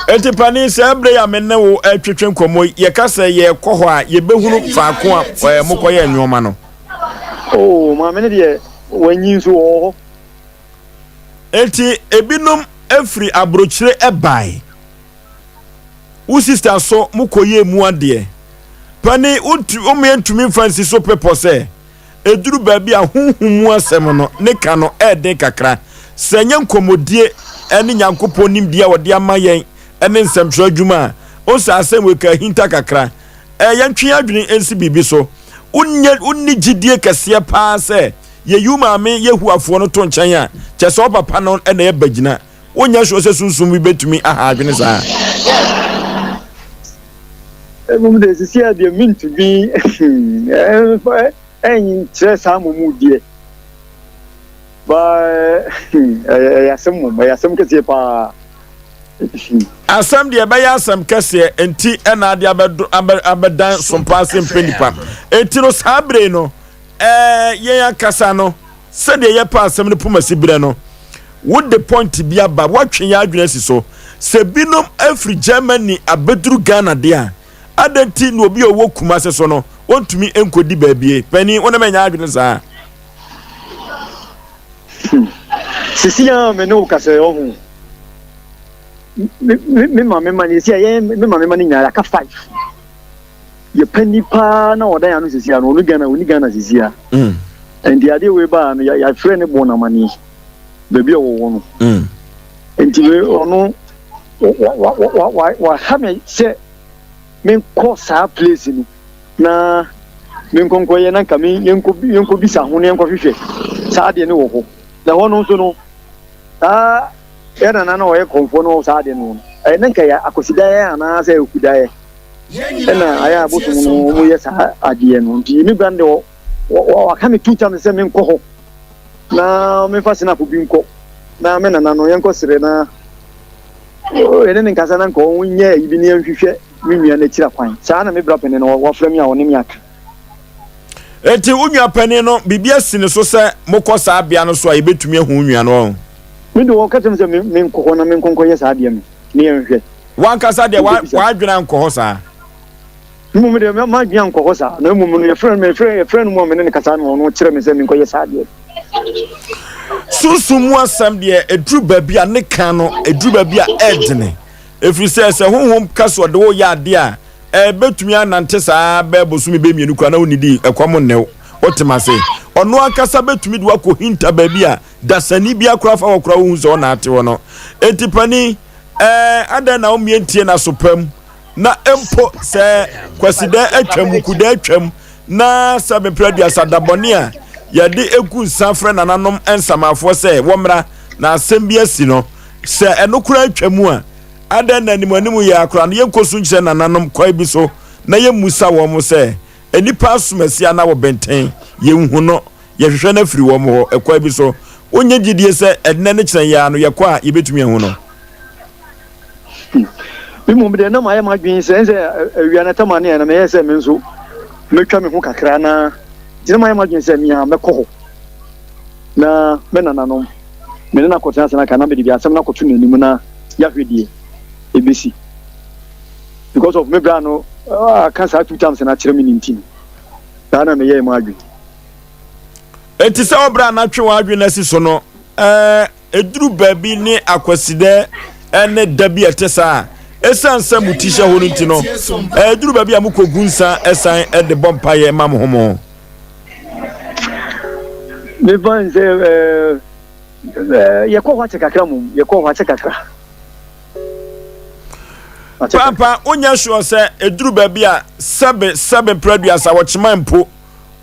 Enti panin saa bere yi a me ne wo retwetwe nkɔmmɔ yi yɛka sɛ yɛrekɔ hɔ a yɛbɛhunu faako a ɛɛ mokɔyɛ nneɛma no. Oo maame no deɛ wanyi nso ɔwɔ hɔ. Enti ebinom firi aburokyire bae. Wo sister so mo kɔ yɛ mu adeɛ. Panin wo mmea ntumi nfa nsi so pepɔ sɛ ɛduru baabi a honhom mu asɛm no ne ka no ɛɛden kakra. Sɛ ɛnyɛ nkɔmmɔdie ɛne Nyankopɔn nimdeɛ a ɔde ama yɛn ɛne nsɛmtwerɛ adwuma a, wo sɛ asɛm wei ka ahinta kakra. Ɛɛ yɛntwe yɛn adwene nsi biribi so. Wonyɛ wonni gyidie kɛseɛ paa sɛ yɛyi wo maame Yehowafoɔ no to nkyɛn a, kyɛ sɛ wo papa no na ɛyɛ bagyina. Wonyɛ sure sɛ sunsum bi betumi aha adwene saa? Mmom deɛ sisi a deɛ mentumi nkyerɛ saa mmom deɛ ba ɛyɛ asɛm mmom ɛyɛ asɛm kɛseɛ paa. Asɛm deɛ ɛbɛyɛ asɛm kɛseɛ nti ɛna ade abɛdan sompa ase mpɛ nipa enti no saa bere no ɛɛ yɛn ankasa no Sɛdeɛ yɛpɛ asɛm no poma siberɛ no, wode point bi aba, woatwe yɛn adwene asi so. Sɛ binom afiri Germany abɛduru Ghana deɛ a, adɛn nti na obi a ɔwɔ Kumase so no, ɔntumi nkɔdi baabie? Panin, wo ne me nyɛ adwene saa? Hmm. Sisi a me ne wo kasa yi, ɔho. me me me maame ma no sisi a yɛn me maame ma no nyinaa yɛaka five. Yɛ panyin paa na ɔda yɛn ano sisi a no ɔno Ghana ɔni Ghana sisi a. Mm. Nti adeɛ wei baa no yɛafrɛ ne bɔ no amaneɛ baabi a wɔwɔ no. Mm. Nti wei ɔno waha me sɛ menkɔ saa place no na menkɔnkɔyɛ na nka yɛnkɔbisa ho na yɛnkɔhwehwɛ saa adeɛ no wɔ hɔ. Na hɔ no nso no saa yɛ nana na ɔyɛ kɔnfoɔ no saa adeɛ no no ɛyɛ ne nka yɛ akɔsidaeɛ anaasɛ okudaeɛ ɛna ayɛ abosom no wɔn yɛ saa adeɛ no nti me bra no deɛ waka me two times sɛ menkɔ hɔ na memfa senapo bi nkɔ na me nana no yɛnkɔ srɛ na yɛne ne nkasa na nka ɔnyɛ ayi bi ne yɛnhwehwɛ me nua no akyira kwan saa na me bra panin no wafrɛ me a ɔne me aka. Enti wo nua panin no biribi asi ne so sɛ mokɔ saa bea no so a yɛbɛtumi ahu wo nua no ɔho? Me de wɔka kyerɛ me sɛ menkɔ hɔ na menkɔnkɔyɛ saa adeɛ no ne yɛnhwɛ. W'ankasa deɛ w'adwene ankɔ hɔ saa? Mmom deɛ m'adwene ankɔ hɔ saa, na mmom no yɛfrɛ no mefrɛ yɛfrɛ no mu a me ne no kasa na ɔno kyerɛ me sɛ menkɔyɛ saa adeɛ no. Sunsum mu asɛm deɛ ɛduru baabi a ne ka no ɛduru baabi a ɛdene ɛfiri sɛ sɛ honhom ka sɛ ɔde wo yɛ adeɛ a ɛbɛtumi anante saa bɛɛ bosome bɛɛ mmienu koraa na wonnidi ɛkɔm nne wo wote m'ase ɔno ankasa bɛtumi de wakɔ hinta baabi a dasani bi akora fa hɔ koraa wohu sɛ ɔna ate hɔ no enti pani ɛɛ adɛn na wommie ntie n'aso pam na mpo sɛ kwasidɛ atwam wukudɛ atwam na sɛ mepere aduasa dabɔne a yɛde egu nsa frɛ nananom nsamafoɔ sɛ wɔmmra na asɛm bi asi no sɛ ɛno koraa atwa mu a adɛn na anim anim yɛ akora no yɛnkɔ so nkyerɛ nananom kwan bi so na yɛmmusa wɔn sɛ nnipa asomasi anaa wɔbɛntɛn yɛnhu no yɛhwehwɛ no afiri wɔn hɔ ɛkwan bi so wonyɛ gyidie sɛ ɛnnɛ ne kyerɛ yɛ ano yɛkɔ a yɛbɛtumi ahu no Mmom deɛ na mayɛ m'adwene sɛ ɛnsɛ awia no tam aneɛ na meyɛ sɛ me nso mɛtwa me ho kakra na nti na mayɛ m'adwene sɛ mea mɛkɔ hɔ na me nananom me ne no akɔtena ase no aka na mede bi asɛm no akɔto n'anim na yɛahwɛ deɛ ɛbɛsi because of me bra no aka saa two times na akyerɛ me ne nti no saa na meyɛɛ m'adwene. Enti sɛ wo bra no atwe w'adwene asi so no ɛɛ Ɛduru baabi ne Akwasidɛ ne da bi a ɛte saa a, ɛsiane sɛ mo ti hyɛ hɔ no nti no, ɛduru baabi a mokɔgu nsa san de bɔ mpaeɛ ma mo ho mo ho. Mefa n sɛ yɛkɔ hɔ akyɛ kakra mmom, yɛkɔ hɔ akyɛ kakra. Paapa, wonyɛ sure sɛ ɛduru baabi a sɛbe sɛbe mprɛduasa wɔkyema mpo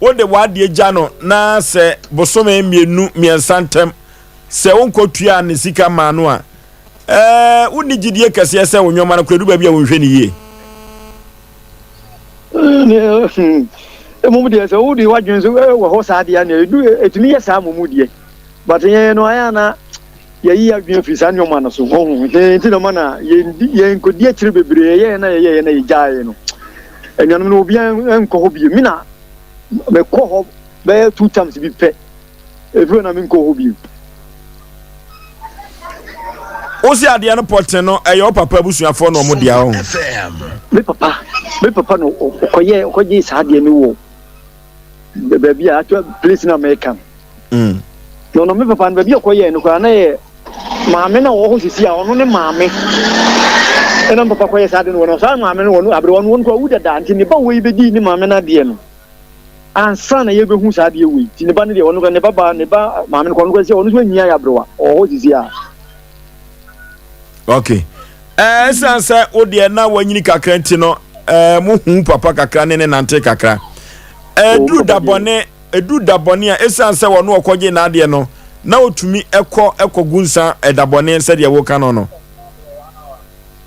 wode w'adeɛ gya no na sɛ bosome mmienu mmiɛnsa ntam sɛ wonkɔtuaa ne sika maa no a, ɛɛ wonni gyidie kɛseɛ sɛ wo nneɛma no kora du baabi a wonhwɛ no yie. Mmom deɛ sɛ wode w'adwene so wɔ hɔ saa deɛ na ɛdu ɛtumi yɛ saa mmom deɛ but yɛn no ayɛ na yɛyi adwene firi saa nneɛma no so ɔho nti na ma na yɛnkɔdi akyire bebree yɛyɛ na yɛyɛyɛ na yɛgyaeɛ no anuanom no obiara nkɔ hɔ bio me na mekɔ hɔ bɛyɛ two times bi pɛ Ɛfiri hɔ na menkɔɔ hɔ bio. Wo se adeɛ no pɔten no ɛyɛ wo papa abusuafoɔ na ɔmo dea ɔho. Me papa me papa no ɔkɔyɛ ɔkɔgye saa adeɛ no wɔ baabi a actual place na mɛka no. Mm. No no me papa no baabi a ɔkɔyɛ no koraa na yɛ maame na ɔwɔ hɔ sisi a ɔno ne maame ɛna me papa kɔyɛ saa adeɛ no wɔ no saa maame no wɔ no abere ɔno wɔn kɔ awu dada nti ne ba wɔ yi bɛdi ne maame no adeɛ no. Ansa na yɛbɛhu saa adeɛ wei nti ne ba no deɛ ɔno ne ba ba ne ba maame no kɔ ɔno kɔ sɛ ɔno nso anyia yɛ aberewa ɔwɔ hɔ sisi a. Ok ɛɛ ɛsan sɛ wo deɛ na wanyini kakra nti no ɛɛ mo hu papa kakra ne ne nante kakra ɛɛ duru da bɔne ɛduru da bɔne a ɛsan sɛ wɔn ɔkɔgye n'adeɛ no na otumi ɛkɔ ɛkɔ gu nsa ɛda bɔne sɛdeɛ woka no no.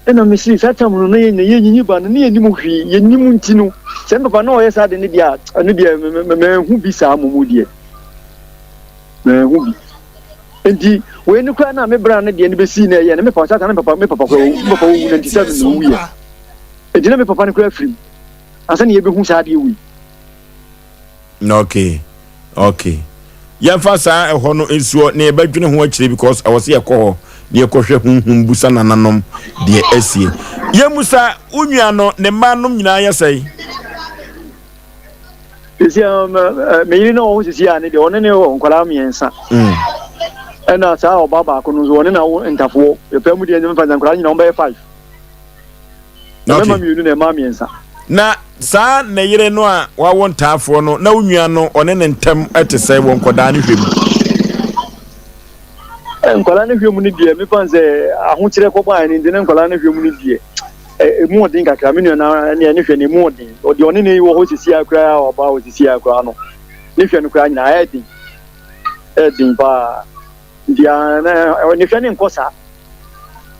Ɛna mese, saa tam no na yɛn nyina yɛnyinyi ba no, ne yɛnnim hwee, yɛnnim nti no, sɛ me papa na ɔyɛ saa de no deɛ a, ɛno deɛ manhu bi saa mmom deɛ, manhu bi. Nti, wei no koraa na me bra no deɛ no bɛsii na ɛyɛ no, me papa, saa na me papa, me papa koraa, me papa wɔwu 97 na ɔwuiɛ. Nti na me papa no koraa firim, ansa na yɛbɛhu saa adeɛ wei. Okay, okay. Yɛmfa saa ɛhɔ no nsuo na yɛbɛdwene ho akyire because ɛwɔ sɛ yɛkɔ hɔ na yɛkɔhwɛ honhom busa nananom deɛ asie. Yɛmmusa wo nua no ne mma nom nyinaa yɛ sɛe? Sisi a me yere na ɔho sisi a ne deɛ ɔne ne wɔ nkwadaa mmiɛnsa. Mm. Ɛna saa ɔbaa baako no nso ɔne na awo ntafoɔ. Yɛpɛ mu deɛ mfa nkwadaa nyinaa wɔn bɛyɛ five. Mmarima mmienu na mmaa mmiɛnsa. Na saa ne yere no a wawo ntaafoɔ no, na wo nua no ɔne ne ntam te sɛ wɔ nkwadaa no hwɛ mu? Nkwadaa no hwɛ mu no deɛ, mefa sɛ ahokyerɛ kɔbaeɛ no nti ne nkwadaa no hwɛ mu no deɛ, ɛmu ɔden kakra. Me nua no ɛne ne hwɛ no ɛmu ɔden. Ɔdeɛ ɔne ne wɔ hɔ sisi a koraa a ɔbaa hɔ sisi a koraa no, ne hwɛ no koraa nyinaa ɛyɛ den. Ɛyɛ den paa. Nti ne hwɛ ne nkɔ saa.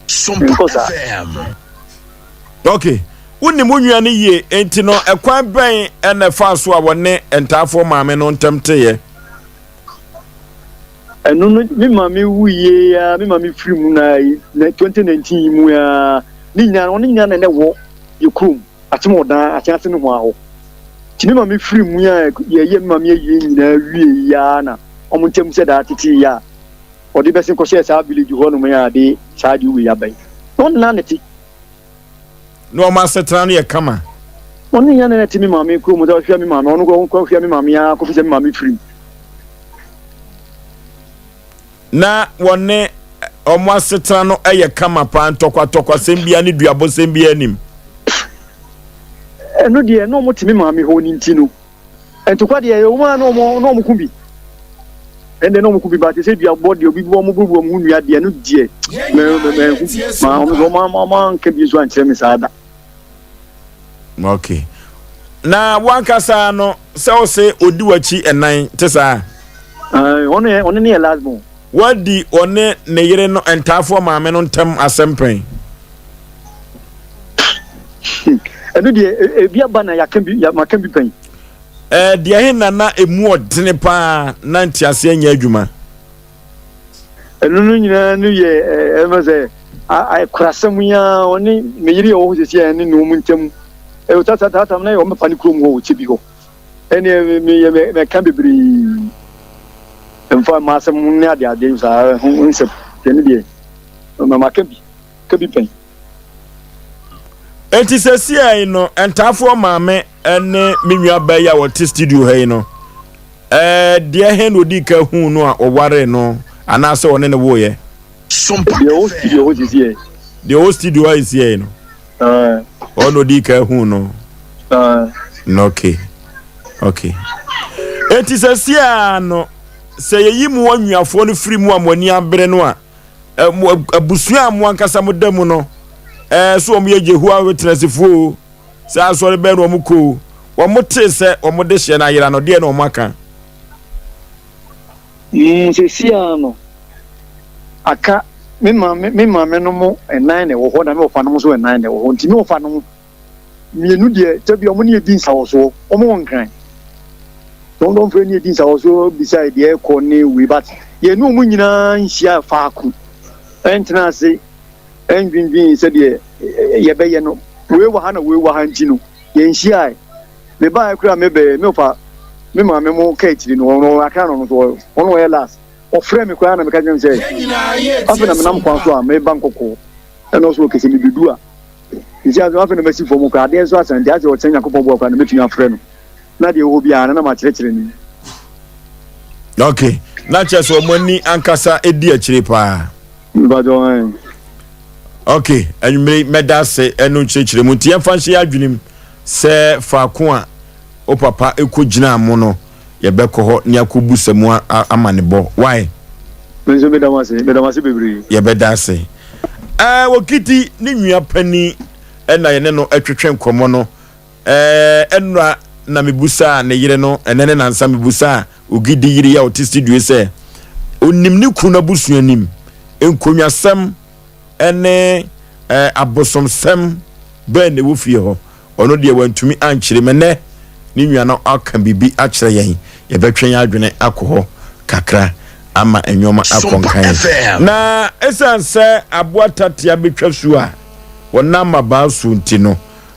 Nkɔ saa. Ok. Wonim wo nua no yie, enti no ɛkwan bɛn na ɛfaa so a wɔne ntaafoɔ maame no ntam teeɛ? Ɛno no, me maame wuiɛ a, me maame firi mu na 2019 yi mu a, ne nyinaa ɔne nyinaa na ɛnɛ wɔ yɛ kurom, akyem ɔdan, akyem ase nohoa hɔ. Nti me maame firi mu a, yɛyɛ me maame ayie nyinaa wie yi a na wɔn ntam sɛ daa tete yi a, ɔde bɛsen kɔhyɛɛ saa village hɔ nom a de saa de wei aba yi. Na ɔne na ne te. Na wɔn asetena no yɛ kama. Ɔne yɛn na ɛte me maame kurom sɛ ɔhwɛ me maame, ɔno kɔ hwɛ me maame ara kɔfi sɛ me maame firim. Na wɔne wɔn asetena no yɛ kama paa, ntɔkwatɔkwasɛm biara ne duabɔsɛm biara nim. Ɛno deɛ na wɔte me maame hɔ no nti no, Ntokwa deɛ ɛwɔ mu a na wɔn na wɔn ko bi. Ɛnde na wɔn ko bi ba te sɛ duabɔ deɛ obi bɔ wɔn bubu wɔn ho nnua deɛ no deɛ mɛ mɛ mɛ hu ma wɔn nso wɔn wɔn anka bi nso ankyerɛ me saa da. Okay. Na wankasa no sɛ ɔsɛ odi w'akyi ɛnan te saa. Ɔno yɛ ɔno ne yɛ last born. Wadi ɔne ne yere no ntaafoɔ maame no ntam asɛm pɛn. Ɛno deɛ e, ebi aba na yɛaka bi maka bi pɛn. Ɛɛ deɛ he na na emu ɔdene paa na nteaseɛ nyɛ adwuma. Ɛno no nyinaa no yɛ ɛmɛ sɛ akorasɛm yi ara ɔne me yere yɛ wɔ hɔ sɛsi a ɛne ne wɔn ntam ɛwɔ tatatam na yɛ wɔn papa ne kurom hɔ wɔ kyɛ bi hɔ ɛne meyɛ mɛka bebree mfa mma asɛm ne ade ade saa ho nsɛm ɛne deɛ maka bi ka bi pɛn. Enti sɛsiɛ yi no, ntaafoɔ maame ne me nua baa yi a wɔte studio ha yi no, ɛɛ deɛ he na odii ka huu no a ɔwaree no anaasɛ ɔne no woeɛ? Deɛ ɔwɔ studio hɔ sisiɛ. Deɛ ɔwɔ studio ha sisiɛ yi no, ɔno na odii ka huu no. No, okay. Okay. Enti sɛsiɛ no, sɛ yɛyi mu anwiafoɔ no firi mu a mo ani abere no a, abusua a mo ankasa mo da mu no ɛɛ so wɔn yɛ Yehowa Witnessfoɔ o sɛ asɔre bɛn na wɔn kɔ o wɔn tee sɛ wɔn de hyɛ no ayera no deɛ na wɔn aka. Mm, sɛsi ara no aka me maame me maame no mo ɛnan na ɛwɔ hɔ na me wɔfa no mo nso ɛnan na ɛwɔ hɔ nti me wɔfa no mo Mmienu deɛ, da bi wɔn ne yɛ di nsawɔsoɔ, wɔn wɔ Nkran. Nti wɔn dɔmfrɛ ne yɛ di nsawɔsoɔ bisa yɛ deɛ ɛkɔ ne wei but yɛn ne wɔn nyinaa nhyia faako ɛntena ase ɛndwindwin sɛdeɛ yɛbɛyɛ no. Wei wɔ ha na wei wɔ ha nti no yɛn nhyiae. Me baeɛ koraa me bɛɛ me ɔfa me maame mo ka akyiri no wɔn akra no no so wɔn wɔyɛ last. Ɔfrɛ me koraa na meka kyerɛ no sɛ afei na menam kwan so a meba nkɔkɔɔ ɛna ɔso ɔkɛsɛ mebedu a Nti afei afei na masi fam koraa, adeɛ nso asa nti asɛ ɔkyena Nyankopɔn boa koraa na mɛtumi afrɛ no na deɛ ɛwɔ hɔ biara no na makyerɛkyerɛ no mu. Ok, na kyerɛ sɛ wɔn ani ankasa di akyire paa. Mpakyɛ wɔn. Ok, anwummere mɛda ase ɛno nkyerɛkyerɛ mu nti yɛmfa nhyɛ yɛn adwenem sɛ faako a wo papa kɔ gyinaa mo no yɛbɛkɔ hɔ ne akɔbu sɛ mo amanebɔ. Why? Me nso meda mo ase, meda mo ase bebree. Yɛbɛda ase. Ɛɛ Okiti ne nua panin ɛna yɛne no ɛtwetwe nkɔmɔ no. Ɛɛ ɛnora na mebusaa ne yere no, ɛnɛ ne nansa mebusaa Ogidi yere yi a ɔte studio sɛ onim ne kunu abusua nim nkonnwasɛm ɛne ɛɛ abosomsɛm bɛn na ɛwɔ fie hɔ. Ɔno deɛ wantumi ankyerɛ mu. Ɛnnɛ, ne nua no aka biribi akyerɛ yɛn. Yɛbɛtwe yɛn adwene akɔ hɔ kakra ama nneɛma akɔ nkan. Na ɛsiane sɛ aboa tatea bɛtwa su a wɔnam mmabaa so nti no,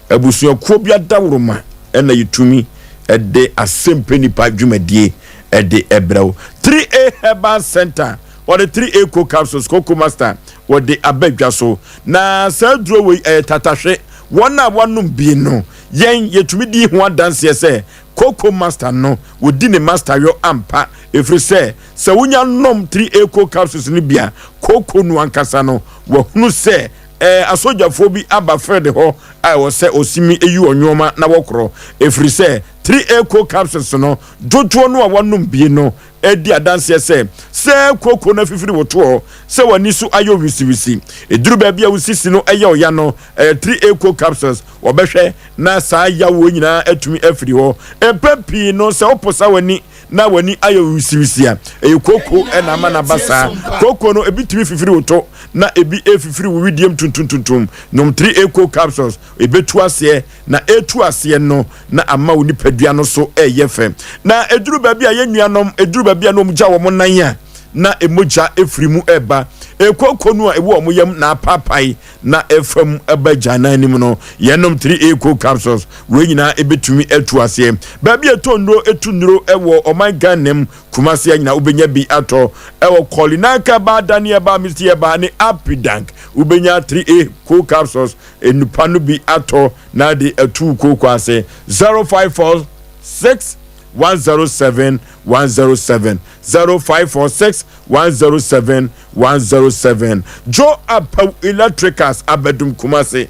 abusuakuo bi adaworoma na yɛtumi de asɛmpɛ nipa dwumadie de brɛ wo. 3A Herbal Center, wɔde 3A Co Capsules, Coco Master, wɔde aba dwa so. Na saa aduro wei ɛyɛ tatahwe. Wɔn a wɔanom bi no, yɛn yɛtumi di ho adanseɛ sɛ Kooko Master no, wɔdi ne master yɔ ampa, ɛfiri sɛ, sɛ wonya nom 3A capsules no bi a, kooko no ankasa no, wahunu sɛ ɛɛ asogyafoɔ bi aba field hɔ a ɛwɔ sɛ ɔsimi yi wɔn nnoɔma na wɔkorɔ, ɛfiri sɛ 3A capsules no dodoɔ no a wɔanom bi no di adanseɛ sɛ, sɛ kooko no afifiri wo toɔ, sɛ w'ani so ayɛ wisiwisi, ɛduru baabi a wo sisi no yɛ ɔya no, ɛyɛ 3A capsules wɔbɛhwɛ na saa yaw wei nyinaa atumi afiri hɔ. Mpɛn pii no, sɛ woposa w'ani na w'ani ayɛ wisiwisi a, ɛyɛ kooko na ama no aba saa. Kooko no, ebi tumi fifiri wo to, na ebi efifiri wo widiem tuntumtuntum. Nom 3A capsules, ebetu aseɛ, na etu aseɛ no, na ama wo nipadua no so ɛyɛ fɛ. Na eduru baabi a yɛn nuanom, eduru baabi a na wɔn gya wɔn nan a, na mogya efiri mu ɛba. Ekooko no a ɛwɔ wɔn yam na apaapae na ɛfa mu ɛba agyanan no mu no, yɛnom 3A cold capsules. Wei nyinaa ɛbɛtumi atu aseɛ. Baabi a ɛtɔ nnuro, ɛtu nnuro ɛwɔ ɔman Ghana mu, Kumasi anyina wobɛnya bi atɔ. Ɛwɔ Kɔlinaka ba, Daniel ba, Misty ba ne Apidank. Wobɛnya 3A cold capsules nnupa no bi atɔ na de atu kooko ase. 0546 107 107 0546 107 107 Joe Apaw Electricals Abɛdom Kumasi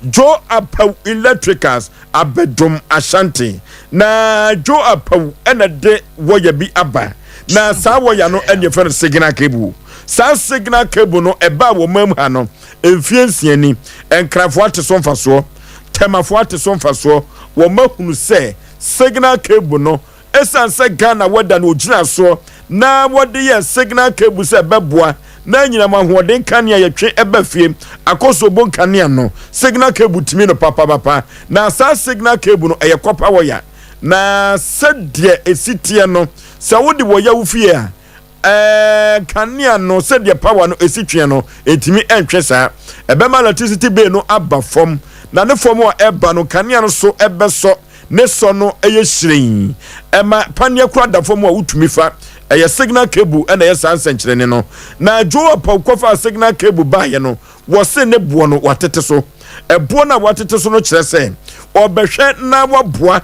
Joe Apaw Electricals Abɛdom Ashanti Na Joe Apaw ɛna de wɔya bi aba na saa wɔya no ɛne yɛfrɛ no signal cable. Saa signal cable no ɛbaa wɔ mam ha no mfie nsia ni. Nkrafoɔ ate so mfasoɔ, Tɛmafoɔ ate so mfasoɔ. Wɔn ahunu sɛ signal cable no Esiane sɛ Ghana weather no ogyina soɔ na wɔde yɛɛ signal cable sɛ ɛbɛboa na anyinam ahoɔden kanea yɛtwe ɛba fie akɔsobo nkanea no, signal cable tumi no papapapa. Na saa signal cable no ɛyɛ copper wire na sɛdeɛ ɛsi teɛ no sɛ wode wɔ yɛ wo fie a, Ɛɛ, kanea no, sɛdeɛ power no ɛsi tweɛ no, ɛntumi ɛntwe saa. Ɛbɛma electricity bill no aba fam, na ne fam a ɛba no, kanea no so ɛbɛsɔ, ne sɔ no ɛyɛ hyerɛnn. Ɛma paneɛ koraa da fam a wotumi fa. Ɛyɛ signal cable ɛna ɛyɛ saa nsɛnkyerɛnne no. Na Joe Apawu kɔfaa signal cable baeɛ no, wɔse ne boɔ no wɔatete so. Ɛboɔ no a wɔatete so no kyerɛ sɛ ɔbɛhwɛ na waboa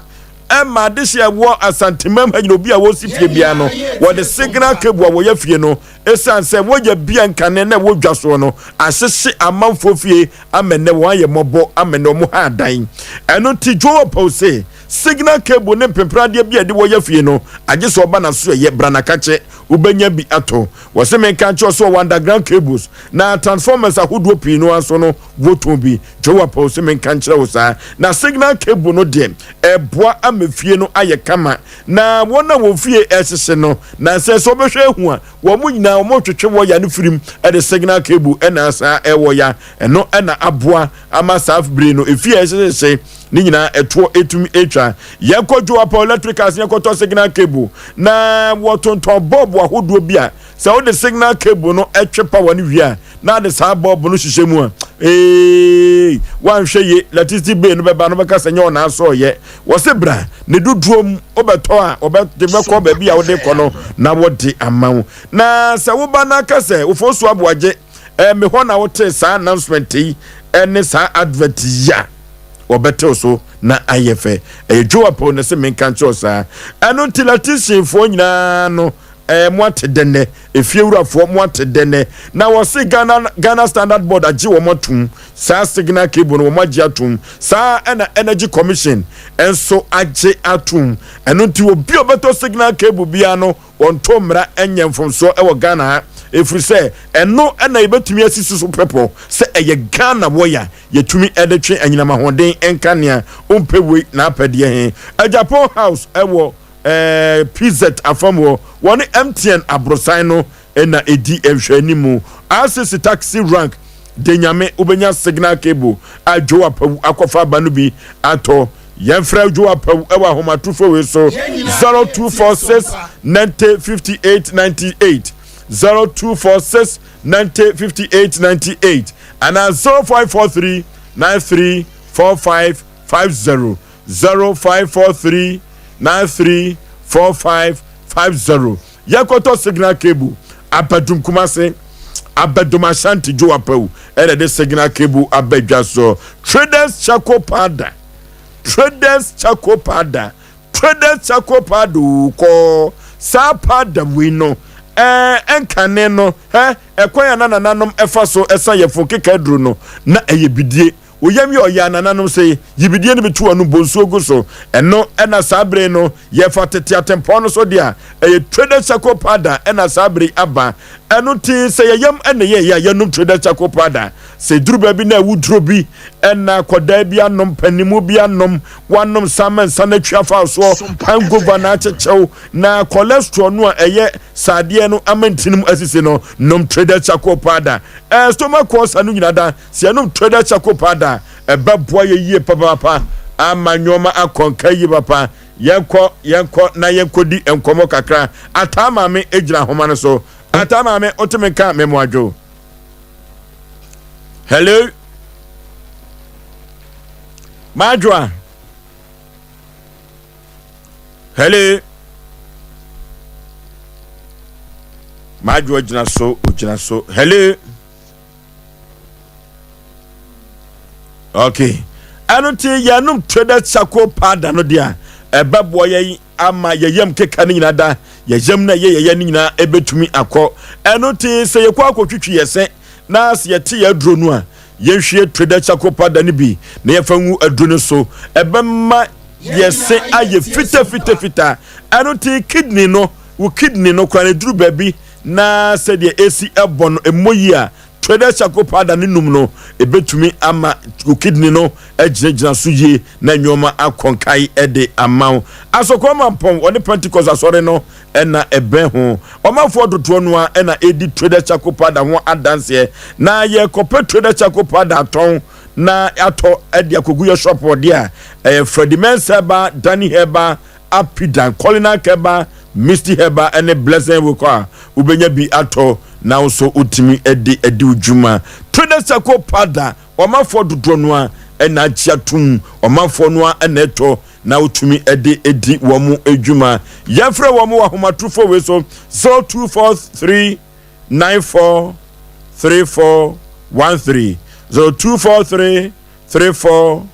Ɛma adehye a ɛwɔ Asantemam ha nyina obi a wɔsi fie biara no wɔde signal cable a wɔyɛ fie no ɛsiane sɛ wɔyɛ bia nkane na ɛwɔ dwa soɔ no ahyehye amanfoɔ fie ama nnɛ wɔn ayɛ mmɔbɔ ama nnɛ wɔn ha adan. Ɛno nti Joe Apaw se signal cable ne mpepradeɛ bi a ɛde wɔyɛ fie no agye sɛ ɔba n'aso ɛyɛ bra na kakye wobɛnya bi ato. Wɔse menka nkyerɛ sɛ ɔwɔ underground cables na transformers ahodoɔ pii no ara nso no Wotɔn bi. Jehovah pɛ wo sɛ menka nkyerɛ wo saa. Na signal cable no deɛ, ɛboa ama fie no ayɛ kama. Na wɔn a wɔn fie ɛrehyehye no, nansa sɛ wɔbɛhwɛ ahu a, wɔn nyinaa wɔretwetwe wɔya no firim de signal cable ɛna saa ɛwɔ ya. Ɛno ɛna aboa ama saa bere no efie a ɛhyehyehye ne nyinaa ɛtoɔ ɛtumi ɛtwa. Yɛnkɔ Joe Apɔ Electricals yɛnkɔtɔ signal cable. Na wɔtontɔn bɔɔbo ahodoɔ bi a sɛ wode signal cable no ɛtwe power no wie a, na ade saa bɔɔbo no hyehyɛ mu a, ee, woanhwɛ ye, electricity bill no bɛba no bɛka sɛ nyɛ ɔna asɔɔyɛ. Wɔse bra, ne dodoɔ mu, wobɛtɔ a, wɔbɛde bɛkɔ baabi a wode kɔ no na wɔde ama wo. Na sɛ woba na aka sɛ Ofosu Aboagye, eh, me hɔ na wotee saa announcement yi ne saa advert yi a, wɔbɛtew so na ayɛ fɛ. Ɛyɛ Joe Apawu na sɛ menka nkyerɛ wo saa. Ɛno nti electricianfoɔ nyinaa no, Ɛɛ mo ate dɛ nɛ? Efiewurafoɔ mo ate dɛ nɛ? Na wɔse Ghana Ghana Standard Board agye wɔn atum, saa signal cable no wɔn agye atum, saa ɛna Energy Commission nso agye atum. Ɛno nti obi a ɔbɛtɔ signal cable biara no wɔntɔ mmara nyɛ mfomsoɔ ɛwɔ Ghana ha, ɛfiri sɛ ɛno ɛna yɛbɛtumi asisi so pɛpɔ sɛ ɛyɛ Ghana wɔya yɛtumi ɛde twe anyinam ahoɔden nkanea. Wompɛ wei na apɛ deɛ he? Agyapong House ɛwɔ ɛɛ PZ afam hɔ, wɔne MTN aborosan no na ɛdi nhwɛanimu. RCC taxi rank de nyame wobɛnya signal cable a Joe Apawu akɔfa aba no bi atɔ. Yɛmfrɛ Joe Apawu wɔ ahomatorofo wei so 0246 90 58 98, 0246 90 58 98 anaa 0543 93 45 50. 0543 93 45 50 Yɛkɔtɔ signal cable Abadum Kumase Abadum Ashanti Joe Apawu ɛna ɛde signal cable aba dwa so. Traders Charcoal Powder, Traders Charcoal Powder. Traders Charcoal Powder oo kɔɔ saa powder wei no ɛɛ ɛnkane no hɛ ɛkwan a na nananom ɛfa so ɛsa yɛfo keka aduro no na ɛyɛ bidie. Wo yam yɛ ɔyɛ a nananom se yi bidie no bi to w'ano bɔ nsuo gu so. Ɛno ɛna saa bere yi no yɛfa tete atempɔn no so deɛ a ɛyɛ Traders Charcoal Powder ɛna saa bere yi aba. Ɛno nti sɛ yɛ yam ɛna ɛyɛ yɛ a yɛnom Traders Charcoal Powder. Sɛ ɛduru baabi na awuduro bi ɛna akwadaa bi anom, panimu bi anom, wanom nsa ama nsa no atwi afa wo soɔ, hangover na akyekyew, na cholesterol no a ɛyɛ sradeɛ no ama ntini mu asisi no, nom Traders Charcoal Powder. Ɛɛ stomach ulcer no nyina da, sɛ yɛnom Traders Charcoal Powder a, ɛbɛboa yɛ yie papaapa ama nneɛma akɔ nka yie papa. Yɛnkɔ, yɛnkɔ na yɛnkɔdi nkɔmmɔ kakra. Ataa Maame gyina ahoma no so. Ataa Maame, wote me nka Memoadwo? Hello? Madwoa? Hello? Madwoa gyina so, ogyina so. Hello? Okay. Ɛno nti yɛnom traded charcoal powder no deɛ a ɛbɛboa yɛn ama yɛyam keka no nyinaa da yɛyam na ɛyɛ yɛyɛ no nyinaa ɛbɛtumi akɔ. Ɛno nti sɛ yɛkɔ akɔtwitwi yɛ se na sɛ yɛte yɛ aduro no a yɛnhwie traded charcoal powder no bi na yɛfa ngu aduro no so ɛbɛma yɛse ayɛ fitafitafita. Ɛno nti kidney no wo kidney no koraa no ɛduru baabi na sɛdeɛ ɛsi ɛbɔ no mmɔ yie a, Traders Charcoal Powder no num no, ɛbɛtumi ama wo kidney no agyinagyina so yie na nneɛma akɔ nkae de ama wo. Asɔkɔɔ Mampɔn, wɔne Pentecost Asɔre no na ɛbɛn ho. Ɔmanfoɔ dodoɔ no ara na ɛredi Traders Charcoal Powder ho adanseɛ. Na yɛrekɔpɛ Traders Charcoal Powder atɔn na atɔ de akɔgu yɛ shop hɔ deɛ a, ɛyɛ Freddie Mensah Herbal, Danny Herbal, Apidan, Culinary Herbal, Misty Herbal ne Blessing Wokɔ a, wobɛnya bi atɔ na wo nso wotumi de adi wo dwuma. Traders Charcoal Powder, ɔmanfoɔ dodoɔ no ara na agye atom, ɔmanfoɔ no ara na ɛtɔ na wotumi de di wɔn dwuma. Yɛmfrɛ wɔn wɔ ahomatrofoɔ wei so 0243 94 34 13 0243 34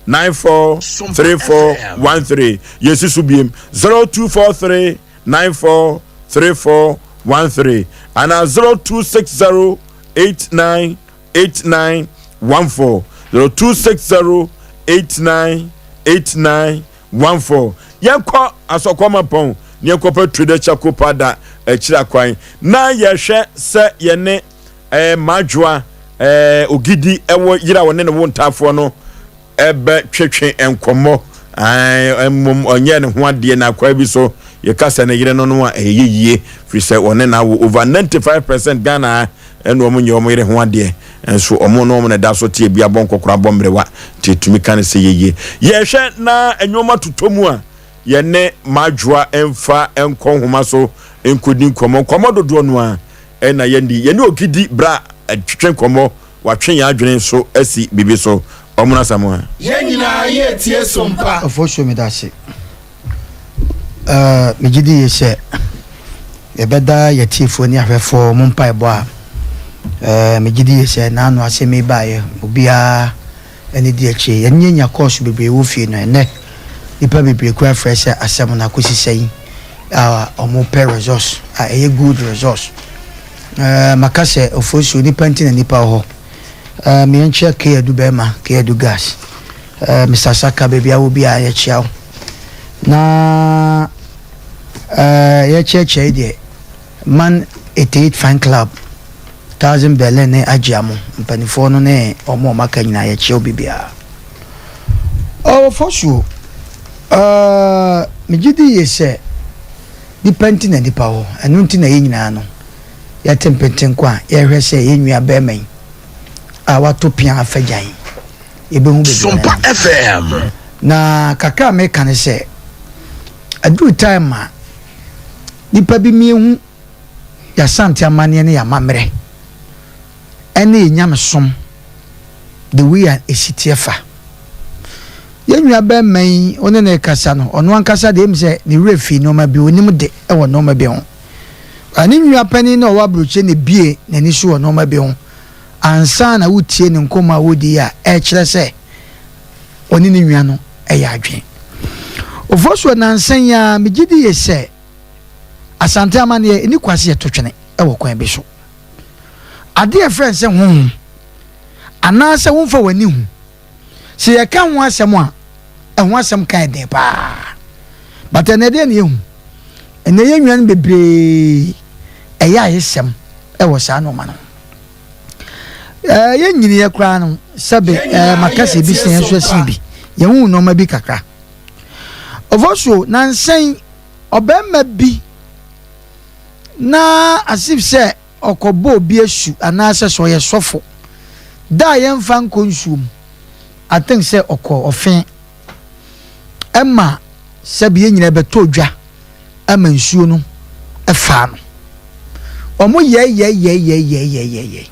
94 34 13 yɛsi so biem 0243 94 34 13 anaa 0260 89 89 14 0260 89 89 14 yɛnkɔ asɔkɔmapɔn ne yɛnkɔpɛ trader charcoal powder akyiri akwan na yɛhwɛ sɛ yɛne ɛɛ madwoa ɛɛ ogidi ɛwɔ yere a ɔne ne wo ntaafoɔ no ɛbɛtwetwe nkɔmmɔ ɛɛ mmom ɔnyɛ ne ho adeɛ na akwa bi so yɛka sɛ ne yere no no a ɛyɛ yie firi sɛ ɔne na awo over 95 percent Ghana ɛna wɔn nyɛ wɔn yere ho adeɛ nso wɔn no wɔn na ɛda so te ebi abɔ nkɔkora abɔ mmerewa nti etumi ka ne sɛ yɛyie yɛhwɛ na nneɛma totɔ mu a yɛne madwoa mfa nkɔ nhoma so nkɔdi nkɔmmɔ nkɔmmɔ dodoɔ no a Ɛna yɛn de yɛne Okidi bra twetwe nkɔmmɔ, watwe yɛn adwene nso asi biribi so. Ɔmono Asamoah. Yɛn nyinaa yɛ tie sompa. Ofosuo medase. Eh, megye di yie sɛ yɛbɛda yɛtiefoɔ ne ahwɛfoɔ mo mpaebɔ a eh, megye di yie sɛ n'ano asɛm yi baeɛ obiara ani di akyire. Yɛne nya kɔɔso bebree wɔ fie no ɛnɛ nipa bebree koraa frɛ sɛ asɛm no akɔsi sɛn. a wɔpɛ resource a ɛyɛ good resource. Ɛɛ maka sɛ ofosuo nipa nti na nipa wɔ hɔ. Ɛɛ meɛnkyia K Adu bɛrima, K Adu gas. Ɛɛ Mr Saka baabi a wɔ biara yɛkyia wo. Na ɛɛ yɛkyerɛkyerɛ yi deɛ Man 88 Fan Club, Thousand Berlin ne Agyeamo mpanimfoɔ no ne wɔn a wɔaka nyinaa yɛkyia obi biara. Ɔfosuo, Uh, megye di yie sɛ nipa nti na nipa wɔ hɔ. Ɛno nti na yɛn nyinaa no, yɛte mpentenko a yɛhwɛ sɛ yɛn nua barima yi a wato pia afa gyan yi, yɛbɛhu baabi a Sompa ɔnam. FM. Na kakra a meka ne sɛ, aduru time a nipa bi miehu yɛasante amanneɛ ne yɛamammerɛ ɛne yɛn nyamesom the way a ɛsi teɛ fa. Yɛn nua barima yi, wo ne no rekasa no, ɔno ankasa deɛ ɛmu sɛ ne werɛ fii nneɛma bi, ɔnim de wɔ nneɛma bi ho. Ba ne nua panin no a ɔwɔ aburokyire na ebie n'ani so wɔ nneɛma bi ho ansa na wotie ne nkɔmmɔ a wɔredi yi a ɛrekyerɛ sɛ ɔne ne nua no yɛ adwene. Ofosuo nansa yi ara megye di yie sɛ Asante amanneɛ ɛni kwa sɛ yɛto twene wɔ kwan bi so. Adeɛ a ɛfrɛ no sɛ honhom anaasɛ womfa w'ani hu, sɛ yɛka ho asɛm a, ɛho asɛm ka yɛ den paa. But ɛnɛ deɛ na yɛhu. Ɛnɛ yɛn nuanom bebree ɛyɛ ayesɛm ɛwɔ saa nneɛma no ho. Ɛɛ yɛn nyiniɛ koraa no sɛbe ɛɛ maka sɛ ebi sɛn nso ɛsen bi. Yɛn ho nneɛma bi kakra. Ofosuo nansa yi ɔbarima bi na as if sɛ ɔkɔbɔ obi asu anaasɛ sɛ ɔyɛ sɔfo da a yɛmfa nkɔ nsuo mu I think sɛ ɔkɔ ɔfe ɛma sɛbi yɛn nyinaa bɛtɔ dwa ɛma nsuo no ɛfaa no ɔmo yɛyɛyɛyɛyɛyɛyɛ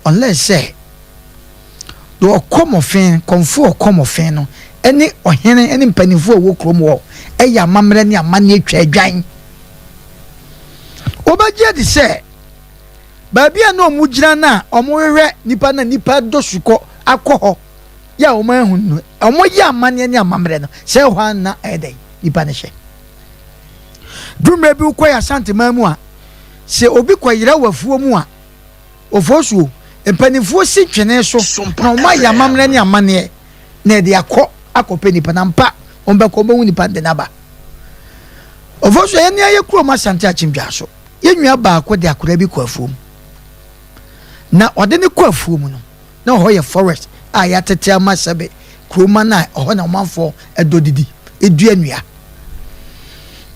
unless sɛ deɛ ɔkɔ mɔfen kɔnfo ɔkɔ mɔfen no ɛne ɔhene ɛne mpanimfoɔ a ɛwɔ kurom hɔ ɛyɛ amammerɛ ne amanneɛ twa adwan wobɛgye adi sɛ baabi a na ɔmo gyina no a ɔmo hwehwɛ nipa na nipa dɔ sukɔ akɔ hɔ yɛ a ɔmo ahu no ɔmo yɛ amanneɛ ne amammerɛ no sɛ ɛhɔ a na ɛyɛ dɛn nipa no hyɛ durummerɛ bi wokɔ yɛ asanteman mu a sɛ obi kɔ yera wɔ afuo mu a Ofosuo, mpanimfoɔ si twene so na wɔn ayɛ amammerɛ ne amanneɛ na ɛde akɔ akɔpɛ nipa na mpa wɔn bɛkɔ wɔn bɛhu nipa de n'aba. Ofosuo, yɛn nea yɛ kurom Asante Akyem Dwaso, yɛn nua baako de akwadaa bi kɔ afuom na ɔde ne kɔ afuom no na ɔhɔ yɛ forest a yɛatete ama sɛbe kuroma no a ɔhɔ na ɔmanfoɔ ɛdɔ didi edua nnua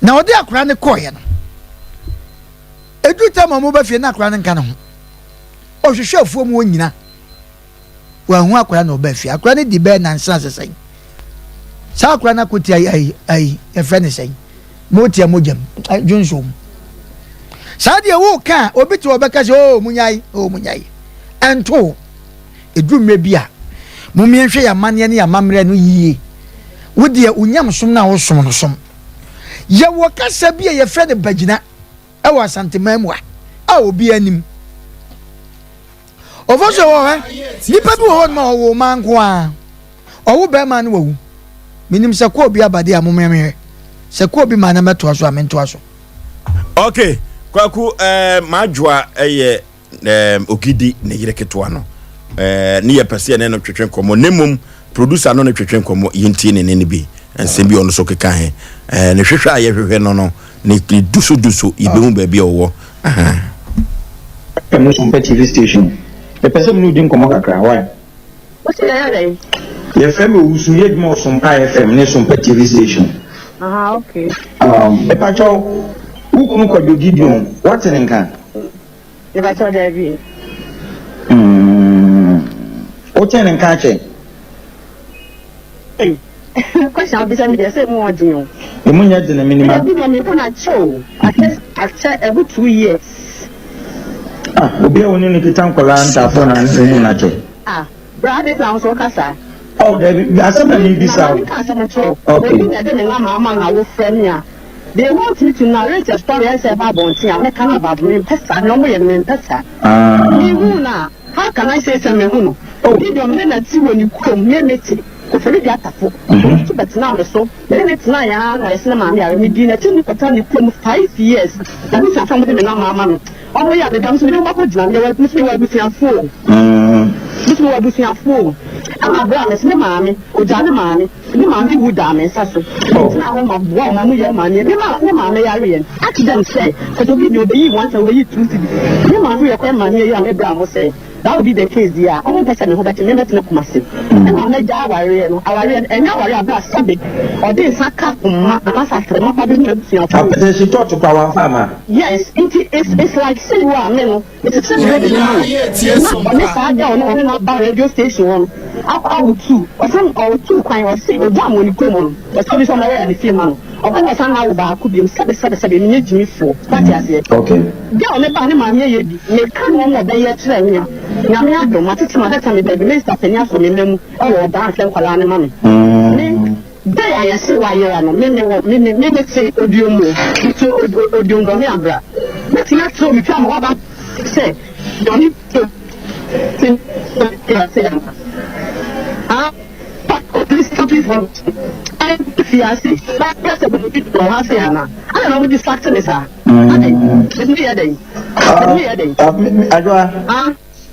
na ɔde akwadaa no kɔɔeɛ no Ɛduru tam a wɔba fie na akwadaa no nka ne ho. Ɔhwehwɛ afuom hɔ nyina, wanhu akwadaa na ɔbaa fie. Akwadaa no di bɛyɛ nansa sɛ sɛn. Saa akwadaa no akɔtia ayi ayi yɛfrɛ ne sɛn motia mogya mu dwonso mu. Saa deɛ woka a obi te ɔbɛka sɛ oo munyae oo munyae. Ɛnto ɛduru mmerɛ bi a mommyɛnhwɛ yɛn amanneɛ ne yɛn amammerɛ no yie. Wo deɛ wo nyamesom no a wosom no som. Yɛwɔ kasa bi a yɛfrɛ no bagyina. ɛwɔ Asanteman mu a a obiara nim. Ɔfɔ so wɔ hɔ nipa bi wɔ hɔ nom a ɔwɔ ɔman nko ara ɔwo bɛrima no wawu. Menim sɛ kɔɔ bi abade a momɛmehwɛ sɛ kɔɔ bi maa na mɛtoa so a mentoa so. Okay, Kwaku eh, Madwoa ɛyɛ eh, Ogidi ne yere ketewa no eh, ne yɛpɛ sɛ yɛne no twetwe nkɔmmɔ na mmom producer no ne twetwe nkɔmmɔ yɛntie ne ne no bi nsɛm bi ɔno so keka he eh, ne hwehwɛ a yɛhwehwɛ no no ne ne duso duso yɛbɛhu baabi a ɔwɔ. Ɛno Sompa TV station. Mepɛ sɛ me ne wo di nkɔmmɔ kakra, why? Wose yɛyɛ dɛn? Yɛfrɛ me Owusu, meyɛ adwuma wɔ Sompa FM ne Sompa TV station. Aha, okay. Um, mepakyɛw, wo kunu Kwadwo Gideon, woate ne nka? Mepakyɛw, daabi. Mm, wotee ne nka akyɛ? Ei, question a wobisa me deɛ, sɛ emu wɔ den o. Emu nyɛ den, menim a. Daabi deɛ, mehu no akyɛ o, akyɛ, akyɛ, ɛbo 2 years. Ah, obi a wo ne no kita nkwadaa ntaafoɔ na wohu no akyɛ. Ah, bra ade na wo nso woka saa. Oh, dabi, asɛm na mebisa wo. Na meka asɛm nkyerɛ wo. Okay. Obi na ɛde ne nama ama na wofrɛ me a, they want me to narrate a story ɛsɛ ɛba abɔnten a mɛka no about me mempɛ saa, nea wɔyɛ no mempɛ saa. Ah. Mehu no a, how can I say sɛ mehu no? Oh. Gideon me na ti wɔ ne kurom, me mete Koforidua Tafo. Ɔno nso bɛtenaa me so. Me ne no tenaeɛ ara na ɔyɛ sɛ ne maame yare. Medii n'akyi ne kɔtenaa ne kurom 5 years. Na me suafoɔ a wɔde me nama ama no, wɔyɛ a meda me nso mede wɔn akɔgyina. Mewɔ, me nso mewɔ abusuafoɔ o. Me nso mewɔ abusuafoɔ o. Ɛna berɛ a mese me maame, ɔgyaa ne maame, ne maame wu daa me nsa so. Metenaa hɔ ma boa wɔn ma wɔyɛɛ amaneɛ. Me ma me maame yareɛ no, ask them sɛ, sɛ obi deɛ ɔbɛyi 1 cedi, ɔbɛyi 2 cedi. Me maame yɛ kɔ amaneɛ yi a me bra mo sɛ, that would be the case deɛ a, wɔn mpɛ sɛ me ho bɛte me mɛtena Kumasi. Ɛna mɛgya awareɛ no, awareɛ no, ɛnyɛ awareɛ a berɛ a sɛbe ɔde nsa ka mma anaasɛ atrɛma pa bi ne abusuafoɔ. Apɛtɛhye tɔɔto pa wamfa ama. Yes, nti it's like sɛ wo a me no, mete sɛ me radio ma no, na ɔne saa girl no ɔne no aba radio station hɔ no, akɔ awotu, ɔsan ɔtu kwan, ɔse ɔgyaa mo ne kurom no, ɔsɛ obi sɛ ɔmɛyɛ ne fie ma no, ɔba na ɔsan awo baako biom, sɛbe sɛbe sɛbe, menyɛ gyimifoɔ, wate aseɛ? Okay. Girl ne ba ne maame yɛ bi, meka nneɛma a ɔbɛyɛ kyerɛ me a, Nyame adom, matete mabɛka me baabi, Minsta panin asɔ me mma mu wɔ ɔdaa nhwɛ nkwadaa no ma me. Me, Day a yɛse wayera no, me mewɔ, me me me mete Odiom o, mete Odiom Dɔme Abra. Mɛtumi akyerɛ obi twa ma waba sɛ Dɔme te ase ama. Ah, please, please, Fi ase na ka sɛ biribi wɔ ha sei anaa? Adɛn na wɔn distract me saa? Adɛn? Metumi yɛ dɛn? Metumi yɛ dɛn? Adwoa. Ah,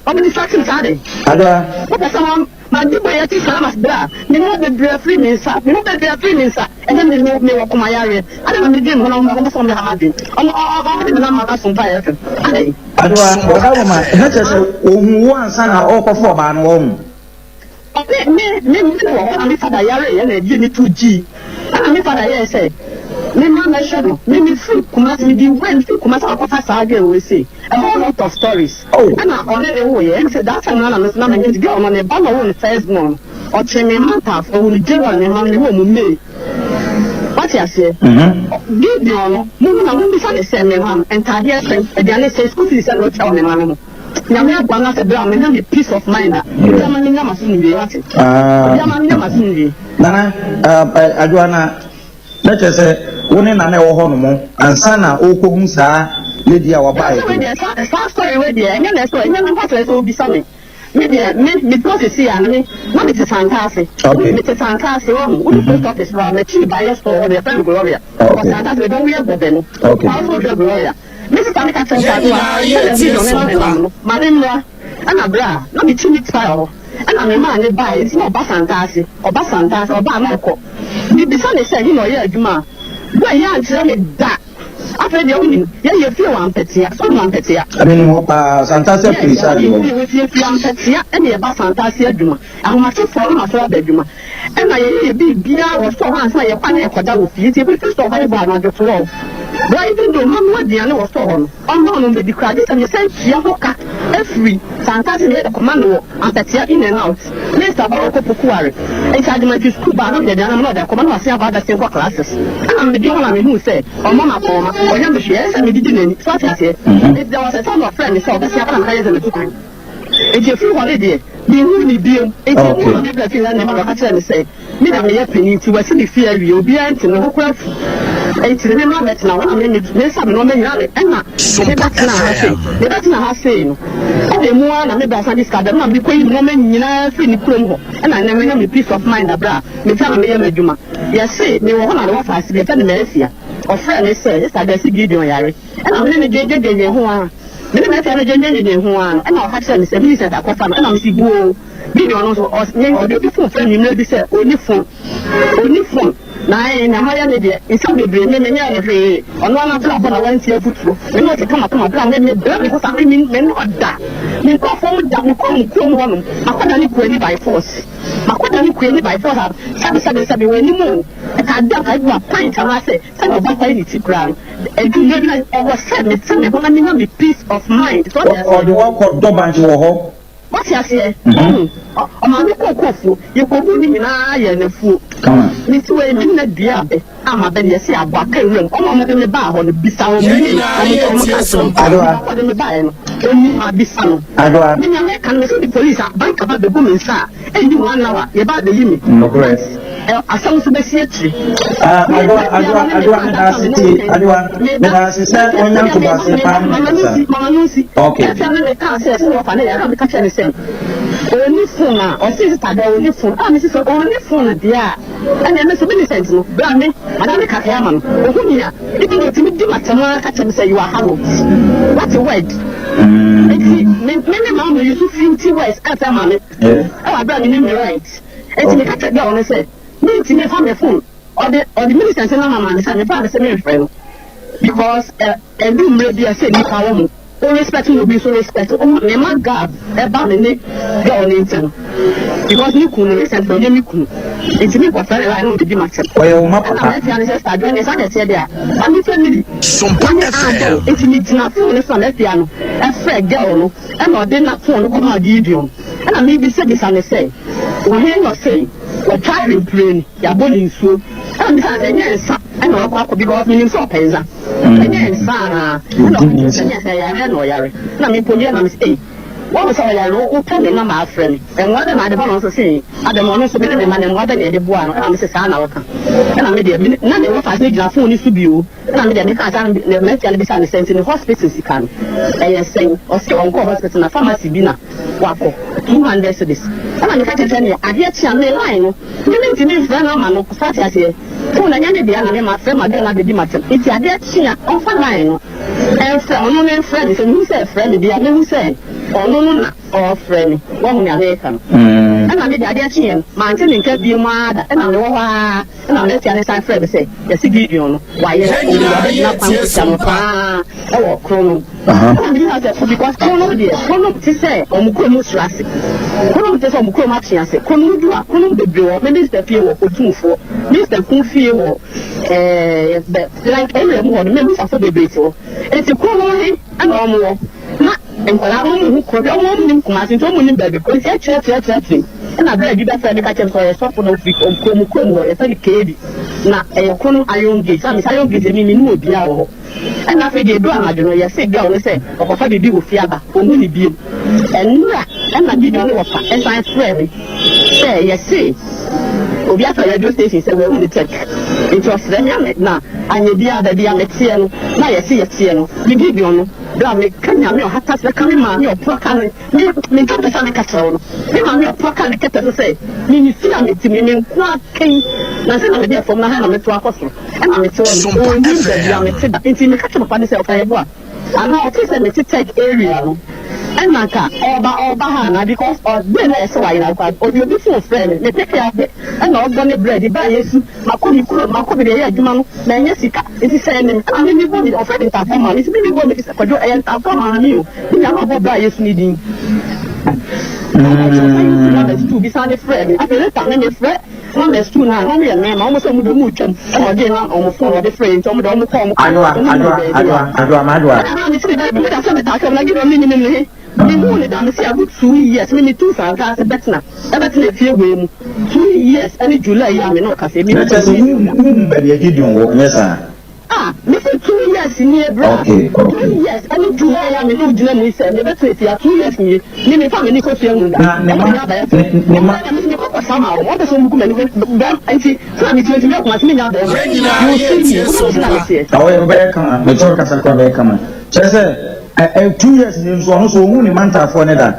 wɔn distract me saa dɛn? Adwoa. Wopɛ sɛ wɔn ma di bɔ yɛ ti saa ma bra me ho bebree afiri me nsa me ho bebree afiri me nsa ɛnɛ me me me wɔ koma yareɛ adɛn na medwen me ho na wɔn wɔn sɛ wɔn de ha ma dwen wɔn wɔn de me nam ma so mpa yɛ fam adɛn? Adwoa, wɔda wo ma ɛna kyerɛ sɛ ohun wo ansa na ɔrekɔfo ɔbaa no wɔn. Me me me me wɔ hɔ na me fada yareeɛ na ɛgye me to gyii ɛna me fada yɛɛ sɛ me ma mɛhwɛ no me me firi Kumasi me di wɛ me firi Kumasi akɔfa saa girl wei sei a whole lot of stories ɛna ɔne ne woeɛ ɛna sɛ that time no na me nso na me girl no ne ba na ɔwɔ ne first born no ɔkyee me mma ntaafo ɔwɔ ne January me mma no me wɔ mu May wate aseɛ Gideon no mo na mo bisa ne sɛ me mma no ntaadeɛ sɛn aduane sɛn school fees sɛn na ɔtua wɔ me mma no ho. Nyame aboa na sɛ berɛ a menya me peace of mind a, obi ama menya m'asomdwie, wate? Obi ama menya m'asomdwie. Nana, Adwoa na na kyerɛ sɛ wo ne Nana ɛwɔ hɔ nom ansa na ɔrekɔhu saa lady a wabaeɛ no. Deɛ saa story wei deɛ ɛnyɛ na ɛsɛ ɛnyɛ me mpa sɛ sɛ obisa me. Me deɛ me me tɔ sisi a me na me te sanka ase. Okay. Me te sanka ase wɔ ho. Wodi post office hɔ a m'akyi bayɛ store hɔ no yɛfrɛ no Gloria. Okay. Wɔ sanka ase baabi a wɔyɛ bɔbɛ no. Okay. Wɔn nso hwɛ Gloria. Me sista no ka kyerɛɛ me sɛ, Adoa, sɛdeɛ video no ma nenam no, ma no mmra. Ɛna berɛ a na metwi me tire hɔ, ɛna memaa no baeɛ, nti na ɔba Santase, ɔba Santase, ɔba a na ɔkɔ. Mebisa no sɛ, he na ɔyɛ adwuma a? Boy yi ankyerɛ me da. Afei deɛ wonim, yɛn yɛfie wɔ Ampɛtea, so wonim Ampɛtea? Menim hɔ paa, Santase afiri side hɔ. Yes, yɛfiri Ampɛtea ɛna yɛba Santase adwuma. Ahomatrofoɔ no ma so aba adwuma. Ɛna yɛyɛ yɛ biribiara wɔ store hɔ ansa na yɛkɔ a na yɛkɔda wɔ fie. Nti yɛbɛfiri store hɔ bɔ anadwo 12. Berɛ a even though manoa aduane wɔ store hɔ no, ɔmma ɔno mmɛdi koraa gye sɛ mesan tua ho ka firi Santase na yɛde kɔma no wɔ Ampɛtea in and out. Minsta ba ɔkɔ Pokuare. Nti Agyemantwi sukuu ba a na mede aduane ama na ɔde akɔma na wasan aba abɛsen kɔ classes. Ɛna medwen ho na mehuu sɛ ɔmmɔ me akɔnma, ɔnyɛ me hwee, ɛyɛ sɛ medidi n'ani. So ate aseɛ? Nti there was a time ɔfrɛɛ me sɛ ɔbɛsen aba na meka kyerɛ no sɛ matu kwan. Enti ɛfiri hɔ no deɛ, menhuu no bio. Enti ɛno na me bra fie ha nnɛ ma bɛka kyerɛɛ me sɛ, me na meyɛ panin nti wɔasi me fie awie, obiara nte, me ho koraa afu. Enti ne mma bɛtena hɔ na me me nsa me nnoɔma nyinaa me ɛna mebɛtenaa ha sei. Mebɛtenaa ha sei no, ɛna emu ara na me bra san de sika brɛ me na mede kɔyi me nnoɔma nyinaa firi ne kurom hɔ. Ɛna nnɛ manya me peace of mind aberɛ a mete ha na meyɛ m'adwuma. Yɛse mewɔ hɔ na ne wɔfa ase bi, yɛfrɛ no Marcia, ɔfrɛɛ me sɛ, Sister Gasi Gideon yare. Ɛna me ne no dwendwendwen ho ara. Me ne m'afia no dwendwendwen ho ara no, ɛna ɔka kyerɛɛ me sɛ Millicent akɔfa no. Ɛna mese, Buoo! Gideon no nso, ɔs, me, ɔde obi fon frɛɛ me mmerɛ bi sɛ ɔnni fon. Ɔnni fon. Na ɛɛ, nea mayɛ ne deɛ, nsɛm bebree, me, menyɛɛ no hwee. Ɔno ara n'abrabɔ na wantie afotuo. Me ne ɔte kamakama berɛ a me, mebrɛ me ho saa, me, me, me ne ɔda. Menkɔ fam da, mekɔ mo kurom hɔnom. Makɔdane kuani by force. Makɔdane kuani by force a, sɛbesɛbesɛbe, wɔ anim o, ɛka da, ɛbu a, pint anaasɛ Sɛnea ɔba pae ne ti koraa no, ɛdu mmere bi a ɛwɔ sɛ mete me ho na minya me peace of mind. So wate aseɛ? Ɔde wo akɔ Dɔbanch wɔ hɔ. Wate aseɛ? Wahu? Ɔmaa me kɔɔ kɔɔfuo. Yɛkɔguu ne nyinaa yɛɛ no afuo. Me nti wei, me nna dua abɛ a mabɛ no, yɛse abɔ aka nwuram. Wɔn a wɔde me baa hɔ no, bisa wɔn. Menim wɔn nti wɔn ka kyerɛ me. Nipa ko a ɔde me baeɛ no, ɔnim, mabisa no. Me nea meka no, mese wode police a, bank aba bɛgu me nsa a, Ɛnni one hour yɛba abɛyi me. Nokorɛ. But asɛm nso bɛsi akyire. Ah, Adwoa, Adwoa, Adwoa, meda ase tie, Adwoa, meda ase sɛ wonya ntoboaseɛ paa ne me kasa. Mama no nsi. Okay. Ɛfɛ no mekaa sɛ sɛ wɔfa ne yɛ, ɛna meka kyerɛ ne sɛ ɔnni phone a, ɔse sista dɛ ɔnni phone. Ɛna mese sɛ ɔnni phone deɛ a, ɛnneɛ me nso Millicent no, bra me, anaa me kakra ama no. Ɔhu me a, even though ɔtumi di m'atɛm ara ka kyerɛ me sɛ you are harlot. What a word. Nti me me ne maa mo use fifty words ɛfɛ ma me. Ɛwɔ abira mi ne mi right. Nti mi ka kyerɛ girl no sɛ mi ntumi fa mi phone ɔde ɔde Millicent na mama mi sɛ mi fa mi sɛ mi nfrɛ no because ɛ ɛdu mmerɛ bi a sɛ nipa wɔ mo o respect no obi nso respect o me ma gap ɛba me ne girl ne ntɛm because ne kun no recently ɔnyɛ me kun nti mi nkɔ fɛ ne line na ɔde di ma kyɛm. Ɔyɛ wo ma papa. Ɛna mɛfia ne sɛ star join ne sa na ɛteɛ de a ma mi fɛ mi. Sompa FM. Nti mi gyina phone ne so a mɛfia no ɛfrɛ girl no ɛna ɔde na phone no kɔmaa Gideon ɛna mi bisa bisa ne sɛ wɔ he na ɔsɛ wɔtwa ahwempire no yabɔ ne nsuo ɛna mi bisa ne sɛ nyɛ nsa ɛna ɔkɔ akɔ because mi nim sɛ ɔpɛ nsa ɛnyɛ nsa anaa ɛna ɔka kyerɛ sɛ nyɛ nsa yare na ɔyare ɛna mi mpo yɛ na mi sɛ ei wɔn sɛ ɔyare no wopɛ me na ma afrɛ me mmoa bɛ na ade bɔ no nso se adɛm ɔno nso me ne me ma na mmoa bɛ na ɛde boa no ɛna mi sɛ saa na ɔka ɛna mi deɛ na ne wɔfa ase gyina phone ne so bio. Ɛna me deɛ mekaa saa na mmeranteɛ no bisaa no sɛ nti ne hospital sika no ɛyɛ sɛn? Ɔse ɔnkɔɔ hospital na pharmacy bi na wakɔ 200 cedis. Ɛna meka kyerɛ sɛ neɛ adeɛ kye a me line no me mentumi mfrɛ no ama no so ate aseɛ. Phone ɛnyɛ ne dea na me mafrɛ ma girl no abɛdi m'atɛm nti adeɛ kye a ɔmfa line no ɛmfrɛ ɔno no mfrɛ me sɛ mehu sɛ ɛfrɛ me deɛ a mɛhu sɛ ɔno no na ɔɔfrɛ me wahu nea meka no ɛna me deɛ adeɛ kyeeɛ no mante ne nka biom ara da ɛna mewɔ hɔ ara ɛna m'asia no san frɛɛ me sɛ yɛse Gideon no wayera ɔwu wabɛgyina kwan so tia no paa ɛwɔ Kronom ɛna mebisa sɛ because Kronom deɛ Kronom te sɛ ɔmo kurom soro ase Kronom te sɛ ɔmo kurom atwe ase Kronom du a Kronom bebree wɔ me minista fie wɔ Otumfoɔ minista kun fie wɔ ɛɛ bɛ like area mu hɔ no mebisafo bebree te hɔ nti Kronom he ɛna ɔmo wɔ na Nkwadaa no wɔn hu kuro bi wɔn nim Kumasi nti wɔn nim baabi koro nti ɛkyerɛ kyerɛ kyerɛ kyerɛ ɛna bere bi bɛfrɛ mi ka kyerɛ mi sɛ ɔyɛ sɔfo na ofiri kurom kurom hɔ yɛfrɛ no Keebi na ɛyɛ koro no Iron Gate na mesi Iron Gate mi mi nim obiara wɔ hɔ ɛna afei deɛ edu anadwo no yɛse girl no sɛ ɔkɔfa biribi wɔ fie aba ohun ne biem ɛnura ɛna Gideon ne wɔfa ɛsan frɛ mi sɛ yɛse obi afa radio station sɛ wɔahu ne tech nti ɔsrɛ mi ame na anyɛ biara baabi a meteɛ no na yɛse yɛteɛ no me Gideon no Berɛ a meka Nyame ɔhata sɛ ka me maame ɔpoa ka ne me menka mpɛ sɛ meka kyerɛ wo no me maame ɔpoa ka ne kɛtɛ so sɛ me fie a mete me me nko ara kɛn na sɛ na mede fam na ha na meto akɔ soro ɛna mete hɔ no ɔnnim baabi a mete da nti meka kyerɛ papa no sɛ ɔfa yɛboa anaa ɔte sɛ mete tech area no ɛna nka ɔba ɔba ha anaa because ɔbɛn na ɛsɛ wayera nkwa ɔde obi phone frɛ me me peke apɛ ɛna ɔdɔ ne bread ba yesu Makɔ me kurom, makɔ baabi a yɛyɛ adwuma no, mannya sika, nti sɛ ɛne me a, me mebɔ me, ɔfrɛ me Ntafoɔ Maame, nti me mebɔ me din sɛ Kwadwo, ɛyɛ Ntafoɔ Maame o, me nua no ɔbɔ bra Yesu ne din. Ɛna ɔkyerɛ sɛ Yesu numbers two bi san de frɛɛ me, afei later me mefrɛ numbers two no a, na wɔn yɛ mmarima, wɔn sɛ wɔn de wɔn retwam, ɛna ɔgye na wɔn phone ɔde frɛɛ nti wɔn de wɔn kɔ wɔn kɔ, Adwoa, wɔn nnuru Adwoa, baabi a. Adwoa, Adwoa, m'Adwoa. Ɛna maa me sɛ me da, me da sɛ metaa hwɛ wɔn, na Gideon me nim ne he. Mehuu no da mese ago 2 years me metuu frankaa sɛ bɛtena ɛbɛtena efie wei mu 2 years ɛne July yi a me ne wo kasa yi Na kyerɛ sɛ wohu baabi a Gideon wɔ, nyɛ saa? Ah mese 2 years nie bra Okay, okay. 2 years ɛne July a me ne wo gyina mu yi sɛ mebɛtena efie ha 2 years nie me mefa m'ani kɔ fie hu da Na ne ɛna ma me abɛyɛ ne ne ma sɛ mese mekɔ kɔ sama wɔn wɔn pɛ sɛ wɔn gu m'ani bɛm nti sɛ me tumi tumi akoma se menya bɛrima you see me wobɛhu sɛ na meteɛ. Ɔyɛ ɔbɛyɛ kama mete wo kasa koraa bɛyɛ kama kyerɛ sɛ Ɛ ɛ 2 years ni nso ɔno nso ohun ne mantafoɔ ne da.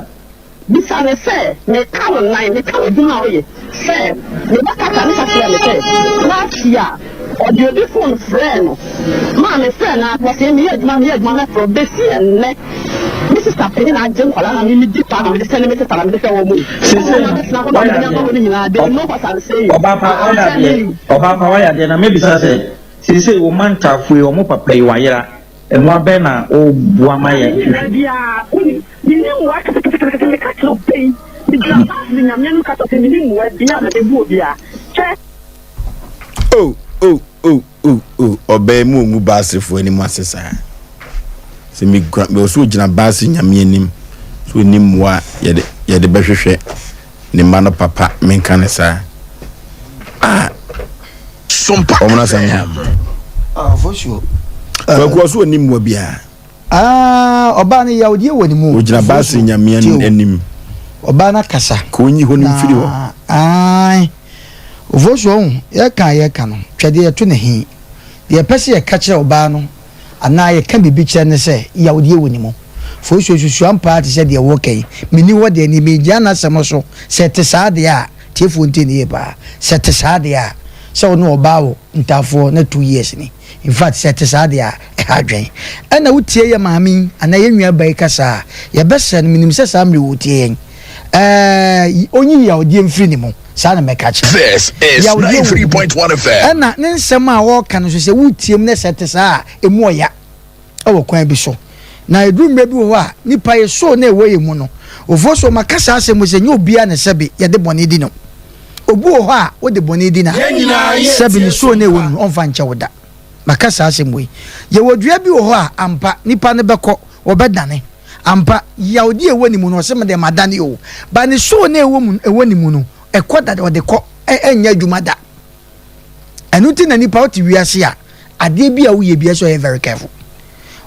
Bisa no sɛ, Meka wo nan, meka w'adwuma a woyɛ, sɛ me ba Kaka no ka kyerɛɛ me sɛ last year ɔde obi phone frɛɛ no maa me frɛɛ no ara ɔse meyɛ adwuma meyɛ adwuma mɛfrɛ wo bɛsi ɛnnɛ me sister panyin na agye nkwadaa na me medi paa na mede sɛne me sister na mede hwɛ wɔn yi Seesei wɔn no abɛtena hɔ na wayɛ mede ama adeɛ wɔn nyinaa they know what I'm saying ɔbaa pa I'm wayɛ adeɛ telling you. ɔbaa pa wayɛ adeɛ na mɛbisa sɛ seesei wo mantafoɔ yi wɔn papa yi wayera Mmoa bɛn na woboa ma yɛ Menni mmoa biara, wonim, menni mmoa keteketekete, meka kyerɛ wo pɛn, megyina baase Nyame anim ka kyerɛ wo sɛ menni mmoa biara mede boa obiara, hwɛ. Oh, oh, oh, oh, oh, ɔbaa mu ongu baasefoɔ anim ase saa. Sɛ megura, mewɔ so ogyina baase Nyame anim, so ɔni mmoa a yɛde, yɛde bɛhwehwɛ ne mma no papa, menka ne saa. Ah, Sompa wɔn asɛm FM. Ah, for sure. Kwaku ɔso ɔni mmoa biara. Ah, ɔbaa no yawdeɛ wɔ ne mu. Ogyina baase nyame anim. Ɔbaa no akasa. Ka onyi hɔ no mfiri hɔ. Ae. Ofosu ɔho, yɛka a yɛka no, twɛdeɛ yɛto ne he. Deɛ yɛpɛ sɛ yɛka kyerɛ ɔbaa no anaa yɛka biribi kyerɛ no ne sɛ, yawdeɛ wɔ ne mu. Fosu osusu ampa ara te sɛ deɛ woreka yi. Menni hɔ deɛ, neɛ megyina n'asɛm so, sɛ ɛte saa deɛ a, Tiefoɔ ntie no yie paa. Sɛ ɛte saa deɛ a, sɛ wo ne ɔbaa wɔ ntaafoɔ na 2 years ni. In fact, sɛ ɛte saa deɛ a, ɛha adwene. Ɛna wotie yɛ maame yi anaa yɛn nua ba yi kasa a, yɛbɛsrɛ no, menim sɛ saa mmerɛ yi ɔretie yɛn, ɛɛ, ɔnyi yawdeɛ mfiri ne mu. Saa na mɛka akyerɛ no. This is Yawdeɛ wɔ ne mu. 93.1 FM. Ɛna ne nsɛm a ɔreka no nso, sɛ wotie mu na sɛ ɛte saa a, ɛmu ɔya. wɔ kwan bi so. Na ɛduru mmerɛ bi wɔ hɔ a, nipa yɛ soul no a ɛwɔ yɛn mu no, ofoɔ so maka saa asɛm yi sɛ nyɛ obiara na sɛbe yɛde bɔne di no. Obi wɔ hɔ a wode bɔne di no a, sɛbe ne soul no a ɛwɔ ne mu no, ɔmfa nkyɛ wo da. Maka saa asɛm wei. Yɛwɔ dua bi wɔ hɔ a, ampa, nipa no bɛkɔ, wɔbɛdane. Ampa, yawdeɛ a ɛwɔ ne mu no, ɔse medeɛ madane o. But ne soul no a ɛwɔ mu, ɛwɔ ne mu no, ɛkɔ dada, ɔde kɔ, ɛnyɛ adwuma da. Ɛno nti na nipa wote wiase a, adeɛ bi a woyɛ bi ɛsɛ ɔyɛ very careful.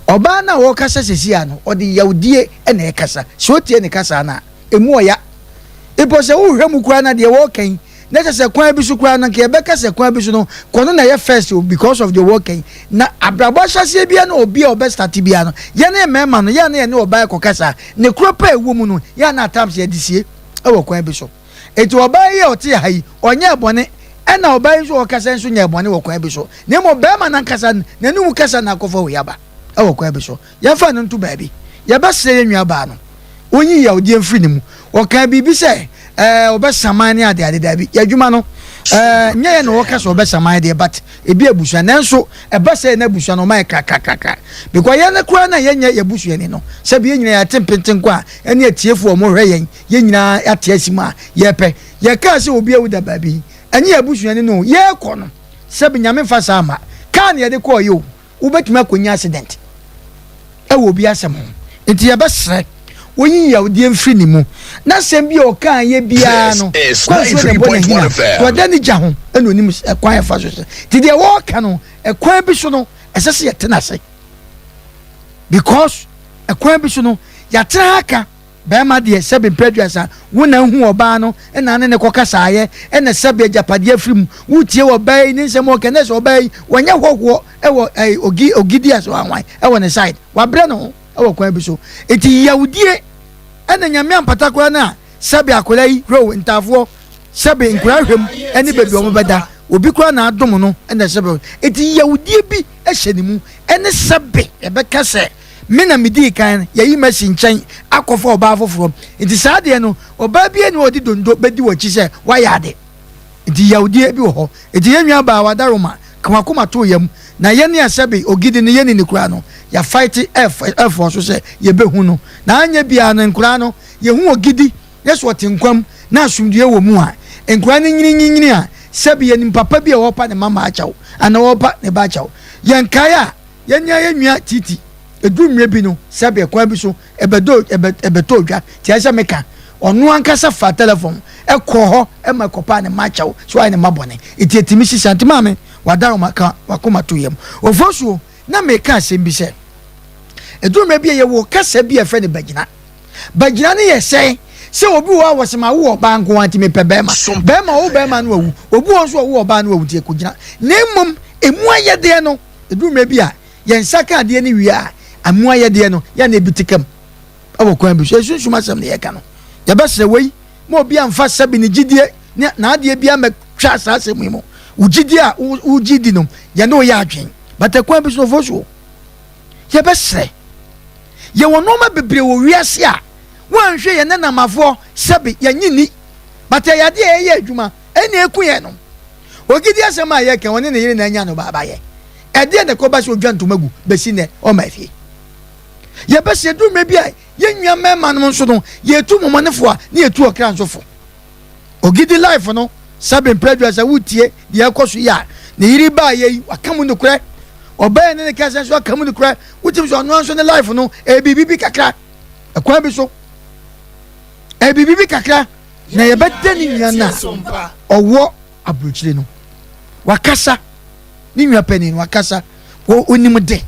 Ɔbaa no a ɔrekasa sɛsi a no, ɔde yawdie na ɛkasa. Sɛ wotie ne kasa no a, ɛmu ɔya. Mpo sɛ wohwɛ mu koraa na deɛ wɔreka yi, Na kyerɛ sɛ kwan bi so koraa no nka yɛbɛka sɛ kwan bi so no kɔ no na ɛyɛ first o because of the work yi. Na abrabɔ ahyɛaseɛ biara no obi a ɔbɛ start biara no yɛne mmarima no yɛ a na yɛne ɔbaa ɛkɔkasa ne korɔ pɛ a ɛwɔ mu no yɛ a na at times yɛde sie wɔ kwan bi so. Enti ɔbaa yi a ɔte ha yi ɔnyɛɛ bɔne ɛna ɔbaa yi nso a ɔkasa yi nso nyɛɛ bɔne wɔ kwan bi so na mmom barima no ankasa no n'anum kasa na akɔfa wei aba wɔ kwan bi so. Yɛmfa no nto baabi. Yɛbɛsrɛ yɛn nuabaa no, ɔnyi yawdeɛ mfiri ne mu. Ɔkaa biribi sɛ, ɛɛ, ɔbɛsaman ne adeade. Daabi, yɛn adwuma no, ɛɛ, nyɛ yɛn na wɔka sɛ ɔbɛsaman deɛ, but ebi abusua. Nanso, ɛba sɛ yɛn abusua no, ɔma yɛ krakrakrakra. Because yɛn no koraa na yɛnyɛ yɛn abusuani no. Sɛbi yɛn nyinaa yɛate mpentenkɔ a, ɛne atiefoɔ a wɔhwɛ yɛn, yɛn nyinaa ate asi mu a, yɛpɛ. Yɛkaa sɛ obi awu da baabi, ɛnyɛ yɛn abusuani no o, yɛrekɔ no, sɛbi Nyame mfa saa mma. Kaa na yɛde kɔeɛ o. wobɛtumi akɔnya accident ɛwɔ obi asɛm ho nti yɛbɛsrɛ wɔnyi yawdeɛ mfiri ne mu na asɛm bi a ɔkaa yɛ biara no kwan so na ɛbɔ n'ahina so ɔda ne gya ho ɛna onim ɛkwan ɛfa so sɛ nti deɛ wɔreka no ɛkwan bi so no ɛsɛ sɛ yɛte n'ase because ɛkwan bi so no yɛatena ha ka Barima deɛ, sɛbe mprɛ aduasa, wo na ahu ɔbaa no na ne no kɔkasaeɛ, ɛna sɛbe agyapadeɛ afiri mu. Wotie ɔbaa yi ne nsɛm a ɔka, na sɛ ɔbaa yi, wɔnyɛ hɔhoɔ wɔ ɛɛ ogi ogidi ase wanwan wɔ ne side. Wabrɛ ne ho wɔ kwan bi so. Enti yawdie ɛna Nyame ampata koraa no a, sɛbe akwadaa yi, hwɛ o, ntaafoɔ, sɛbe nkwadaa hwɛ mu ɛne baabi a wɔbɛda, obi koraa na adom no ɛna sɛbe. Enti yawdie bi hyɛ ne mu ɛne sɛbe yɛbɛka sɛ, Me na medii kan, yɛayi me asi nkyɛn akɔfa ɔbaa foforɔ. Nti saa deɛ no, ɔbaa biara nni hɔ a ɔde donno bɛdi w'akyi sɛ woayɛ ade. Nti yawdie bi wɔ hɔ. Nti yɛn nua baa Wadaroma, ka w'akoma to yam. Na yɛn a sɛbe Ogidi no yɛnni no koraa no, yɛafaete ɛfoɔ so sɛ yɛbɛhu no. Na anyɛ biara no, nkoraa no, yɛhu Ogidi na sɛ ɔte nkwa mu na asomdwoeɛ wɔ mu a, nkoraa no nyini nyinyini a, sɛbe yɛnim papa bi a ɔrepa ne mama akyɛw anaa ɔrepa ne ba akyɛw. Yɛnkae a, Yɛn ara yɛn nua Titi, ɛduru mmerɛ bi no, sɛdeɛ kwan bi so ɛbɛdɔ ɛbɛ ɛbɛtɔ dwa, nti ayɛ sɛ meka, ɔno ankasa faa telefon kɔɔ hɔ ma ɛkɔpaa ne mma kyɛw sɛ wayɛ ne mma bɔne, nti ɛtumi sisa. Nti maame, w'adaworoma ka w'akoma to yam. Ofosuo, na meka asɛm bi sɛ, ɛduru mmerɛ bi a yɛwɔ kasa bi a yɛfrɛ no bagyina. Bagyina no yɛ sɛn? Sɛ obi wɔ hɔ a wɔsɛ mawo ɔbaa nko ara nti mepɛ bɛrima. Bɛrima ɔwo bɛrima no awu. Obi wɔ hɔ nso ɔwo ɔbaa no awu nti ɛkɔgyina. Na mmom ɛmu ayɛdeɛ no, Ɛduru mmerɛ bi a, yɛn nsa ka adeɛ no wie a, amu ayɛdeɛ no, yɛ a na ebi te kam wɔ kwan bi so. Ɛyɛ sunsum asɛm na yɛreka no. Yɛbɛsrɛ wei ma obi amfa sɛbe ne gyidie ne n'adeɛ biara mmɛtwa saa asɛm yi mu. Wo gyidie a wogye di no, yɛne wo yɛ adwene. But ɛkwan bi so no, Ofosuo, yɛbɛsrɛ. Yɛwɔ nneɛma bebree wɔ wiase a woanhwɛ yɛn nanamafoɔ sɛbe yɛnnye nni. But ɛyɛ adeɛ a ɛyɛ adwuma. Ɛnna eku yɛn no. Ogidi asɛm a yɛka, ɔne ne yere na anya no baabayɛ. Ɛdeɛn na ɛkɔba sɛ ɔdwa ntoma gu bɛsi nnɛ ɔmma fie? Yɛbɛsɛ ɛduru mmerɛ bi a yɛn nua mmarima nom nso no yɛtu momɔnefoɔ a ne yɛtu ɔkra nso fo. Ogidi life no sɛbe mprɛ aduasa wotie deɛ ɛkɔ so yi a ne yere baayɛ yi waka mu nokorɛ. Ɔbaa ne ne kasa nso aka mu nokorɛ. Wotumi sɛ ɔno nso ne life no ɛyɛ biribi bi kakra ɛkwan bi so. Ɛyɛ biribi bi kakra. Na yɛbɛda ne nua no a ɔwɔ aburokyire no wakasa ne nua panin no wakasa wɔ onim de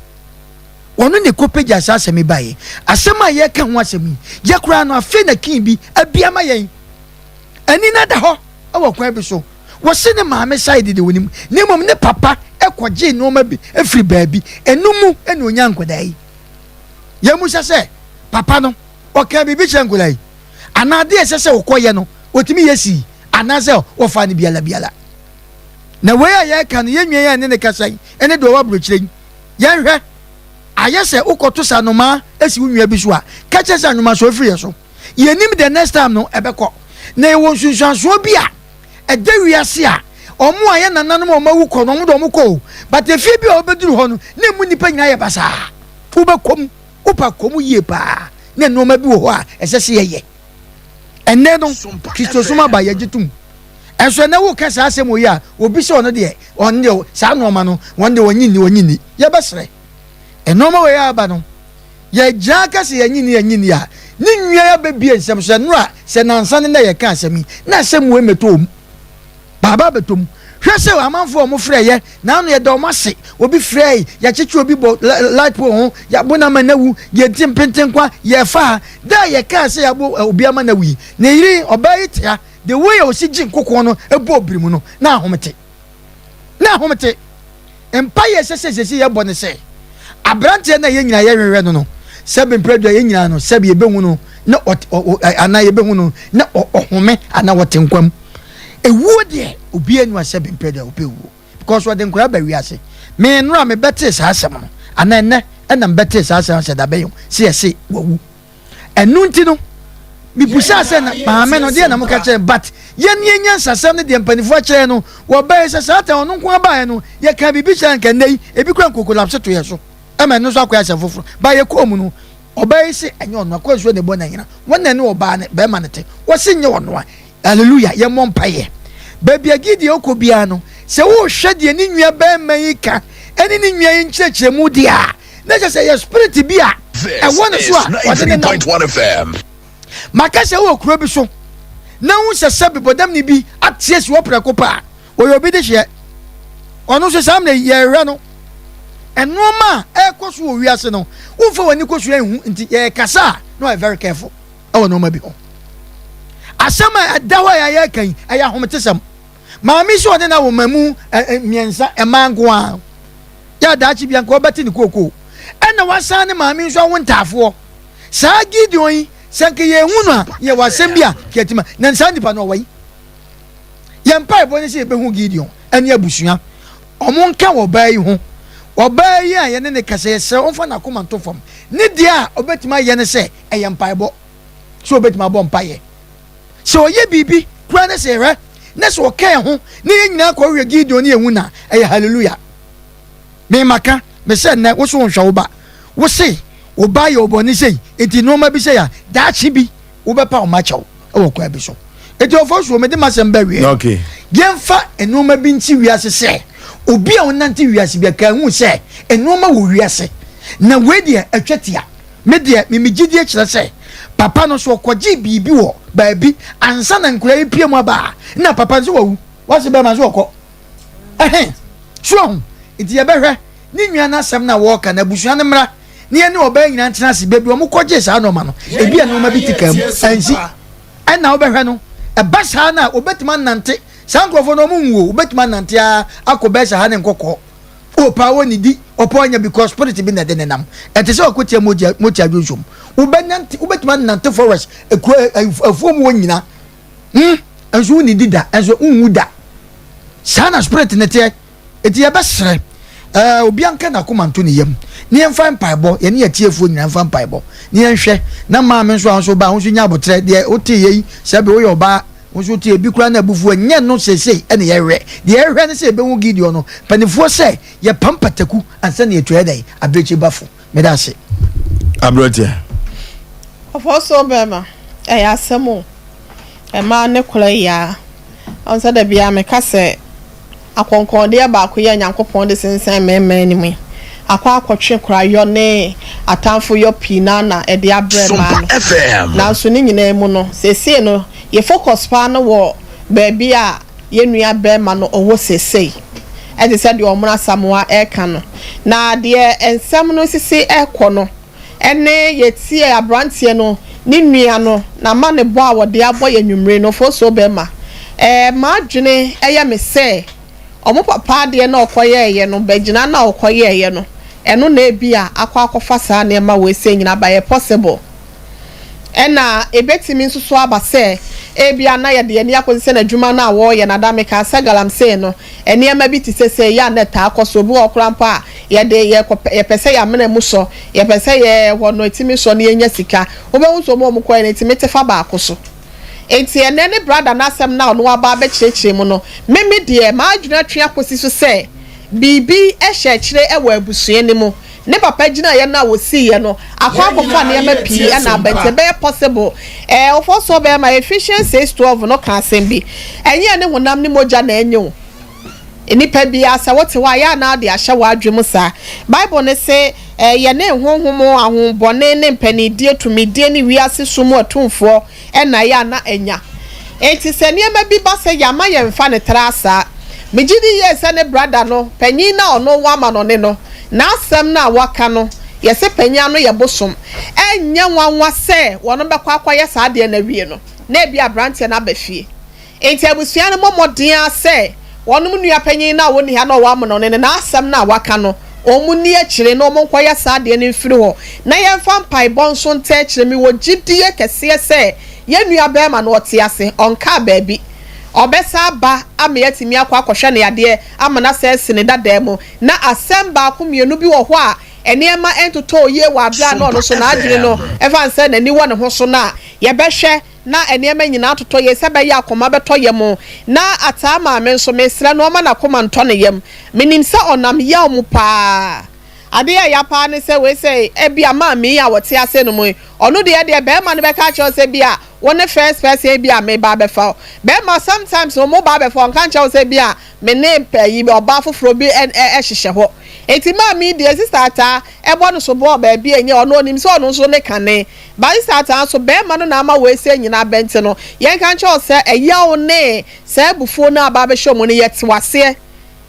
ɔno ne kɔpagya saa asɛm yi baeɛ asɛm a yɛka ho asɛm yi yɛ koraa no afei na kin bi abia ma yɛn ani no ada hɔ wɔ kwan bi so wɔse ne maame side de onim na mmom ne papa kɔgye nneɛma bi firi baabi ɛno mu na onya nkwadaa yi yɛmusa sɛ papa no ɔka biribi kyerɛ nkwadaa yi anaa adeɛ a ɛsɛ sɛ ɔkɔyɛ no ɔtumi yɛ sii anaasɛ ɔfaa no biala biala. Na wei a yɛreka no yɛn nua yi a ɛne ne kasa yi ɛne deɛ ɔwɔ aburokyire yi yɛnhwɛ ayɛ sɛ wokɔto sɛ anomaa si wo nua bi so a ka kyerɛ sɛ anoma so afiri yɛ so yɛnim the next time no ɛbɛkɔ na yɛwɔ nsunsuansoɔ bi a ɛda wiase a ɔmo a yɛ nananom a ɔmo awu kɔ no ɔmo de ɔmo kɔ o but efie bi a ɔbɛduru hɔ no na emu nnipa nyinaa yɛ basaa wobɛkɔ mu Wopa kɔ mu yie paa na nneɛma bi wɔ hɔ a ɛsɛ sɛ yɛyɛ. Ɛnnɛ no, Kristosom aba, yɛgye tom. Ɛnso ɛnnɛ woka saa asɛm wɔ yi a, obi sɛ ɔno deɛ, ɔno deɛ saa nneɛma no, wɔn deɛ wɔnye nni, wɔnye nni. Yɛbɛsrɛ. Nneɛma wei aba no, yɛgyina ka sɛ yɛnye nni, yɛnye nni a, ne nua yɛ abɛbie nsɛm so. Ɛnora, sɛ nansa ne nɛ yɛka asɛm yi, na asɛm wei mmɛtɔ wɔm. Baaba abɛtɔ mu. Hwɛ sɛ amanfoɔ a wɔfrɛ yɛ na ano yɛda wɔn ase. Obi frɛe, yɛakyekye obi bɔ light pole ho, yɛabo no ama no awu, yɛdi mpentenkwa, yɛfa ha. Da a yɛkaa sɛ yɛabo obi ama no awu yi, ne yere, ɔbaa yi te ha. The way a ɔsi gye nkokoɔ no bɔɔ birimu no, na ahomete. Na ahomete. Mpaeɛ a ɛsɛ sɛ seesei yɛbɔ ne sɛ, aberanteɛ no a yɛn nyinaa yɛhwehwɛ no no, sɛbe mprɛ du a yɛn nyinaa no, sɛbe yɛbɛhu no na ɔte, ɔ, ɔ, anaa yɛbɛhu no na ɔ, ɔhome anaa ɔte nkwa mu. Ewuo deɛ, obiara nni hɔ a sɛbe mprɛ du a ɔpɛ wuo. Because ɔde nkwadaa ba wiase. Me nnora mebɛtee saa asɛm no, anaa ɛnnɛ ɛna mebɛtee saa asɛm sɛ dabɛn o, sɛ yɛse wawu. Ɛno nti no, mebusaa sɛ na maame no deɛ na moka kyerɛ but yɛn yɛn nyansasɛm ne deɛ mpanimfoɔ akyerɛ no wɔbɛyɛ sɛ saa tan ɔno nko abaeɛ no yɛka biribi kyerɛ nka nnɛ yi ebi kura nkokolapse to yɛ so ɛma ɛno nso akɔyɛ asɛm foforɔ ba yɛkɔɔ mu no ɔbaa yi se ɛnyɛ ɔno akɔ nsuo na ɛbɔ n'anyina wɔn na ɛne ɔbaa ne bɛrima no te wɔse nyɛ ɔno a hallelujah yɛmmɔ mpaeɛ baabi a Gideon kɔ biara no sɛ wohwɛ deɛ ne nua bɛrima yi ka ɛne ne nua yi nkyerɛkyerɛmu deɛ a na kyerɛ sɛ ɛyɛ spirit bi a ɛwɔ ne so a ɔde ne nam. Maka sɛ wɔ kuro bi so na wohu sɛ sɛ bebɔdamni bi ate asi hɔ prɛko pɛ a, ɔyɛ obi dehyeɛ. Ɔno nso saa mmerɛ yi yɛrehwɛ no. Nnoɔma a ɛrekɔ so wɔ wiase no, womfa w'ani kɔ so nhu nti yɛrekasa a na wayɛ very careful ɛwɔ nnoɔma bi ho. Asɛm a ɛda hɔ a yɛreka yi, ɛyɛ ahometesɛm. Maame yi sɛ ɔne no awo mmamu mmiɛnsa, mmaa nko ara. Yɛ a daakye bi anka ɔbɛte ne kookoo. Ɛna wasan ne maame nso awo ntaafoɔ. Saa Gideon yi, sɛ anka yɛnhu no a, yɛwɔ asɛm bi a yɛte ma. Na saa nipa no ɔwɔ yi. Yɛn mpaebɔ ne sɛ yɛbɛhu Gideon ne abusua. Ɔmo nka wɔ ɔbaa yi ho. Ɔbaa yi a yɛne ne kasa yɛsrɛ ɔmfa n'akoma nto fam. Ne deɛ a ɔbɛtumi ayɛ ne sɛ ɛyɛ mpaebɔ. Sɛ ɔbɛtumi abɔ mpaeɛ. Sɛ ɔyɛ biribi koraa ne sɛ yɛhwɛ na sɛ ɔka yɛn ho na yɛn nyinaa kɔhwehwɛ Gideon ne yɛhu no a, ɛyɛ hallelujah. Me maka, me sɛ nnɛ wo so wonhwɛ wo ba. Wo se wo ba yɛ ɔbɔne sei, nti nnoɔma bi sei a, daakye bi wobɛpa wo mma kyɛw wɔ kwan bi so. Nti ɔfɔsuo mede m'asɛm ba wie. Okay. Yɛmfa nnoɔma bi nti wiase sɛ obi a ɔnante wiase bi a ka hu sɛ nnoɔma wɔ wiase na wei deɛ atwa tia. Me deɛ me me gyidie kyerɛ sɛ papa no so ɔkɔgyee biribi wɔ baabi ansa na nkwadaa yi pue mu aba a na papa no sɛ wawu wase bɛrima nso ɔkɔ ɛhe so ahu nti yɛbɛhwɛ ne nua no asɛm no a wɔreka no abusua no mmra ne yɛne ɔbaa nyinaa ntena ase baabi wɔn kɔgyee saa nneɛma no ebi a nneɛma bi te kaa mu ansi ɛna wobɛhwɛ no ɛba saa no a wɔbɛtumi anante saa nkurɔfoɔ no wɔn nwuo wɔbɛtumi anante ara akɔ bɛyɛ sɛ ha ne nkɔkɔɔ Ɔpɛ a ɔnnidi, ɔpɛ a ɔnyɛ because spirit bi na ɛde ne nam. Ɛte sɛ ɔko tia mogya mogya dwonsom. Wobɛnante wobɛtumi anante forest ekuro afuo mu hɔ nyina. Hmm nso wonnidi da nso wonwu da. Saa na spirit ne teɛ. Eti yɛbɛsrɛ ɛɛ obi anka n'akoma nto ne yam ne yɛmfa mpaebɔ yɛne yɛtiefoɔ nyinaa mfa mpaebɔ ne yɛnhwɛ na maame nso a nso ba nso nya abotrɛ deɛ wote yɛ yi sɛ bi woyɛ ɔbaa Wo nso wote ebi koraa na abufuo ɛnyɛ no seesei ɛna yɛhwɛ. Deɛ yɛhwɛ ne sɛ yɛbɛhu Gideon no. Mpanimfoɔ sɛ yɛpam pataku ansa na yɛtua dɛn abirekyi ba fo. Meda ase. Aberanteɛ. Ɔfɔsoo bɛɛma, ɛyɛ asɛm o. Ɛmaa ne kora yaa. Ɔn sɛ da biara meka sɛ Akɔnkɔndeɛ baako yi a Nyankopɔn de sensɛn mmarima anim yi, akɔ akɔtwe korayɔ ne atamfo yɔ pii no ara na ɛde abrɛ mmaa no. Nanso ne nyinaa mu no, seesei no, yɛ focus paa no wɔ baabi a yɛn nua barima no ɔwɔ seesei. Ɛte sɛ deɛ Ɔmono Asamoah reka no. Na deɛ nsɛm no sisi rekɔ no, Ɛnne yɛtiee aberanteɛ no ne nua no n'amanebɔ a wɔde abɔ yɛn anwummere no, Fosuo Bɛrima. Ɛɛ, m'adwene yɛ me sɛ wɔn papa adeɛ no a ɔkɔyɛeɛ no, bɛgyina no a ɔkɔyɛeɛ no, ɛno na ebia akɔ akɔfa saa nneɛma wei sei nyinaa aba. Ɛyɛ possible. Ɛna ɛbɛtumi nso so aba sɛ ebia na yɛde yɛn ani akɔsi sɛ n'adwuma no a wɔreyɛ no, ada mekaa sɛ galamsey no, nneɛma bi te sɛ sei yɛ a na ɛtaa kɔ so. Obi wɔ hɔ koraa mpo a, yɛde yɛkɔpɛ yɛpɛ sɛ yɛn amena mu sɔ, yɛpɛ sɛ yɛ hɔ no ɛtumi sɔ na yɛnya sika. Wobɛhu sɛ wɔn a wɔkɔeɛ no ɛtumi te fa baako so. Enti ɛnnɛ ne brada no asɛm no a ɔno aba abɛkyerɛkyerɛ mu no, me me deɛ m'adwene atwe akɔsi so sɛ biribi hyɛ akyire wɔ abusua no mu. Ne papa gyinaeɛ no a wɔsiiɛ no akɔ akɔfa nneɛma pii na aba nti ɛbɛyɛ possible. Ɛɛ Ofosuo bɛrima Ephesians 6:12 no ka asɛm bi, Ɛnyɛ ɛne honam ne mogya na ɛnyɛ o. Nnipa biara sɛ wote hɔ a yɛ a na wode ahyɛ w'adwene mu saa. Bible no se ɛɛ yɛne honhom ahonhommɔne ne mpanindie, tumidie ne wiase sum mu atumfoɔ na ɛyɛ a na anya. Enti sɛ nneɛma bi ba sɛ yɛama yɛmfa no tra saa. Megye di yie sɛ ne brada no, panyin no a ɔno wɔ amanɔne no, n'asɛm no a waka no, yɛse panyin ano yɛ bosom. Ɛnyɛ nwanwa sɛ wɔn bɛkɔ akɔyɛ saa adeɛ no awie no, na ebia aberanteɛ no aba fie. Enti abusua no mmɔ mmɔden ara sɛ wɔnom nua panyin no a ɔnni ha na ɔwɔ amonɔne no n'asɛm no a waka no, wɔn nni akyire na wɔn nkɔyɛ saa adeɛ no mfiri hɔ. Na yɛmfa mpaebɔ nso ntaa akyire. Mewɔ gyidie kɛseɛ sɛ yɛn nua barima no ɔte ase, ɔnkaa baabi. Ɔbɛsan aba ama yɛatumi akɔ akɔhwɛ no yadeɛ ama no asan asi ne dadaa mu. Na asɛm baako mmienu bi wɔ hɔ a nneɛma ntotɔɔ yie wɔ aberɛ a na ɔno nso n'adwene no ɛfane sɛ n'ani wɔ ne ho so no a, yɛbɛhwɛ na nneɛma nyinaa atotɔ yie sɛ ɛbɛyɛ a akoma bɛtɔ yam. Na Ataa maame nso, mesrɛ no ɔmma n'akoma ntɔ ne yam. Menim sɛ ɔnam yaw mu pa ara. Adeɛ a ɛya pa ara ne sɛ wei sɛ ebia maame yi a ɔte ase no mu yi, ɔno deɛ deɛ barima no bɛka akyerɛ wo sɛ ebia wo ne first person ebia meba abɛfa wo. Barima sometimes no wɔba abɛfa wo, ɔnka nkyerɛ wo sɛ ebia me ne ayi ɔbaa foforɔ bi hyehyɛ hɔ. Enti maame yi deɛ sister Ataa ɛbɔ no soboɔ wɔ baabi a ɛnyɛ ɔno ɔnim sɛ ɔno nso ne kane. But sister Ataa nso barima no na ama wei sɛ nyinaa abɛ nti no yɛnka nkyerɛ wo sɛ ɛyaw ne saa abufuo no a aba abɛhyɛ mu no yɛte wo aseɛ.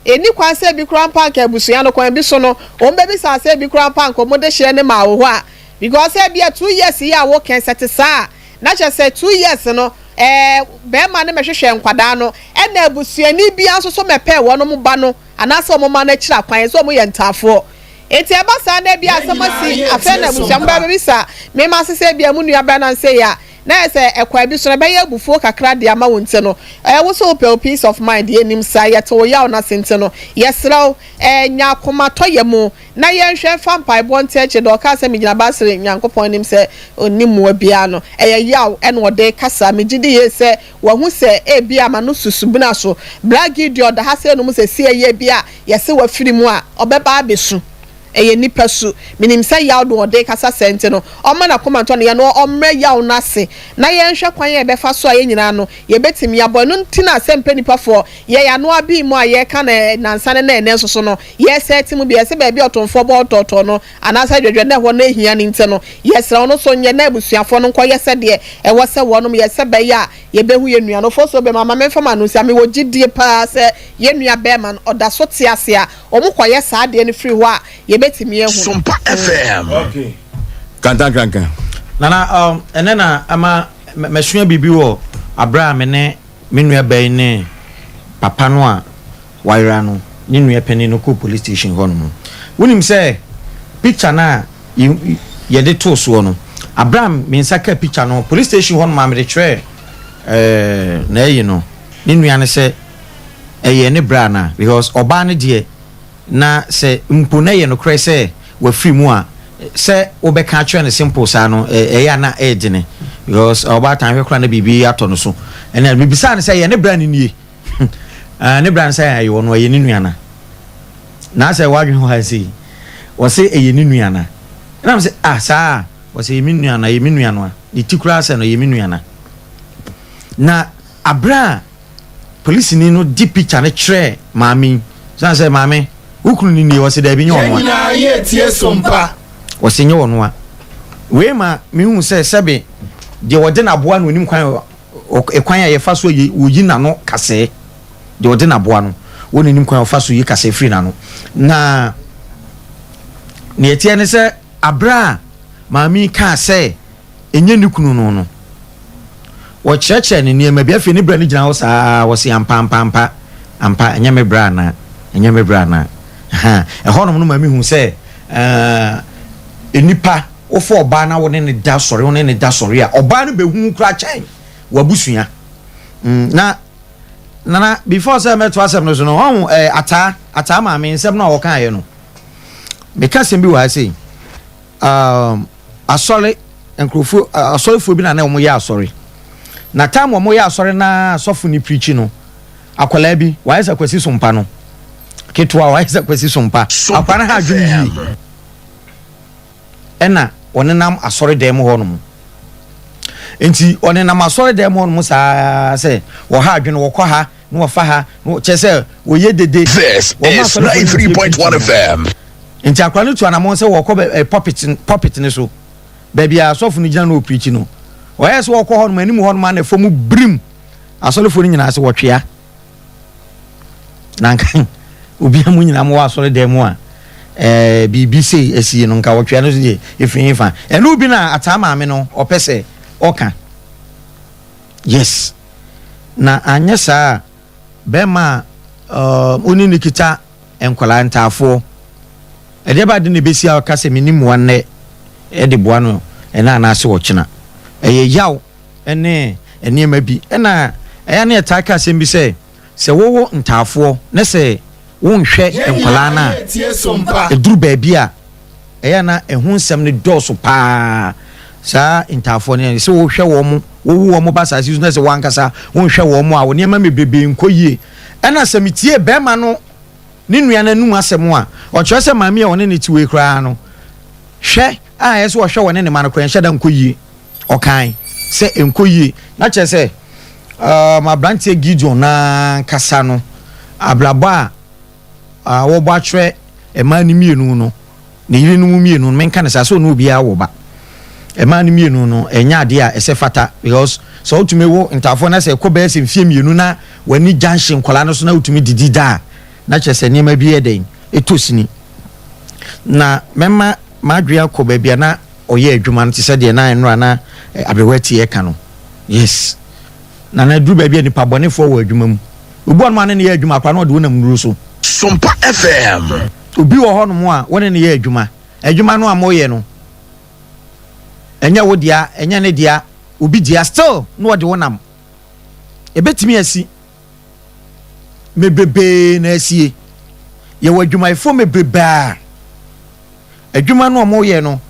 Ɛnni kwan sɛ ebi koraa mpo anka abusua no kwan bi so no wɔn bɛbisa sɛ ebi koraa mpo anka wɔn dehyeɛ no maa wo hɔ a because ebia 2 years yi a wokɛn sɛ te saa a na kyerɛ sɛ 2 years no ɛɛ bɛrima no mɛhwehwɛ nkwadaa no ɛna abusuani biara nso so mɛpɛ wɔn ba no anaasɛ wɔn ma no akyiri akwan sɛ wɔn yɛ ntaafoɔ. Enti ɛba saa na ebia asɛm asi afei na abusua mo bɛbisa mema ase sɛ ebia mo nua bra na nsei a na ayɛ sɛ ɛkwan bi so no ɛbɛyɛ abufuo kakra de ama wo nti no ɛɛ wo sɛ wopɛ wo peace of mind yɛnim saa yɛte wo yaw no ase nti no yɛsrɛ wo ɛɛ nya akomatɔyɛ mu na yɛnhwɛ mfa mpaebɔ nte akyire deɛ ɔkaa sɛ megyina Basere Nyankopɔn anim sɛ ɔnni mmoa biara no ɛyɛ yaw ɛna ɔde kasa megye di yie sɛ wahu sɛ ebia ma no susu bena so Bra Gideon da ha sɛ nom sɛ si ɛyɛ bi a yɛse wafiri mu a, ɔbɛba abɛsu. Ɛyɛ nnipa su. Menim sɛ yaw na ɔde rekasa saa nti no, ɔmma n'akoma ntɔ ne yam na ɔmmrɛ yaw no ase na yɛnhwɛ kwan a yɛbɛfa so a yɛn nyinaa no, yɛbɛtumi abɔ. Ɛno nti na sɛ mpaninpafoɔ, yɛn ano aben mu a yɛreka no nnansa ne nnɛ nso so no, yɛresɛte mu bi. Yɛse baabi a ɔtomfoɔ bɔ ɔtɔɔtɔɔ no anaasɛ dwɛdwɛ na ɛhɔ no ahia no nti no, yɛsrɛ ɔno nso nyɛ na abusuafoɔ no nkɔyɛ sɛdeɛ ɛwɔ sɛ wɔnom yɛ sɛ ɛbɛyɛ a yɛbɛhu yɛn nua no. Ofosuo bɛma ma memfa m'ano nsi a, mewɔ gyidie paa sɛ yɛn nua bɛɛma no ɔda so te ase a, wɔn kɔyɛ saa adeɛ no firi hɔ a, yɛbɛtumi ahu no. Sompa FM. Okay. Kantankrankan. Nana, um, ɛnɛ na ama masua biribi wɔ aberɛ a me ne me nua baa yi ne papa no a wayera no ne nua panin no kɔɔ police station hɔ nom. Wonim sɛ picture no a yɛde too soɔ no, aberɛ a me nsa kaa picture no police station hɔ nom a mede kyerɛɛ ɛɛ n'ayi no, ne nua no sɛ ɛyɛ ne bra anaa because ɔbaa no deɛ na sɛ mpo na ɛyɛ nokorɛ sɛ wafiri mu a sɛ wobɛka akyerɛ no simple saa no ɛyɛ a na ɛyɛ dene because ɔbaatan hwɛ koraa na biribi atɔ no so ɛna mebisaa no sɛ ɛyɛ ne bra no nie ne bra no sɛ ɛyɛ ɔno ɛyɛ ne nua na na sɛ wadwene ho ha sei wɔse ɛyɛ ne nua na ɛna sɛ ah saa wɔse ɛyɛ me nua na ɛyɛ me nua no a ne ti koraa sɛ no ɛyɛ me nua na na abere a Polisini no de picture no kyerɛɛ maame yi. San sɛ, Maame, wo kunu no nie? Ɔse, Daabi, nyɛ Yɛn ɔno a. nyinaa yɛretie Sompa. Ɔse, Nyɛ ɔno a. Wei ma mehu sɛ sɛbe deɛ ɔde n'aboa no onim kwan kwan a yɛfa so yi wɔyi n'ano kasɛɛ. Deɛ ɔde n'aboa no, wɔn nim kwan a ɔfa so yi kasɛɛ firi n'ano. Na nea ɛteɛ ne sɛ, aberɛ a maame yi kaa sɛ ɛnyɛ ne kunu no no, wɔkyerɛkyerɛ no nneɛma bi. Afei ne bra no gyina hɔ saa, wɔse ampa ampa ampa ampa, ɛnyɛ me bra anaa, ɛnyɛ me bra anaa. Ɛhɔnom no ma mehu sɛ nnipa wofa ɔbaa na wo ne ne da sɔre, wo ne ne da sɔre a, ɔbaa no bɛhu koraa kyɛn w'abusua. Mm, na nana before sɛ mɛto asɛm no so no, ɔho eh, ataa ataa maame nsɛm no a wɔkaeɛ no, meka asɛm bi wɔ ha sei. Um, asɔre nkurɔfoɔ asɔrefoɔ bi na na wɔyɛ asɔre na time wɔyɛ asɔre na asɔfo ne pirikyi no akwadaa bi wayɛ sɛ kwasi sompa no ketewa wayɛ sɛ kwasi sompa akwadaa no ha adwene yie ɛna ɔnenam asɔre dan mu hɔ nom nti ɔnenam asɔre dan mu hɔ nom saa sɛ wɔha adwene wɔkɔ ha na wɔfa ha na kyerɛ sɛ wɔyɛ dede. This is 93.1 FM. Nti akora no tu anamɔn sɛ wɔkɔ bɛ eh, pulpit pulpit no so baabi a asɔfo no gyina na ɔpirikyi no. Ɔyɛ sɛ wɔkɔ hɔ nom anim hɔ nom a na fam birim asɔrefoɔ no nyinaa sɛ wɔtwea. Na nka obi a mo nyinaa mo wɔ asɔre dan mu a ɛɛ eh, biribi sei asie no nka wɔtwea no so deɛ ɛfiri he fa. Ɛno bi na ataa maame no ɔpɛ sɛ ɔka. Yes. Na anyɛ saa a, bɛrima a ɔne no kita nkwadaa ntaafoɔ, ɛdeɛ ba de na ɛbɛsi a ɔka sɛ menni mmoa nnɛ de boa no ɛnɛ anaasɛ ɔkyena. Ɛyɛ yaw ne nneɛma bi. Ɛna ɛyɛ na yɛtaa ka asɛm bi sɛ, sɛ wowo ntaafoɔ na sɛ wonhwɛ nkwadaa no a, ɛduru baabi a, ɛyɛ a na ɛho nsɛm no dɔɔso paa. Saa ntaafoɔ no, sɛ wohwɛ wɔn, wowo wɔn ba asase so na sɛ wankasa wonhwɛ wɔn a, wo nneɛma bebrebe nkɔ yie. Ɛna sɛ metie bɛrima no ne nua no anum asɛm a, ɔkyerɛ sɛ maame a ɔne ne te wei koraa no, hwɛ a ɛyɛ sɛ ɔhwɛ wɔne ne ma no koraa nhyɛ da nkɔ yie. Ɔkae sɛ ɛnkɔ yie. Na kyerɛ sɛ um, aberanteɛ Gideon no ankasa no, abrabɔ a a wɔbɔ akyerɛ mmaa no mmienu no, ne yerenom mmienu no, menka no saa sɛ ɔne obiara wɔ ba. Mmaa no mmienu no, ɛnyɛ adeɛ a ɛsɛ fata because sɛ wotumi wo ntaafoɔ na sɛ ɛkɔ bɛyɛ sɛ mfie mmienu na w'ani gya nhye nkwadaa no so na wotumi didi da a, na kyerɛ sɛ nneɛma bi yɛ dɛn ɛtɔ sini. Na mɛma m'adwene akɔ baabi a na ɔyɛ adwuma no te sɛ deɛ na nnora na aberewa tie ɛka no. Yes. Na na aduru baabi a nipa bɔnefoɔ wɔ adwuma mu. Obi wɔ hɔnom a ne no yɛ adwuma koraa na ɔde wo nam nnuro so. Sompa FM. Obi wɔ hɔnom a wo ne no yɛ adwuma. Adwuma no a moyɛ no, ɛnyɛ wo dea, ɛnyɛ ne dea, obi dea, still na ɔde wo nam. Ɛbɛtumi asi. Mebrebee na asie. Yɛwɔ adwumayɛfoɔ mebrebee a adwuma no a wɔyɛ no,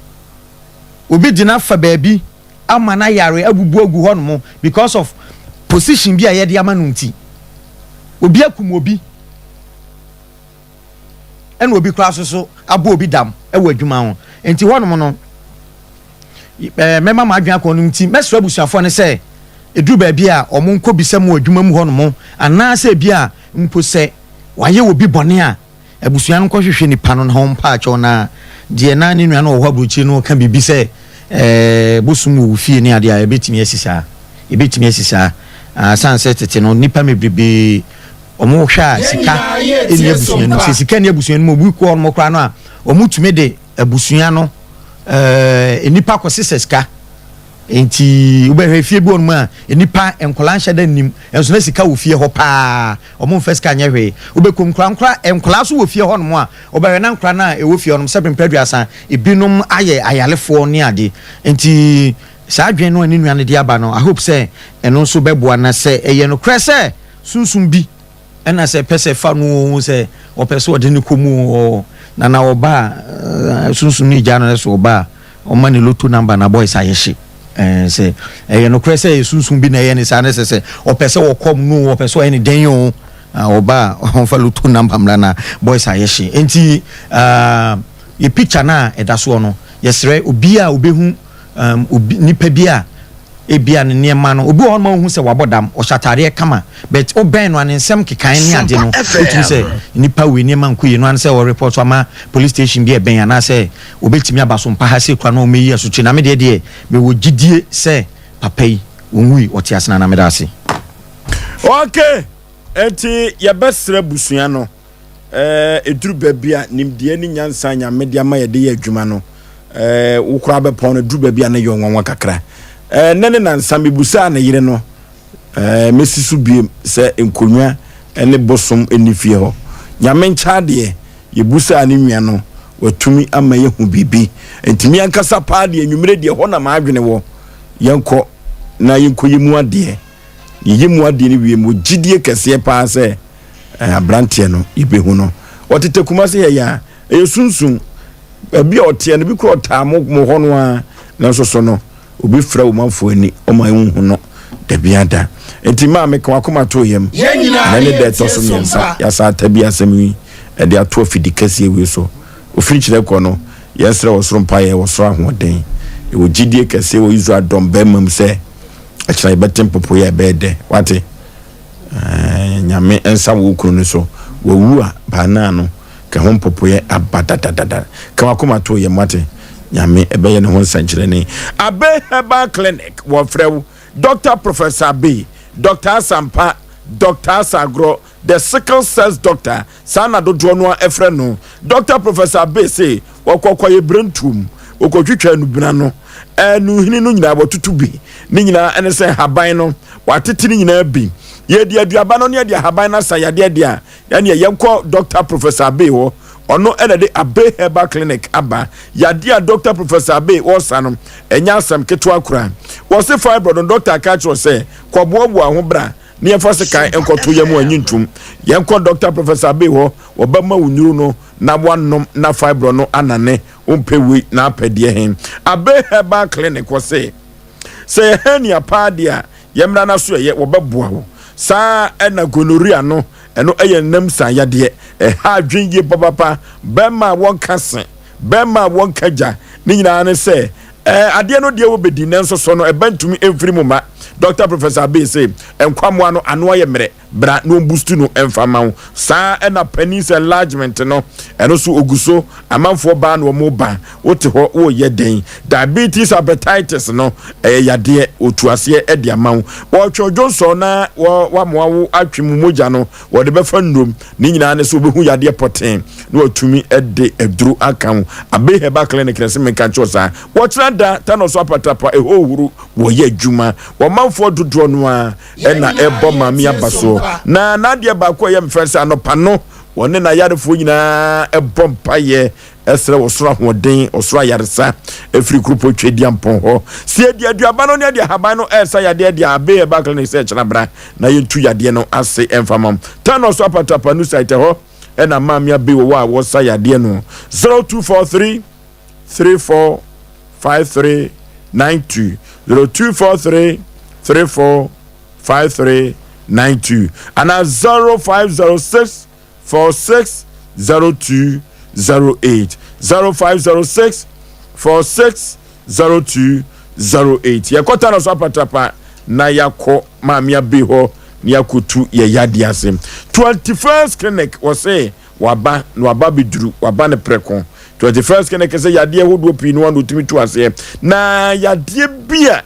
obi de no afa baabi ama no ayare abubu agu hɔ nom because of position bi a yɛde ama no nti. Obi akum obi ɛna obi koraa so so abɔ obi dam ɛwɔ adwuma ho. Nti hɔ nom no ɛɛ mɛma m'adwene akɔ no nti mɛsrɛ abusuafoɔ no sɛ ɛduru baabi a wɔn nkɔ bisa mu wɔ adwuma mu hɔ nom anaasɛ ebi a mpo sɛ wayɛ obi bɔne a Abusua no nkɔhwehwɛ nipa no na ɔmpa akyɛw na deɛ na ne nua no wɔ hɔ aburokyire no ka biribi sɛ ɛɛ bosom wɔ wo fie ne adeɛ a ɛbɛtumi asi saa ɛbɛtumi asi saa asan sɛ tete no nipa mebrebee wɔn hwɛ a sika ɛni abusua no sɛ sika ni abusua no mu obi kɔ wɔn koraa no a wɔn tumi de abusua no ɛɛ nipa kɔ sisa sika. Enti wobɛhwɛ efie bi wɔ nom a nnipa nkwadaa nhyɛ da nnim nso na sika wɔ fie hɔ paa wɔn mfa sika nyɛ hwee. Wobɛkɔ nkwadaa nkwadaa nkwadaa nso wɔ fie hɔ nom a wobɛhwɛ na nkwadaa no a ɛwɔ fie hɔ nom sɛ mpɛ aduasa ebinom ayɛ ayarefoɔ ne ade. Enti saa adwene no a ne nua no de aba no I hope sɛ ɛno nso bɛboa na sɛ ɛyɛ nokorɛ sɛ sunsum bi Ɛna sɛ pɛ sɛ fa no oo sɛ ɔpɛ sɛ ɔde no kɔ mu oo na na ɔba a sunsum no gya no sɛ ɔba a ɔma ne loto number na boys ayɛ hye ɛɛ sɛ ɛyɛ nokorɛ sɛ ɛyɛ sunsum bi na ɛyɛ ne saa ne sɛ sɛ ɔpɛ sɛ ɔkɔm no ɔpɛ sɛ ɔyɛ ne dɛn oo ɔba a ɔmfa loto number mmra na boys ayɛ hye nti yɛ picture no a ɛda soɔ no yɛsrɛ obi a obehu um, obi nipa bi a Ebia ne nneɛma no, obi wɔ hɔ nom a wohu sɛ wabɔ dam, ɔhyɛ ataadeɛ kama, but wobɛn no a ne nsɛm kekae ne ade no, wotumi sɛ nipa wei nneɛma nkɔ yie no ara ne sɛ ɔrepɔto ama police station bi a ɛbɛn anaasɛ wɔbɛtumi aba so mpa ha sei koraa na wɔmmɛyi asotire. Na me deɛ deɛ mewɔ gyidie sɛ papa yi ɔnwui, ɔte ase Nana meda ase. Ok, enti yɛbɛsrɛ abusua no. Ɛduru baabi a nimdeɛ ne nyansa a Nyame de ama yɛde yɛ adwuma no, wo koraa bɛpɔn no, duru baabi a na yɛ nwanwa kakra. Nnɛ ne nansa mebusaa ne yere no, mɛsi so biem sɛ nkonnwa ne bosom nni fie hɔ. Nyame nkyɛ adeɛ, yɛbusaa ne nua no, watumi ama yɛhu biribi. Nti me ankasa paa deɛ, anwummere deɛ, hɔ na m'adwene wɔ. Yɛnkɔ na yɛnkɔyɛ mu adeɛ. Yɛyɛ mu adeɛ no wie, mewɔ gyidie kɛseɛ paa sɛ eh, aberanteɛ no yɛbɛhu no. Ɔtete Kumase yɛ yɛ a, ɛyɛ sunsum. Baabi a ɔteɛ no, bi kora ɔtaa mo mo hɔ no ara, nanso so no, obi frɛ wo manfoɔ ani, ɔma nhu no dabi ada. Nti maa meka wakoma too yam. Ɛnɛ ne da ɛtɔ so mmiɛnsa, yɛasa ata bi asɛm yi ɛde ato afidi kɛseɛ wei so. Ofiri kyerɛ kɔ no, yɛsrɛ wɔ soro mpaeɛ, wɔ soro ahoɔden. Yɛwɔ gyidie kɛseɛ wɔ Israel dɔm bɛrima mu sɛ, ɛkyena yɛbɛte mpopoeɛ a ɛbɛyɛ dɛ. Wate? Ɛɛ, Nyame nsa wɔ wo kunu no so. Wawu a, baanaa no, ka ho mpopoeɛ aba dadadada. Ka w'akoma to yam, wate? Nyame ɛbɛyɛ ne ho nsɛnkyerɛnne. Abe Herbal Clinic, wɔfrɛ wo Doctor Professor Abe, Doctor Asampa, Doctor Asagorɔ, The Sickle Cells Doctor, saa na dodoɔ no ara frɛ no. Doctor Professor Abe se wɔkɔ kwaeɛbirentuo mu, wɔkɔtwitwa anubena no, ɛɛ nuhini no nyinaa wɔtutu bi. Ne nyinaa ɛne sɛ nhaban no, wɔatete ne nyinaa bi. Yɛde aduaba no ne yɛde ahaban no asa yadeɛ deɛ a, ɛneɛ yɛnkɔ Dɔkta Professor Abbey hɔ. Ɔno na ɛde Abbey Herbal Clinic aba. Yadeɛ a Dɔkta Professor Abbey ɔresa no, ɛnyɛ asɛm ketewa koraa. Wɔse fibroid no, dɔkta aka akyerɛ wo sɛ kɔboaboa ho bra na yɛmfa sekan nkɔto yɛn mu anyi ntom. Yɛnkɔ Dɔkta Professor Abbey hɔ, wɔbɛma wo nnuru no na woanom na fibroid no anane. Wompɛ wei na apɛ deɛ he? Abbey Herbal Clinic wɔse sɛ yɛ hernia paa deɛ a, Yɛmmra na so ɛyɛ, wɔbɛboa wo. Saa ara na gonorrhea no, ɛno yɛ nnam san yadeɛ. Ɛha adwene yie papapa. Bɛrima a wɔnka se, bɛrima a wɔnka gya, ne nyinaa ne sɛ, ɛɛ, adeɛ no deɛ wɔbɛdi, nanso so no ɛba ntumi mfiri mu mma. Dɔkta Professor Abbey se, nkwammoa no ano ayɛ mmerɛ. Bra na ɔmbustu no mfa mma wo. Saa ara na penis enlargement no, ɛno nso ɔgu so. Amanfoɔ baa na wɔn ba. Wote hɔ woreyɛ dɛn? Diabetes hepatitis no, ɛyɛ yadeɛ. Wɔtu aseɛ de ama wo. Wɔretwe odwonsɔ na wɔamoa wo atwe mu mogya no, wɔde bɛfa nnurom. Ne nyinaa ne sɛ wɔbɛhu yadeɛ pɔtee na wɔatumi de aduro aka wo. Abbey Herbal Clinic na ɛsɛ menka nkyerɛ wo saa. Wɔkyena da, Tanɔ so apatrapa, ɛhɔ huru, wɔyɛ adwuma. Wɔmanfoɔ dodoɔ no ara ɛna ɛbɔ maame aba soɔ. Na n'adeɛ baako a ɛyɛ me fɛ sɛ anɔpa no wɔne n'ayarefoɔ nyinaa ɛbɔ mpaeɛ ɛsrɛ ɔsoro ahoɔden, ɔsoro ayaresa ɛfiri kuropɔn Tweduampɔn hɔ. Sɛ yɛde aduaba no ne ɛde ahaban no ɛresa yadeɛ deɛ Abbey Herbal Clinic sɛ ɛkyena bra na yɛntu yadeɛ no ase ɛmfa ma wo. Tano so apatrapa nu site ɛhɔ ɛna maame Abbey wɔ hɔ a wɔsa yadeɛ no. 0243 34 53 92 0243 34 53 92 anaa 0506 46 02 08 0506 46 02 08. Yɛkɔta no so apatrapa na yɛakɔ maame abe hɔ na yɛakɔtu yɛ yadeɛ ase. 21st Clinic wɔse Waba na waba abɛduru, waba no prɛko. 21st clinic sɛ yadeɛ hodoɔ pii no ano tumi tu aseɛ. Na yadeɛ bi a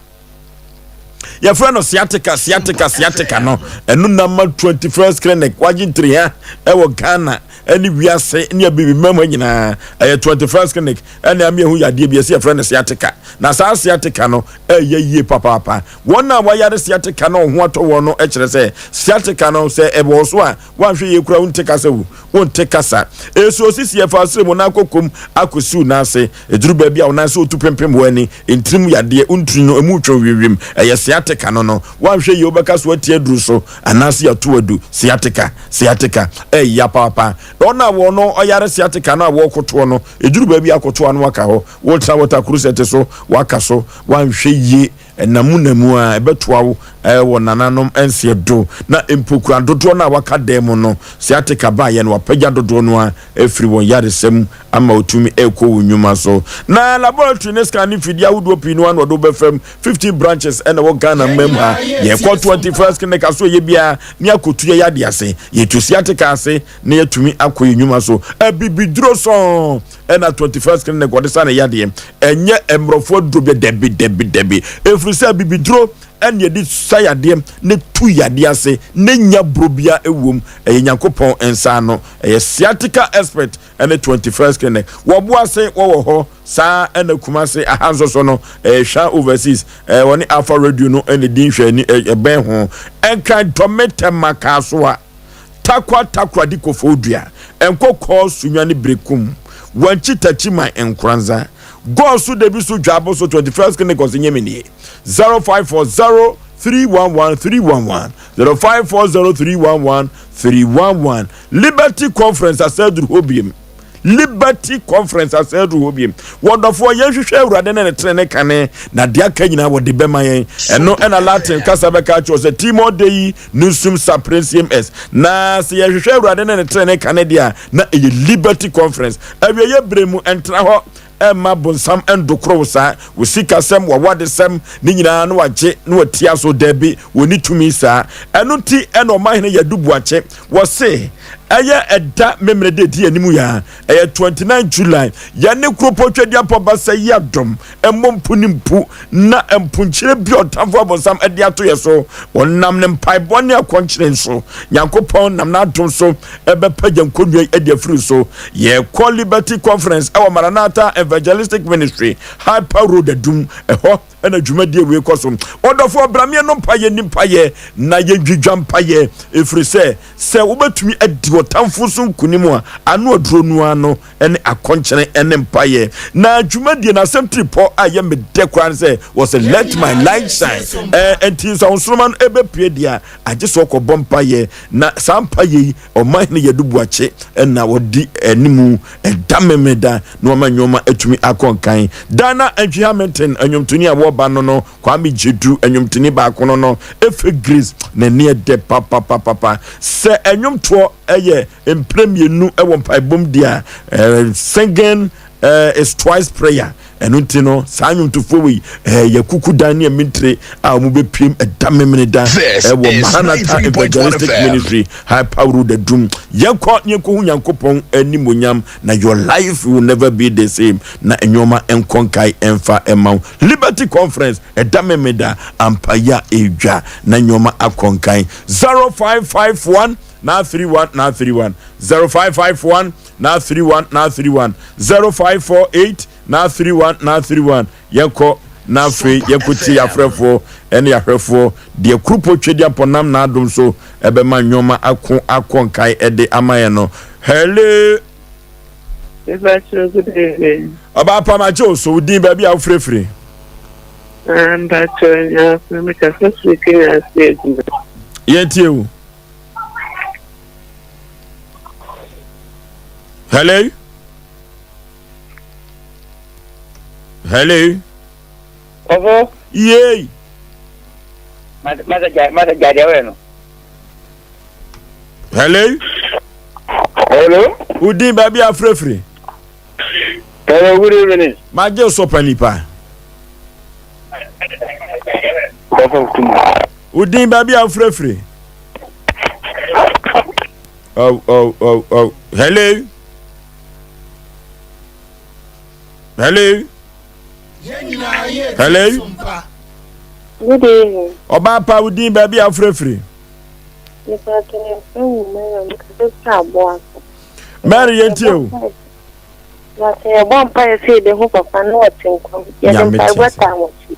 yɛfrɛ no sciatica, sciatica, sciatica no, ɛno na ma 21st clinic wagye ntiri ha ɛwɔ Ghana ɛne wiase ne abibimam ha nyinaa. Ɛyɛ 21st clinic ɛna ama yɛhu yadeɛ bi ɛsɛ yɛfrɛ no sciatica. Na saa sciatica no ɛyɛ yie papaapa. Wɔn a wɔayare sciatica na wɔn ho atɔ wɔn no kyerɛ sɛ sciatica no sɛ ɛwɔ so a Woanhwɛ yie koraa wonte kasa o, wonte kasa. Esu osisi ɛfa asrɛ mu na akɔ kom akɔsiw nan ase. Ɛduru baabi a wo nan sɛ otu pempem wɔ ani, ntirim yadeɛ, wo ntini no emu retwe wimwim. Ɛyɛ sciatica no no. Woanhwɛ yie wobɛka so atia aduru so anaase yɛato wo adu. Sciatica, sciatica, ɛya paapa. Wɔn a wɔn no ɔyare sciatica no a wɔrekotoɔ no, ɛduru baabi a akoto ano aka hɔ. Wotena water closet so, woaka so. Woanhwɛ yie Ɛnam mu na mu ara ɛbɛtoa wo wɔ nananom nseɛ do, na mpo kura dodoɔ no a wɔaka dan mu no, sciatica baeɛ no, wɔapagya dodoɔ no ara afiri wɔn yaresa mu ama wɔtumi rekɔ wɔn nnwuma so. Na laboratory ne scan ne mfidie ahodoɔ pii no ara na wɔde wo bɛfam. 15 branches na ɛwɔ Ghana man mu ha. Yɛkɔ 21st Clinic asoɛeɛ biara ne akɔtu yɛn yadeɛ ase. Yɛtu sciatica ase na yɛatumi akɔ yɛn nnwuma so. Abibiduro sɔnn! Ɛna 21st clinic wɔde sa ne yadeɛ. Ɛnyɛ mmorɔfo aduro bi dabi dabi dabi. Ɛfiri sɛ abibiduro ɛne yɛde sa yadeɛ ne tu yadeɛ ase ne nya buro bia ɛwom. Ɛyɛ Nyankopɔn nsa ano. Ɛyɛ sciatica expert ɛne 21st clinic. Wɔbo ase wɔwɔ hɔ saa ɛna Kumase aha nso so no ɛyɛ Hwa Overseas ɛɛ wɔne Alpha Radio no ɛna di nhwɛani ɛbɛn ho. Ɛnkran Dɔme Tɛma Kasoa. Takwa takwa di kofo dua nkɔ kɔɔ sunya ne berekum wankyi takyi man nkoranza gɔɔ so debi so dwaabo so 21st clinic ɔse nyɛ me nie 0540 311 311 0540 311 311 Liberty Conference asɛ aduru hɔ biem. Liberty Conference asɛe aduru hɔ biem. Wɔdɔfoɔ, yɛnhwehwɛ Awurade ne ne tenene kane, na deɛ aka nyinaa wɔde bɛma yɛn. Ɛno ɛna Latin kasa bɛka akyerɛ sɛ timor dei nusum saprensium est. Na sɛ yɛhwehwɛ Awurade ne ne tenene kane deɛ a, na ɛyɛ Liberty Conference. Awieeɛ berɛ mu, ɛntena hɔ ɛmma bonsam ndokoro wo saa. Wo sikasɛm, w'awadesɛm, ne nyinaa na wagye na watia so. Dabi, wɔnni tumi saa. Ɛno nti ɛna Ɔmanhene Yadu Boakye Wɔse ɛyɛ ɛda Memeneda da ɛdi anim yi ara, ɛyɛ 29 July, yɛne Kuropɔn Tweaduampɔn Basa yi adom mmɔ mpu ne mpu na mpunkyerɛ bi a ɔtamfo abonsam de ato yɛ so. Ɔnam ne mpaebɔ ne akɔnkyere nso, Nyankopɔn nam n'adom so ɛbɛpagya nkonnwa yi de afiri so. Yɛkɔ Liberty Conference ɛwɔ Maranatha Evangelistic Ministry, Hyper Road Adum, ɛhɔ. ɛna dwumadie wei kɔ so. Ɔdɔfoɔ bra meɛ no mpaeɛ ni mpaeɛ na yɛndwidwa mpaeɛ ɛfiri sɛ sɛ wobɛtumi adi ɔtamfo so nkonim a ano aduro no ara no ne akɔnkyene ne mpaeɛ. Na dwumadie no asɛm tiripɔ a ɛyɛ me dɛ koraa ne sɛ wɔ sɛ let my light shine. Ɛɛ nti sɛ nsoroma no ɛbɛpue deɛ a agye sɛ ɔkɔbɔ mpaeɛ na saa mpaeɛ yi Ɔmanhene Yadu Boakye na ɔdi anim ɛda Memeneda na wama nneɛma atumi akɔ nkan. Dana Antwi Hamilton, nnwomtoni a wɔba no no, Kwame Gyedu, nnwomtoni baako no no, Efe Grace, n'ani ɛdɛ papapapapa. Sɛ nnwomtoɔ yɛ mprɛ mmienu wɔ mpaebom deɛ a, singing is twice prayer. Ɛno nti no, saa nnwomtofoɔ wei yɛ kukudan ne amintire a wɔbɛpiem ɛda Memeneda ɛwɔ Maranatha Evangelistic Ministry, High Power Road Adum. Yɛnkɔ ne yɛnkɔhu Nyankopɔn animuonyam na your life will never be the same na nneɛma nkɔ nkae ɛmfa ɛma wo. Liberty Conference ɛda Memeneda ampayɛ a ɛredwa na nneɛma akɔ nkan. 0551 931 931 0551 931 931 0548 931 931 Yɛnkɔ na afei yɛnkɔtie yɛafrɛfoɔ ne yɛahwɛfoɔ deɛ Kurupo Twedeampɔ nam n'adom so ɛbɛma nneɛma ako akɔ nkae ɛde ama yɛn no. Hello. Mepakyɛw good evening. Ɔbaa pa magye wo so, wo din baabi a wofirefiri? Ah, mpakyɛw nyaafo mekasa firi Kenya ase adwuma. Yɛntie wo. Hello. Hello. Ɔfo. Yay. Masa gya masa gya deɛ wɔyɛ no. Hello. Hello. Udin baabi afirafiri. Hello, good evening. Magye so pa nipa. Udin baabi afirafiri. Oh, oh, oh, oh. Hello. Hello. Hello. Good evening. Ọba pa wo din baabi a wofrɛfiri. Mary yɛn tie o. Na sɛ yɛbɔ mpaeɛ sɛ yɛbɛhu papa na ɔte nkwa mu, yɛde mpaebɔ taa wɔn akyi.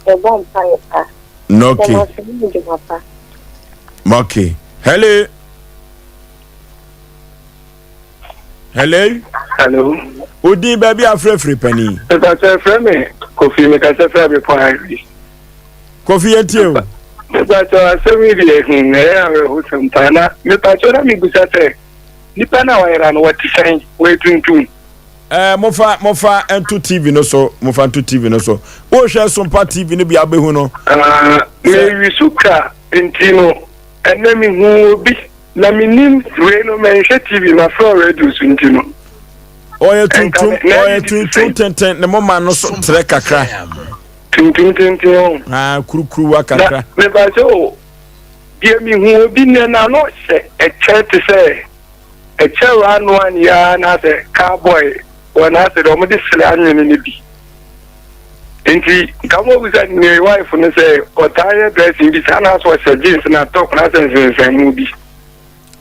Yɛbɔ mpaeɛ paa. Okay. Yɛma ase ne adwuma pa. Okay. Hello. Hello. Hello. Odin baabi afrɛfrɛ panin. Mepatɛ frɛ me Kofi mekasɛ frɛ me pɔn ahwi. Kofi yɛn tie o. Mepatɛ asɛm yi deɛ hmm ɛyɛ awerɛhosɛm paa na mepatɛ na mebusa sɛ nipa no a wayera no wɔte sɛn wɔyɛ tuntum. Ɛɛ eh, mofa mofa nto TV no so mofa nto TV no so wohwɛ Sompa TV no bi abɛhu no. Ah, mewi so ka nti no ɛnɛ mehu obi. Na mennim, wei no menhwɛ TV, mafrɛ wɔ radio so nti no. Ɔyɛ tuntum, ɔyɛ tuntum tenten, ne moma no so trɛ kakra. Tuntum tenten o. Ah, kurukuruwa kakra. Na meba sɛ o, deɛ mehu obi nnɛ na ano hyɛ ɛkyɛ te sɛ ɛkyɛ ranoa ne ya na sɛ cowboy wɔ na sɛ deɛ wɔde srɛ anwene no bi. Nti nka mo bisa ne wife no sɛ ɔtaa yɛ dressing bi saa na asɛ ɔhyɛ jeans na top na asɛ nsensɛnmu bi.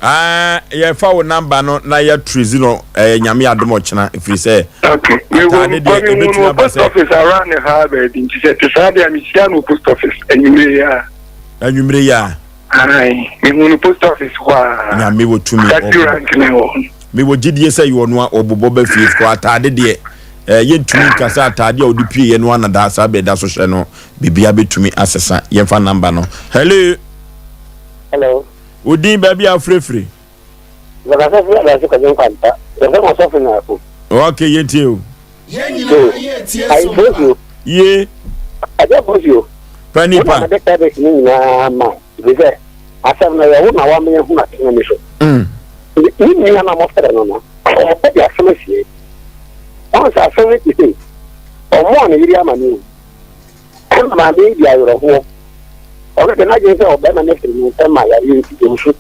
Ah, yɛfa wo namba no na yɛtrezi no ɛyɛ nyame adom ɔkyena ɛfiri sɛ okay ataade deɛ ɛbɛtumi aba post office around ne ha baabi nti sɛ te saa deɛ mehyia no post office anwummere yi a anwummere yi a Ae, mehu no post office hɔ a. Nyame wɔ tumi. Taxi rank ne wɔ. Mewɔ gyidie sɛ yɛ ɔno a ɔbobɔ bɛ fie kɔ ataade deɛ eh, yɛntumi nka sɛ ataade a ɔde pieeɛ no ana daa saa bɛda so hyɛ no biribia bɛtumi asesa yɛmfa namba no hello hello odin baabi a wofirefiri Mekasa firi Adase Kwadwo Nkwanta. Yɛfrɛ me Ɔsɔfo Nyarko. Ok, yɛntie o. Ayi Fosio. Ye. Agya Fosio. Pa nipa. Wo na mede service no nyinaa ma ɛfiri sɛ asɛm no yɛ wo na wama yɛhunu asɛm ani so. Mm. Ne nua na mɔfrɛ no no, ɔpɛ de asɛm asie. Ɔn sɛ asɛm no te sei, ɔmmɔɔ ne yere amane o. Ɛma maame yi di awerɛhoɔ. Ɔno de n'adwene sɛ ɔbɛrima no afiri ne nsam ma yareɛ nti ɔnsu.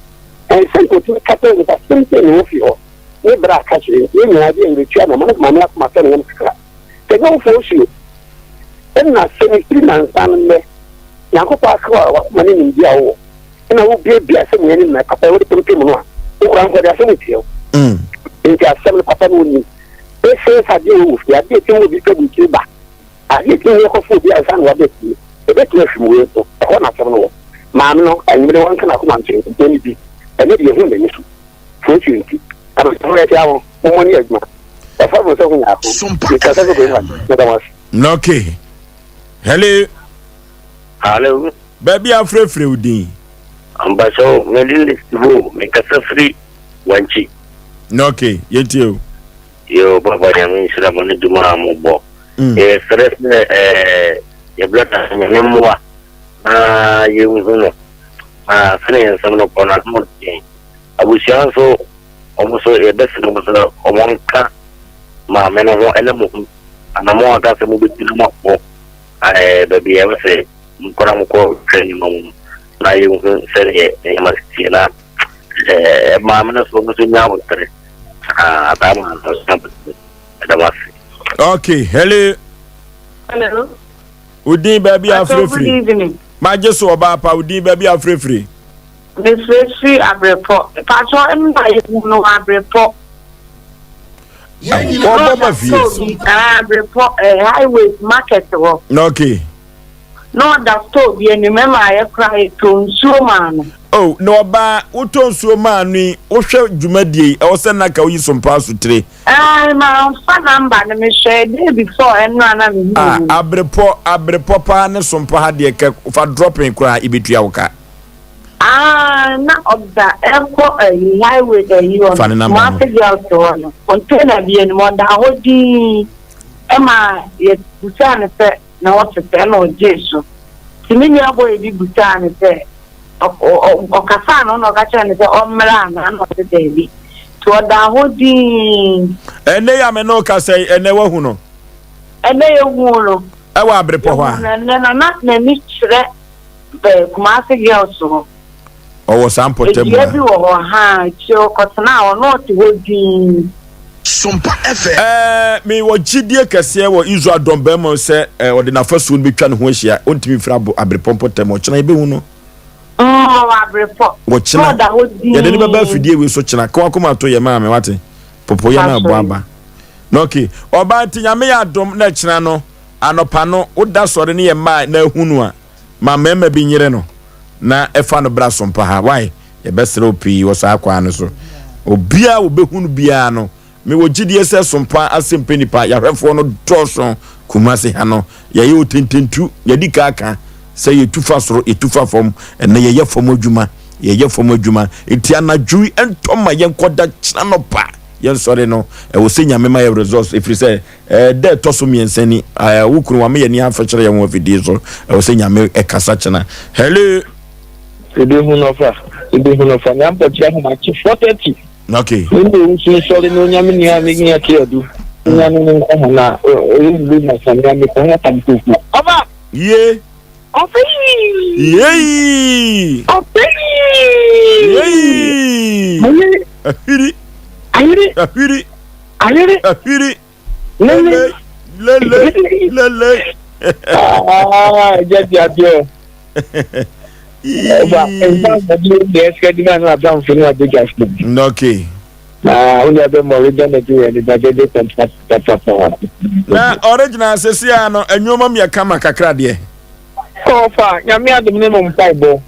Ɛnsɛ nka otumi ka kyerɛ nipa sɛm sɛ ne ho fi hɔ ne bere a ka kyerɛ nti yɛn nyinaa de awerɛtua na ma maame akoma tɔ ne yam kakra. Sɛ nyɛ wo fo osuo ɛna sɛ ne firi nansa no nnɛ Nyankopɔn aka wa wakoma ne nimdeɛ a wowɔ ɛna wo biabia asɛm wei anim na papa wode pempem no a wokora nkɔ de asɛm tia wo nti asɛm no papa no onim ɛsɛ sɛ adeɛ wɔ wɔ fie adeɛ ɛtim wɔ bi pɛ bukyiri ba. Adeɛ kye no yɛkɔfa obi ansa na waba fie. Ɛbɛtumi ahwim wei nso. Ɛhɔ na asɛm no wɔ. Maame no, anwummere wanka n'akoma nkyerɛ nti, ɔnni bi. Ɛnnɛ deɛ yɛhu n'ani so. Seesei nti, abɛsɛm no yɛte ho, mommɔ ne adwuma. Ɛfa mo nsa ho nyaako. Mekasa sɛ bɛrima, meda mo ase. Okay. Hello. Hello. Baabi a frɛfrɛ wo din. Mpakyɛw, me din de Steve mekasa firi Wankyi. Okay, yɛntie o. Yo, papa nyame nhyira mo ne dwuma a mobɔ. Mm. Yɛsrɛ sɛ eh, yɛ brɔda nyame mmoa na yɛnhu no. Na sɛne yɛn nsɛm no kɔ no ano den. Abusua nso, wɔn nso yɛbɛsrɛ wɔn sɛ wɔn nka maame no ho ɛne mo ho. Anamɔ aka sɛ mobɛtu no moakɔ eh, baabi a ɛwɔ sɛ mokɔ na mokɔ hwɛ nneɛma mu na yɛnhu sɛdeɛ nneɛma teɛ na eh, maame no so no nso nya abotere. Ah, ataa maame no nso nya abotere. Ɛda mo ase. Okay, hello. Hello. Odin baabi Pastor, good afirifiri. evening. Magye so ɔbaa pa odin baabi afirifiri. Mefirifiri Abrepɔ. Pastor, mma yɛhu no wɔ Abrepɔ. Wɔbɔ ba fie. Ah, Abrepɔ, eh, highway market hɔ. Okay. Na ɔda store bi anim ɛma yɛkora yɛtɔ nsuo maa no. Oh, na ɔbaa wotɔ nsuo maa no yi, wohwɛ dwumadie yi, ɛwɔ sɛ naka woyi so mpaa so tire. Ɛɛ, manfa number no, mehwɛɛ day before ɛno a na mehu Ah, no. abrepɔ, abrepɔ paa ne sompa ha deɛ kɛ fa dropping koraa ebetua wo ka. Ah, na ɔda ɛkɔ ɛyi highway ɛyi hɔ Fa ne no, number no. Kumasi girls hɔ no, container bi anim, ɔda hɔ dinn ɛma yɛbusaa no sɛ na ɔte sɛ ɛna ɔgyee so. Nti me nua boy bi busaa no sɛ ɔkasaa no na ɔka kyerɛɛ no sɛ ɔmmra anaa na ɔse daabi. Nti ɔdaa hɔ dinn. Ɛnɛ yi a me ne wo kasa yi, ɛnɛ woahu no? Ɛnɛ yɛhuu no. Ɛwɔ Abrepɔ hɔ a? Yɛhuu no ɛnɛ na na n'ani kyerɛ Kumasi girls hɔ. Ɔwɔ saa mpɔtam Dua bi wɔ hɔ haa, akyire ɔkɔtenaa hɔ na ɔte hɔ dinn. Sompa FM. Ɛɛ, mewɔ gyidie kɛseɛ wɔ Israel dɔm barima mu sɛ ɛɛ, ɔde n'afasuo no bɛtwa ne ho ahyia. Ɔntumi mfiri abo aberepɔ mpɔtam. Ɔkyena yɛbɛhu no. Mm, ɔwɔ aberepɔ. Wɔkyena. Na ɔda hɔ dinn. Yɛde no bɛba afidie wei so kyena. Ka w'akoma to yɛ maame, wate? Popo yɛ na abɔ aba. Na okay. Ɔbaa nti Nyame yɛ adom na kyena no, anɔpa no, woda sɔre ne yɛ mmaa na ahu no a, ma mmarima bi nyere no na ɛfa no bra sompa ha. Why? Yɛbɛsrɛ wo pii wɔ saa kwan no so. Obiara a wɔbɛhu no biara no, mewɔ gyidie sɛ sompa asɛmpɛ nipa yɛahwɛfoɔ no dɔɔso Kumasi ha no. Yɛyɛ otententu, yɛdi ka aka sɛ yɛtu fa soro, yɛtu fa fam, ɛnɛ yɛyɛ fam adwuma, yɛyɛ fam adwuma. Nti anadwo yi ɛntɔ ma yɛnkɔda kyena nɔpa yɛnsɔre no, ɛwɔ sɛ Nyame ma yɛ results ɛfiri sɛ ɛɛ da ɛtɔ so mmiɛnsa ni, ɛɛ wo kunu wama yɛn ani afɛkyerɛ yɛn ho afidie so, ɛwɔ sɛ Nyame ɛkasa kyena. Hello. Ebehu no fa, ebehu no fa. Na mpɔkyerɛ ahomakye 4:30. Okay. Ne na owusu nsɔre na onyame nua ne nua te adu. Nya no ne nkɔ ho na ɔyɛ ne bi na samia me kɔ ho tam kofu. Ɔba. Ye. Ɔfɛ yi. Yeyi. Ɔfɛ yi. Yeyi. Ayere. Ahwiri. Ayere. Ahwiri. Ayere. Ahwiri. Lele. Lele. Lele. Ah, ẹjẹ ti adi ọ. Ẹba nfa ọmọdé ní ẹsẹ ẹdínwó àná àbámfo ní abéjà fún mi. Okay. Na ó yẹ bẹ mọ ọrẹ́jà Nàìjíríà ní gbàgede pàpàpàpà. Na original sisi a no enyoma mi yɛ kama kakra deɛ. Kɔɔfa nyame adum ne mo mpa ibɔ.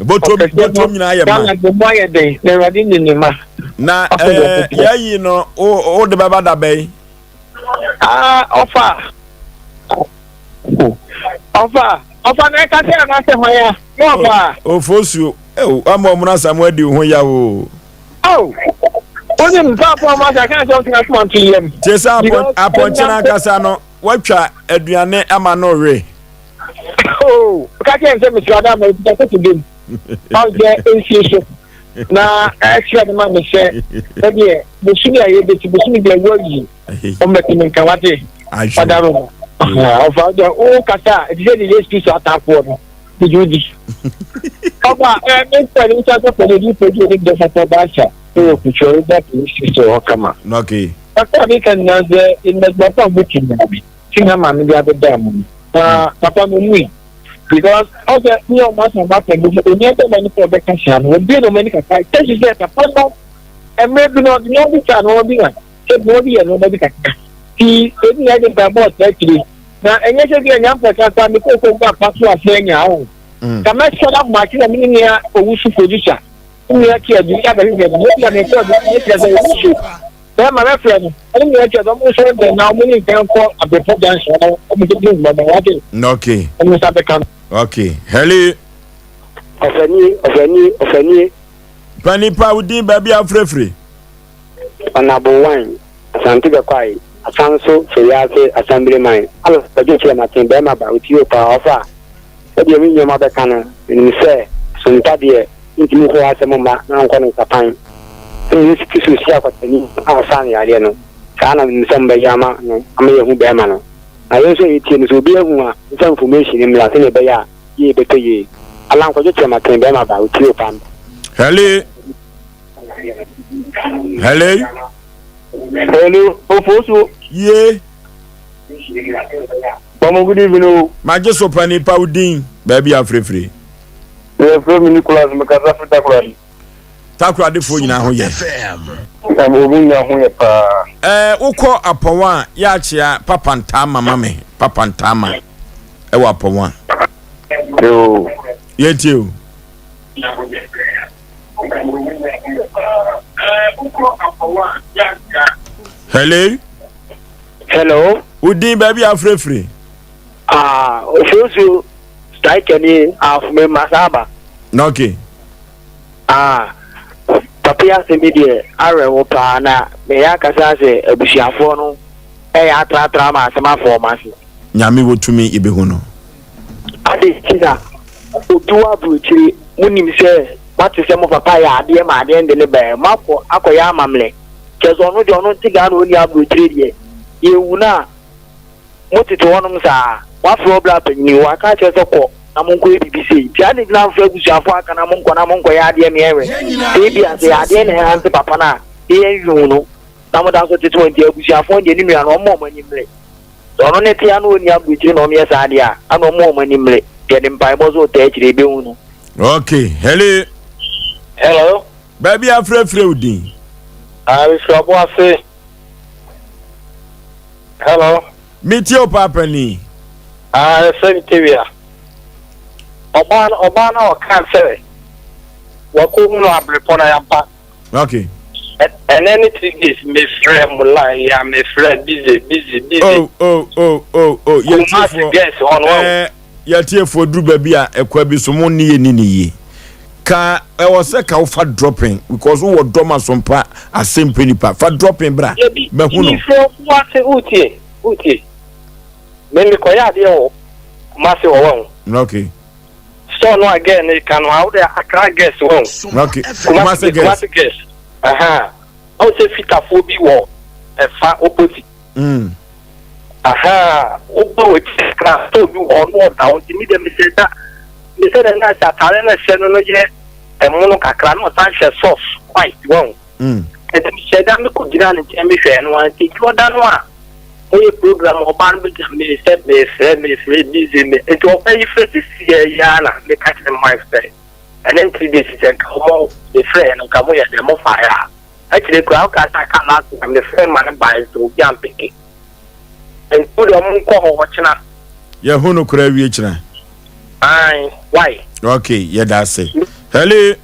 Botom botom nyinaa yɛ ma. Ghana de mu ayɛ den na awurade ni ne ma. Na ɛɛ yɛyi no o o de bɛba da bɛyi. Aa ɔfa ɔfa ɔfa na ɛka sɛ anaasɛ hwan ya na ɔfa. Ofosuo ɛwɔ ama ɔmo na samu adi ho ya o. Ao wonim paapa ɔmo asa kan sɛ ɔtena soma nto yam. Tie sɛ apɔnkye n'ankasa no watwa aduane ama no we. Oh, ka kyerɛ sɛ mesra da ma ɛkuta kɔto dam ɔsɛ nsie so na ɛkyerɛ no ma me sɛ ɛdeɛ bosome a yɛbɛti bosome deɛ ɛwɔ ayi ɔmmɛte me nka wate ɔda no ɔfa deɛ wokasa a ɛte sɛ deɛ yesu kristo ataafoɔ no megye wodi ɔba mepɛ ne nsa sɛ pɛne di pɛdi ɔne dɛ sɛ baasa ɛwɔ kukyɛ ɔba polisi sɛ ɔkama ɔka meka nyinaa sɛ mmɛdwuma pa mobɛtumi ti na maame bi abɛda mu no na papa no mui because ɔsɛ ne ɔmo asan ba pɛ no onua bɛ ma nipa ɔbɛka saa no obi na ɔmo ani kakra kyɛsi sɛ papa no mmerɛ bi no ɔde nneɛma bi saa nneɛma bi na sɛ nneɛma bi yɛ nneɛma bi kakra ti ebi na ɛde mpaebɔ ɔtɛ akyire. Na ɛnyɛ sɛ bi a nyampɛ kasa me koko ba pa so asɛ nya o. Ka mɛsɔ na makye na mene nea owusu producer. Nea tia bi ya bɛhwehwɛ no. Mo bia me kɔ bi ne kyerɛ sɛ owusu. Bɛrima mɛfrɛ no. Ɛne nea kyerɛ sɛ ɔmo nso ntɛn na ɔmo ne nkan kɔ Abrepɔ junction na ɔmo de bi mma ma wate. Okay. Ɔmo nsa bɛka no. Okay. Hello. Ɔfanie, ɔfanie, ɔfanie. Panipa wo din baabi afrɛfrɛ. Ɔnabo Wine, Asante Bɛkwae, Asanso, Feyiase, Assemblyman, Allan Kwadwo Kyerematen, Barima ba, Otie o paa, ɔfa a, sɛdeɛ me nnuama bɛka no, menim sɛ Sompa deɛ, mentumi mfa w'asɛm mma na ankɔ no nsapan. Sɛdeɛ Yesu Kristo hyiaa kwatani a ɔsaa no yareɛ no, saa ara na menim sɛ mobɛyɛ ama no ama yɛahu barima no. Na yɛn nso a yɛtie no, sɛ obi ahu a, momfa information mmra sɛdeɛ ɛbɛyɛ a yie bɛtɔ yie. Allan Kwadwo Kyerematen, Barima ba, Otie o paa. Hello. Hello. Hello, Ofosu. Ye. Mama, good evening. O. Magye so pa nipa wo din baabi afirifiri. Yɛfrɛ me Nicholas mekasa firi Takoradi. Takoradefoɔ nyinaa ho yɛ. Ɔmo nyinaa ho yɛ paa. Ɛɛ wokɔ apɔwa a yɛakyea papa ntaama ma me papa ntaama ɛwɔ apɔwa. Yoo. Yɛtie o. Hello. Hello. Wo din baabi afirafiri. Ah, ofosu striker ni afume masaba. Okay. Ah, papa yi asɛm yi deɛ awerɛho paa na meyɛ akasa sɛ abusuafoɔ no ɛyɛ atratra ma asɛm afɔ ɔmo ase. Nyame wɔ tumi yɛbɛhu no. Adɛn nti na obi wɔ aburokyire monim sɛ moate sɛ mo papa yɛ adeɛ ma adeɛ nde ne baɛ moakɔ akɔyɛ amammerɛ kyerɛ sɛ ɔno deɛ ɔno nte Ghana ɔnni aburokyire deɛ yɛnhu no a motete hɔnom saa moafrɛ ɔbra panyini waka akyerɛ sɛ kɔ na monkɔyɛ biribi sei nti adɛn nti na amfrɛ abusuafoɔ aka na monkɔ na monkɔyɛ adeɛ meɛnwɛ sɛ ebia sɛ yɛ adeɛ na ɛhante papa no a yɛnhu no na moda so tete hɔ nti abusuafoɔ deɛ ne nua no ɔmma ɔmo ani mmere. Sɛ ɔno ne tea na ɔnni aburokyire na ɔmyɛ saa deɛ a, ana ɔmo wɔn ani mmere. Yɛde mpaebɔ so ɔtaa akyire yɛbɛhu no. Ok, hello. Hello. Baabi afrɛfrɛ wo din. Ah, mefiri Ɔboase. Hello. Metie wo paapa ni. Ah, yɛfrɛ me Tewia. Ɔbaa no, ɔbaa no a ɔkaa sɛ wakɔhu no abrepɔ no ayampa. Okay. Ɛnɛ ne 3 days mefrɛ mo line ya mefrɛ busy busy busy. Oh oh oh oh oh. Kumasi girls hɔ no. Ɛɛ yɛtiefoɔ duru baabi a ɛkwa bi so mo ne yɛ ni ne yie. Ka ɛwɔ sɛ ka wofa dropping because wowɔ dɔm asompa asɛmpɛ nipa fa dropping bra bɛhu no. Mefrɛ Kumasi wotie wotie. Me mekɔyɛ adeɛ wɔ Kumasi hɔ wɔn. Okay. Store no a girl no ka no a wode Accra girls wɔn. Okay. Kumasi girls. Kumasi girls. Aha. Awo sɛ fitafoɔ bi wɔ ɛfa opposite. Mm. Aha. Wobɛ wɔ akyi kakra store bi wɔ ɔno ɔda hɔ nti mi deɛ mesɛ da mesɛ dɛ na sɛ ataare no hyɛ no no yɛ ɛmono kakra na ɔsan hyɛ socks white wɔn. Mm. Nti mehyɛ da mekɔ gyina ne nkyɛn mehwɛ no a nti dwoɔda no a ɔyɛ program ɔbaa no bɛgyina me sɛ mefrɛ mefrɛ busy me nti ɔbaa yi frɛ sisi yɛ yi ara na meka kyerɛ me wife sɛ ɛne ntiri de sisi nka ɔmo mefrɛ no nka mo yɛ dɛ mo fa yɛ a akyire koraa ɔka sɛ aka last na mefrɛ ma no bae nso obi ampeke nti wo deɛ ɔmo nkɔ hɔ ɔkyena. Yɛhu no koraa wie kyena. Ae why. Okay yɛda ase. Hello.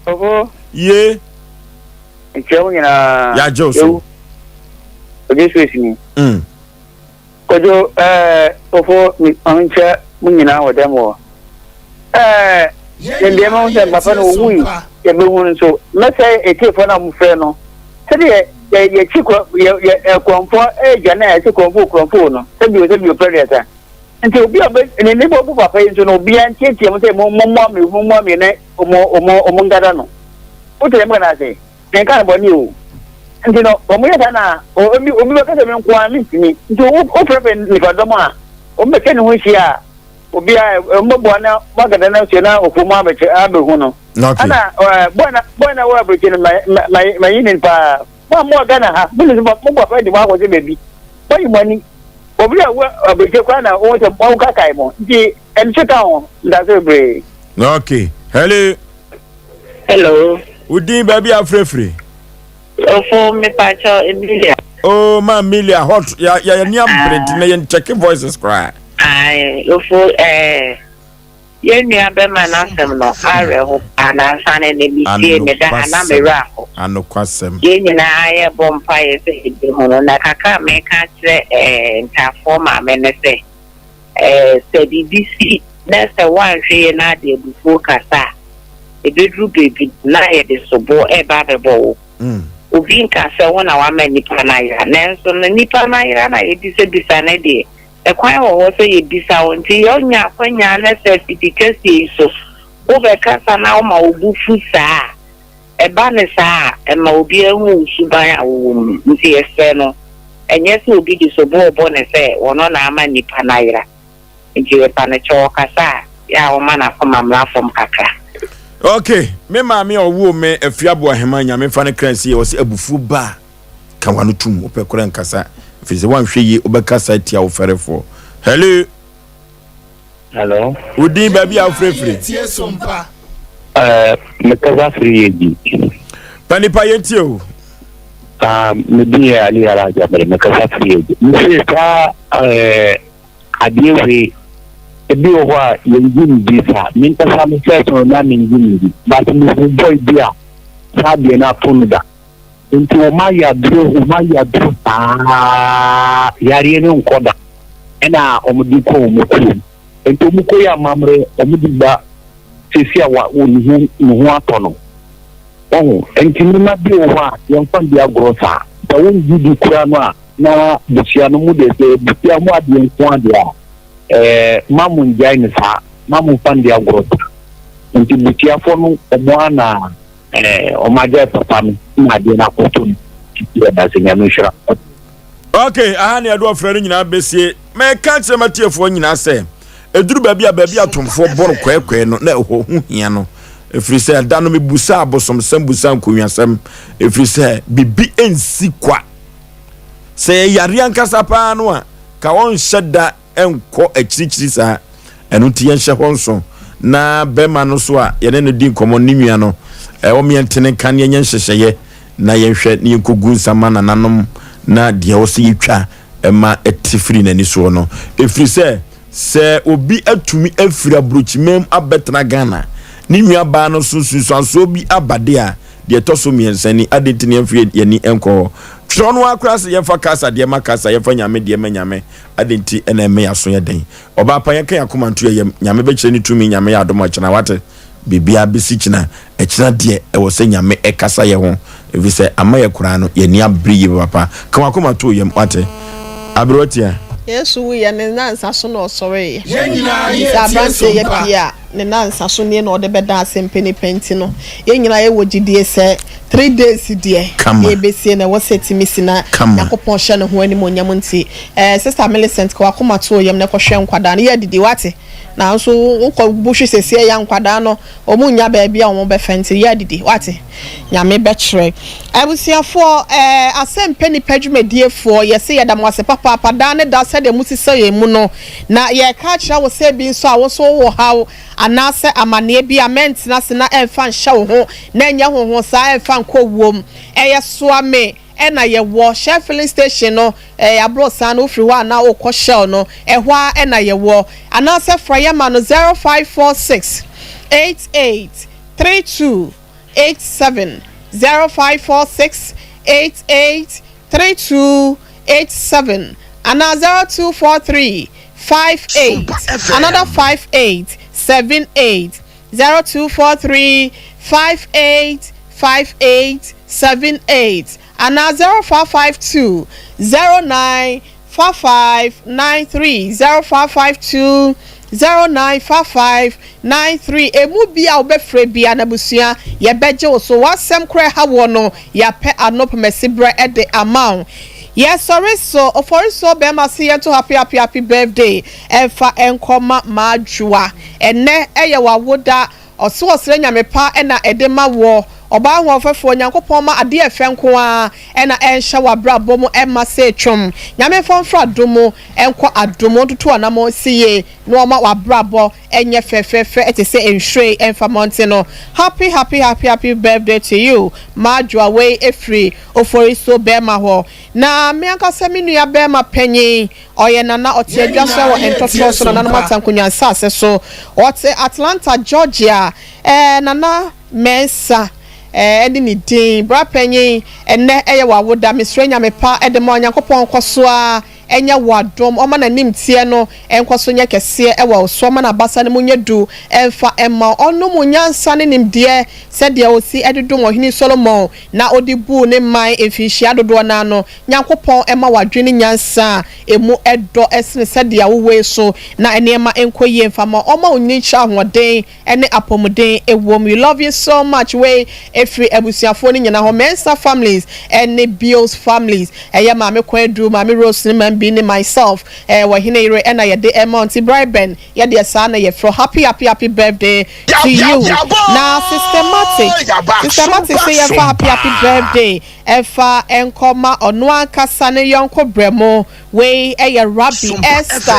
Ɔfo. Ye. Nkyia mo nyinaa. Yagye wo so. Oje so esi ni. Mm. Kojo ɛɛ ɔfo mi nkyia mo nyinaa wɔ dɛm wɔ. Ɛɛ ne deɛ ma ho sɛ papa no owu yi yɛbɛhu no nso mɛsɛ etiefoɔ no a mofrɛ no sɛdeɛ yɛ yɛkyi korɔ yɛ yɛ korɔmfoɔ ɛredwane a yɛsɛ korɔmfoɔ korɔmfoɔ no sɛbio sɛbio pɛ deɛ sa. Nti obi a ɔbɛ ne ne bɔ bu papa yi nso no obiara ntiatia mu sɛ mo mo mmoa mi mo mmoa mi ne ɔmo ɔmo ɔmo nkata no. Wote dɛm ka no ase? Menka no bɔne o. Nti no ɔmo yɛ saa na obi obi bɛka sɛ me nko ara mentumi. Nti wo wofrɛfrɛ nnipadɔm a ɔmo bɛtwa ne ho ahyia a obiara ɔmo bɛboa na wakata no ahyia na ɔfo mu abɛkyɛ abɛhu no. Okay. Ɛna ɛɛ bɔy na bɔy na wɔ aburokyi no ma ma ma yi ne paa. Mo a mowɔ Ghana ha, mo nso mo papa de mo akɔhyɛ baabi. Moayi mo ani. Obi a ɔwɔ aburokyire koraa na wɔn sɛ wɔn kakae mo. Nti ɛno nso ka ho. Ndase bebree. Okay. Hello. Hello. Wo din baabi a afirafiri? Ofo mepakyɛw Emilia. Oh, ma Amelia hot. Ya ya ni abere nti na yɛn check voices koraa. Ae, ofo eh yɛn nua bɛma n'asɛm no awerɛho paa nansa ne ne metie me da ha na me werɛ aho. Anokwasɛm. Yɛn nyinaa yɛbɔ mpaeɛ sɛ yɛbɛhu no na kakra a meka akyerɛ eh ntaafoɔ maame ne sɛ eh sɛ biribi si na sɛ woanhwɛ yie na ade abufuo kasa a ɛbɛduru baabi na yɛde soboɔ ɛreba abɛbɔ wo. Obi nka sɛ wo na woama nnipa no ayera, nanso no nnipa no ayera na yɛbisabisa no deɛ, ɛkwan wɔ hɔ sɛ yɛbisa wo. Nti yɛnya akwanya na sɛ afidi kɛseɛ yi so wobɛkasa na woma wo bo fu saa a, ɛba no saa a, ɛma obiara hu wo suban a wowɔ mu. Nti yɛsrɛ no, ɛnyɛ sɛ obi de soboɔ rebɔ no sɛ ɔno na ama nnipa no ayera. Nti yɛpa no kyɛw ɔkasa a, yɛ a ɔma n'akoma mmra fam kakra. Ok, me maame a ɔwoo me Afiri Aboahema Nyame mfa ne kra nsie ɔse abufuo ba a ka w'ano tum wopɛ koraa nkasa ɛfiri sɛ woanhwɛ yie wobɛkasa atia wo fɛrefoɔ. Hello. Hello. Wo din baabi a wofirefiri? Eh, mekasa firi Yeji. Pa nipa yɛntie o. Ah, me din yɛ Ali Alhaji Abere, mekasa firi Yeji. Mese saa eh, Adeɛ wei, ebi wɔ hɔ a yɛngye ndi saa. Me nkasa me first no na mengye ndi. But mehu boy bi a saa adeɛ no ato no da. Nti wɔn ayɛ aduro, wɔn ayɛ aduro saa yareɛ no nkɔ da. Ɛna wɔn de kɔ wɔn kurom. Nti wɔn kɔ yɛ amammerɛ, wɔn de ba sisi a wa ne ho ne ho atɔ no. Ɔho, nti nneɛma bi wɔ hɔ a yɛmfa ndi agorɔ saa. Sɛ wongye di koraa no a, Na busua no mu deɛ sɛ busua mu adeɛ nko adeɛ a ɛɛ ma mo ngyae no saa ma mo nfa ndi agorɔ saa nti busuafoɔ no ɔmo ara na ɛɛ ɔmo agyae papa no na adeɛ no akɔtɔ no nti yɛda ase nyame nhyira. Ok, aha ne yɛde ɔfrɛ no nyinaa bɛsie. Mɛka kyerɛ m'atiefoɔ nyinaa sɛ, ɛduru baabi a baabi atomfoɔ bɔ no kɔɛkɔɛ no na ɛhɔ ho hia no, ɛfiri sɛ ɛda no mebusaa abosomsɛm busaa nkonnwasɛm, ɛfiri sɛ biribi nsi kwa. Sɛ yɛyare ankasa paa no a, ka ɔnhyɛ da nkɔ akyirikyiri saa. Ɛno nti yɛnhyɛ hɔ nso. Na bɛrima no so a yɛne no di nkɔmmɔ ne nua no, ɛwɔ yɛntene nka ne yɛnyɛ nhyehyɛeɛ na yɛnhwɛ ne yɛnkɔgu nsa ma nananom na deɛ ɛwɔ sɛ yɛtwa ma ɛte firi n'ani soɔ no. Ɛfiri sɛ Sɛ obi atumi afiri aburokyiman mu abɛtena Ghana, ne nuabaa no so nsunsuansoɔ bi aba de a, deɛ ɛtɔ so mmiɛnsa ni, adɛn nti na yɛmfa yɛn ani nkɔ hɔ? Twerɛ no ara koraa sɛ yɛmfa kasa deɛ ma kasa, yɛmfa Nyame deɛ ma Nyame, adɛn nti na ɛmma yɛn aso yɛ den? Ɔbaa pa, yɛnka yɛn akoma nto yɛn yam, Nyame bɛkyerɛ ne tumi, Nyame yɛ adom a ɔkyena, wate? Biribiara bɛsi kyena, ɛkyena deɛ ɛwɔ sɛ Nyame ɛkasa yɛ ho, ɛfiri sɛ ama yɛ koraa no yɛn ani abere yie papapa. Ka w'akoma to wo yam, wate? Aberewa tia. Yesu wuiɛ ne nnansa so na ɔsɔreeɛ. Nti sɛ aberanteɛ yɛ pie a, ne nnansa so nie na ɔde bɛda ase mpanipa nti no, yɛn nyinaa yɛwɔ gyidie sɛ three days deɛ yɛbɛsie no ɛwɔ sɛ ɛtumi si na Nyankopɔn hyɛ ne ho animuonyam nti eh, Sister Millicent ka w'akoma to wo yam na kɔhwɛ nkwadaa no yɛ adidi wate? Nanso wokɔ bu hwe sesie ya nkwadaa no wɔn nnya baabi a wɔn bɛfa nti yɛ adidi wate Nyame bɛkyerɛ. Abusuafoɔ ɛɛ asɛmpɛ nipa dwumadiefoɔ yɛse yɛda mo ase papaapa daa ne da sɛdeɛ mo sisɔ yɛn mu no na yɛreka akyerɛ wo sɛ bi nso a wo nso wowɔ haw anaasɛ amaneɛ bi a mɛntena ase na ɛmfa nhyɛ wo ho na ɛnyɛ hoho saa ɛmfa nkɔ wuom ɛyɛ soa me Ɛna yɛwɔ Shell filling station no ɛɛ aborosan no wofiri hɔ a na wokɔ Shell no ɛhɔ ara ɛna yɛwɔ anaasɛ fra yɛn ma no 0546 88 32 87 0546 88 32 87 anaa 0243 58 another 58 78 0243 58 58 78 anaa 0552 09 55 93 0552 09 55 93 Emu bi a wobɛfrɛ biara no abusua yɛbɛgye wo so. W'asɛm koraa ɛha woɔ no yɛapɛ ano pɛmɛsi berɛ de ama wo. Yɛsɔre so, Oforisuo bɛɛma se yɛnto happy happy happy birthday ɛmfa nkɔma M'adwoa. Ɛnnɛ yɛ w'awoda, ɔse ɔsrɛ Nyame pa na ɛde ma woɔ. Ɔbaa hoɔfɛfoɔ, Nyankopɔn ma adeɛ ɛfɛ nko ara na ɛnhyɛ w'abrabɔ mu mma sei twom. Nyame mfa wo mfiri adom mu nkɔ adom mu, ɔntoto w'anamɔn si yie na ɔma w'abrabɔ nyɛ fɛfɛɛfɛ te sɛ nhwiren mfa mmɔnten no. Happy happy happy happy birthday to you M'adwoa wei ɛfiri Oforisuo bɛɛma hɔ. Na me ankasa me nua bɛɛma panyin, ɔyɛ Nana, ɔte Adwasoɛ wɔ Ntɔtorɔ so Nananom Atankonwa nsase so. Ɔte Atlanta, Georgia. Ɛɛ Nana Mensah ɛne ne din. Bra panyin, ɛnnɛ ɛyɛ w'awoda. Mesrɛ Nyame pa de ma wo. Nyankopɔn nkɔ so ara nyɛ wo adom. Ɔma n'animteɛ no nkɔ so nyɛ kɛseɛ wɔ wo so. Ɔma n'abasa no mu nyɛ du mfa mma wo. Ɔnnom wo nyansa ne nimdeɛ sɛdeɛ ɔsi de dom Ɔhene Solomon na ɔde buu ne man mfinhyia dodoɔ no ara no. Nyankopɔn mma wo adwene ne nyansa a ɛmu dɔ sene sɛdeɛ wowɔ yi so na nneɛma nkɔ yie mfa mma wo. Ɔmma wo nyini nkyerɛ ahoɔden ne apɔmuden wom. We love you so much wei ɛfiri abusuafoɔ no nyinaa hɔ Mensah families ne Bills families ɛyɛ Maame Kwadu, Maame Rose ne Mambi ne myself ɛɛ Ɔhene yere ɛna yɛde ɛma wo nti bra bɛn yɛdeɛ saa na yɛfrɛ happy happy happy birthday to you na systematic systematic sɛ yɛmfa happy happy birthday ɛfa nkɔma ɔno ankasa ne yɔnko brɛmo Wei yɛ Rabbi Esther.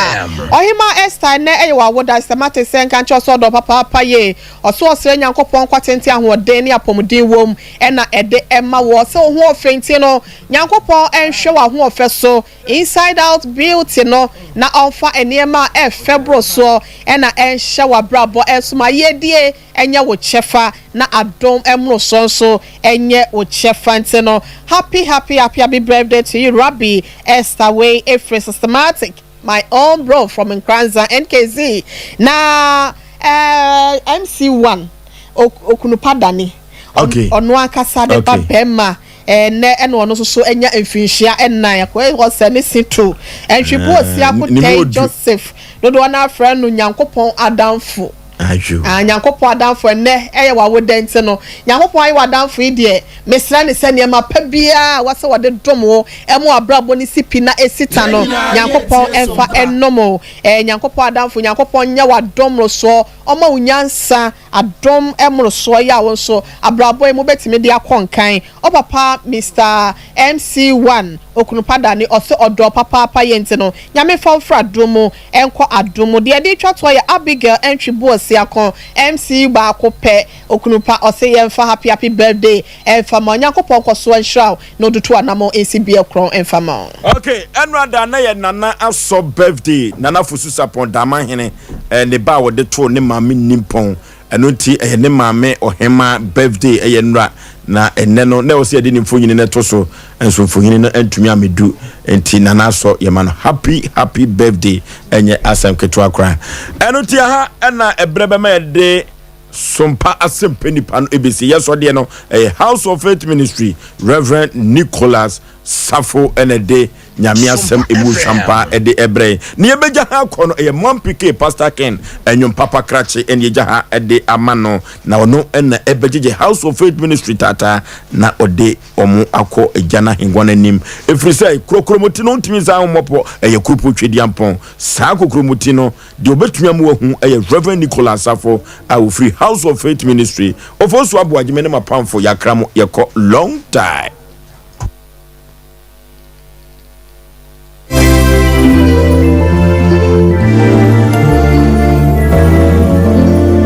Ɔhemaa Esther, ɛnnɛ yɛ w'awoda. Esther mate sɛ nka nkyerɛ wo sɛ ɔdɔ wo papaapa yie. Ɔse ɔsrɛ Nyankopɔn nkwa tenten ahoɔden ne apɔmuden wom na ɛde ma woɔ. Sɛ wo ho ɔfɛ nti no, Nyankopɔn nhwɛ w'ahoɔfɛ so, inside out beauty no, na ɔmfa nneɛma a ɛfɛ boro soɔ na ɛnhyɛ w'abrabɔ nso ma yiedie nyɛ wo kyɛfa na adom mmorosoɔ nso nyɛ wo kyɛfa nti no happy happy happy happy birthday to you Rabbi Esther wei ɛfiri systematic my own bro from Nkoranza NKZ na eh, MC1 okunu pa dane ɔno ankasa de ba bɛrima Ɛnnɛ ɛna ɔno nso so anya mfinhyia nnan. Akɔyɛ hɔ sɛ ne se tu. Ɛntwepo osi akotɛi Joseph. Dodoɔ no ara frɛ no Nyankopɔn adamfo. Ah, Nyankopɔn adamfo ɛnnɛ ɛyɛ w'awoda nti no, Nyankopɔn ayɛ w'adamfo yi deɛ, mesrɛ no sɛ nneɛma pa biara a wɔsɛ wɔde dom wo ɛma w'abrabɔ no si pi na ɛsi ta no, Nyankopɔn ɛmfa ɛnnom wo. Eh, Nyankopɔn adamfo, Nyankopɔn nyɛ w'adom mmorosoɔ, ɔma wo nyansa, Adom mmorosoɔ yi a wo nso abrabɔ yi mu bɛtumi de akɔ nkan. O papa Mister MC one okunu pa da ne ɔse ɔdɔ papaapa yɛ nti no Nyame mfa wo firi adom mu nkɔ adom mu. Deɛ ɛde retwa toɔ yɛ Abigail Antwi Boasiako MC baako pɛ okunu pa ɔse yɛmfa happy happy birthday mfa ma wo. Nyankopɔn nkɔsoɔ nhyira wo na ɔdutu anamɔn nsi beɛ korɔn mfa ma wo. Ok ɛnora da na yɛ Nana Asɔ birthday Nana Fosu Sapon Damahene eh, ne ba a wɔde too ne maame nimpɔn ɛno nti ɛyɛ ne maame ɔhema birthday ɛyɛ nnora na ɛnɛ no na ɛwɔ sɛ yɛde ne mfonyini no to so nso mfonyini no ntumi amedu nti Nana Asɔ yɛma no happy happy birthday ɛnyɛ asɛm ketewa koraa ɛno nti aha ɛna ɛberɛ bɛma yɛde Sompa asɛmpɛ nipa no ebesi yɛ sɔdeɛ no ɛyɛ House of Faith Ministry Reverend Nicholas Safo ɛna ɛde Nyame asɛm emu hwampa ɛde ɛbrɛ ne yɛbɛgya ha akɔ no ɛyɛ Mom PK Pastor Ken ɛnwom papa krakye ɛne yɛgya ha ɛde ama no na ɔno ɛna ɛbɛgyegye House of Faith Ministry taataa na ɔde wɔn akɔ agya no ahengua no anim ɛfiri sɛ kurokuromoti no ntumi nsa ahommɔpɔ ɛyɛ kurupo twediampɔn saa kokuromoti no Deɛ ɔbɛtumi ama wahu yɛ Rev. Nicholas Safo a ɔfiri House of Faith Ministry, Ofosu Aboagye me ne m'apamfo yɛakra mo yɛkɔ long time.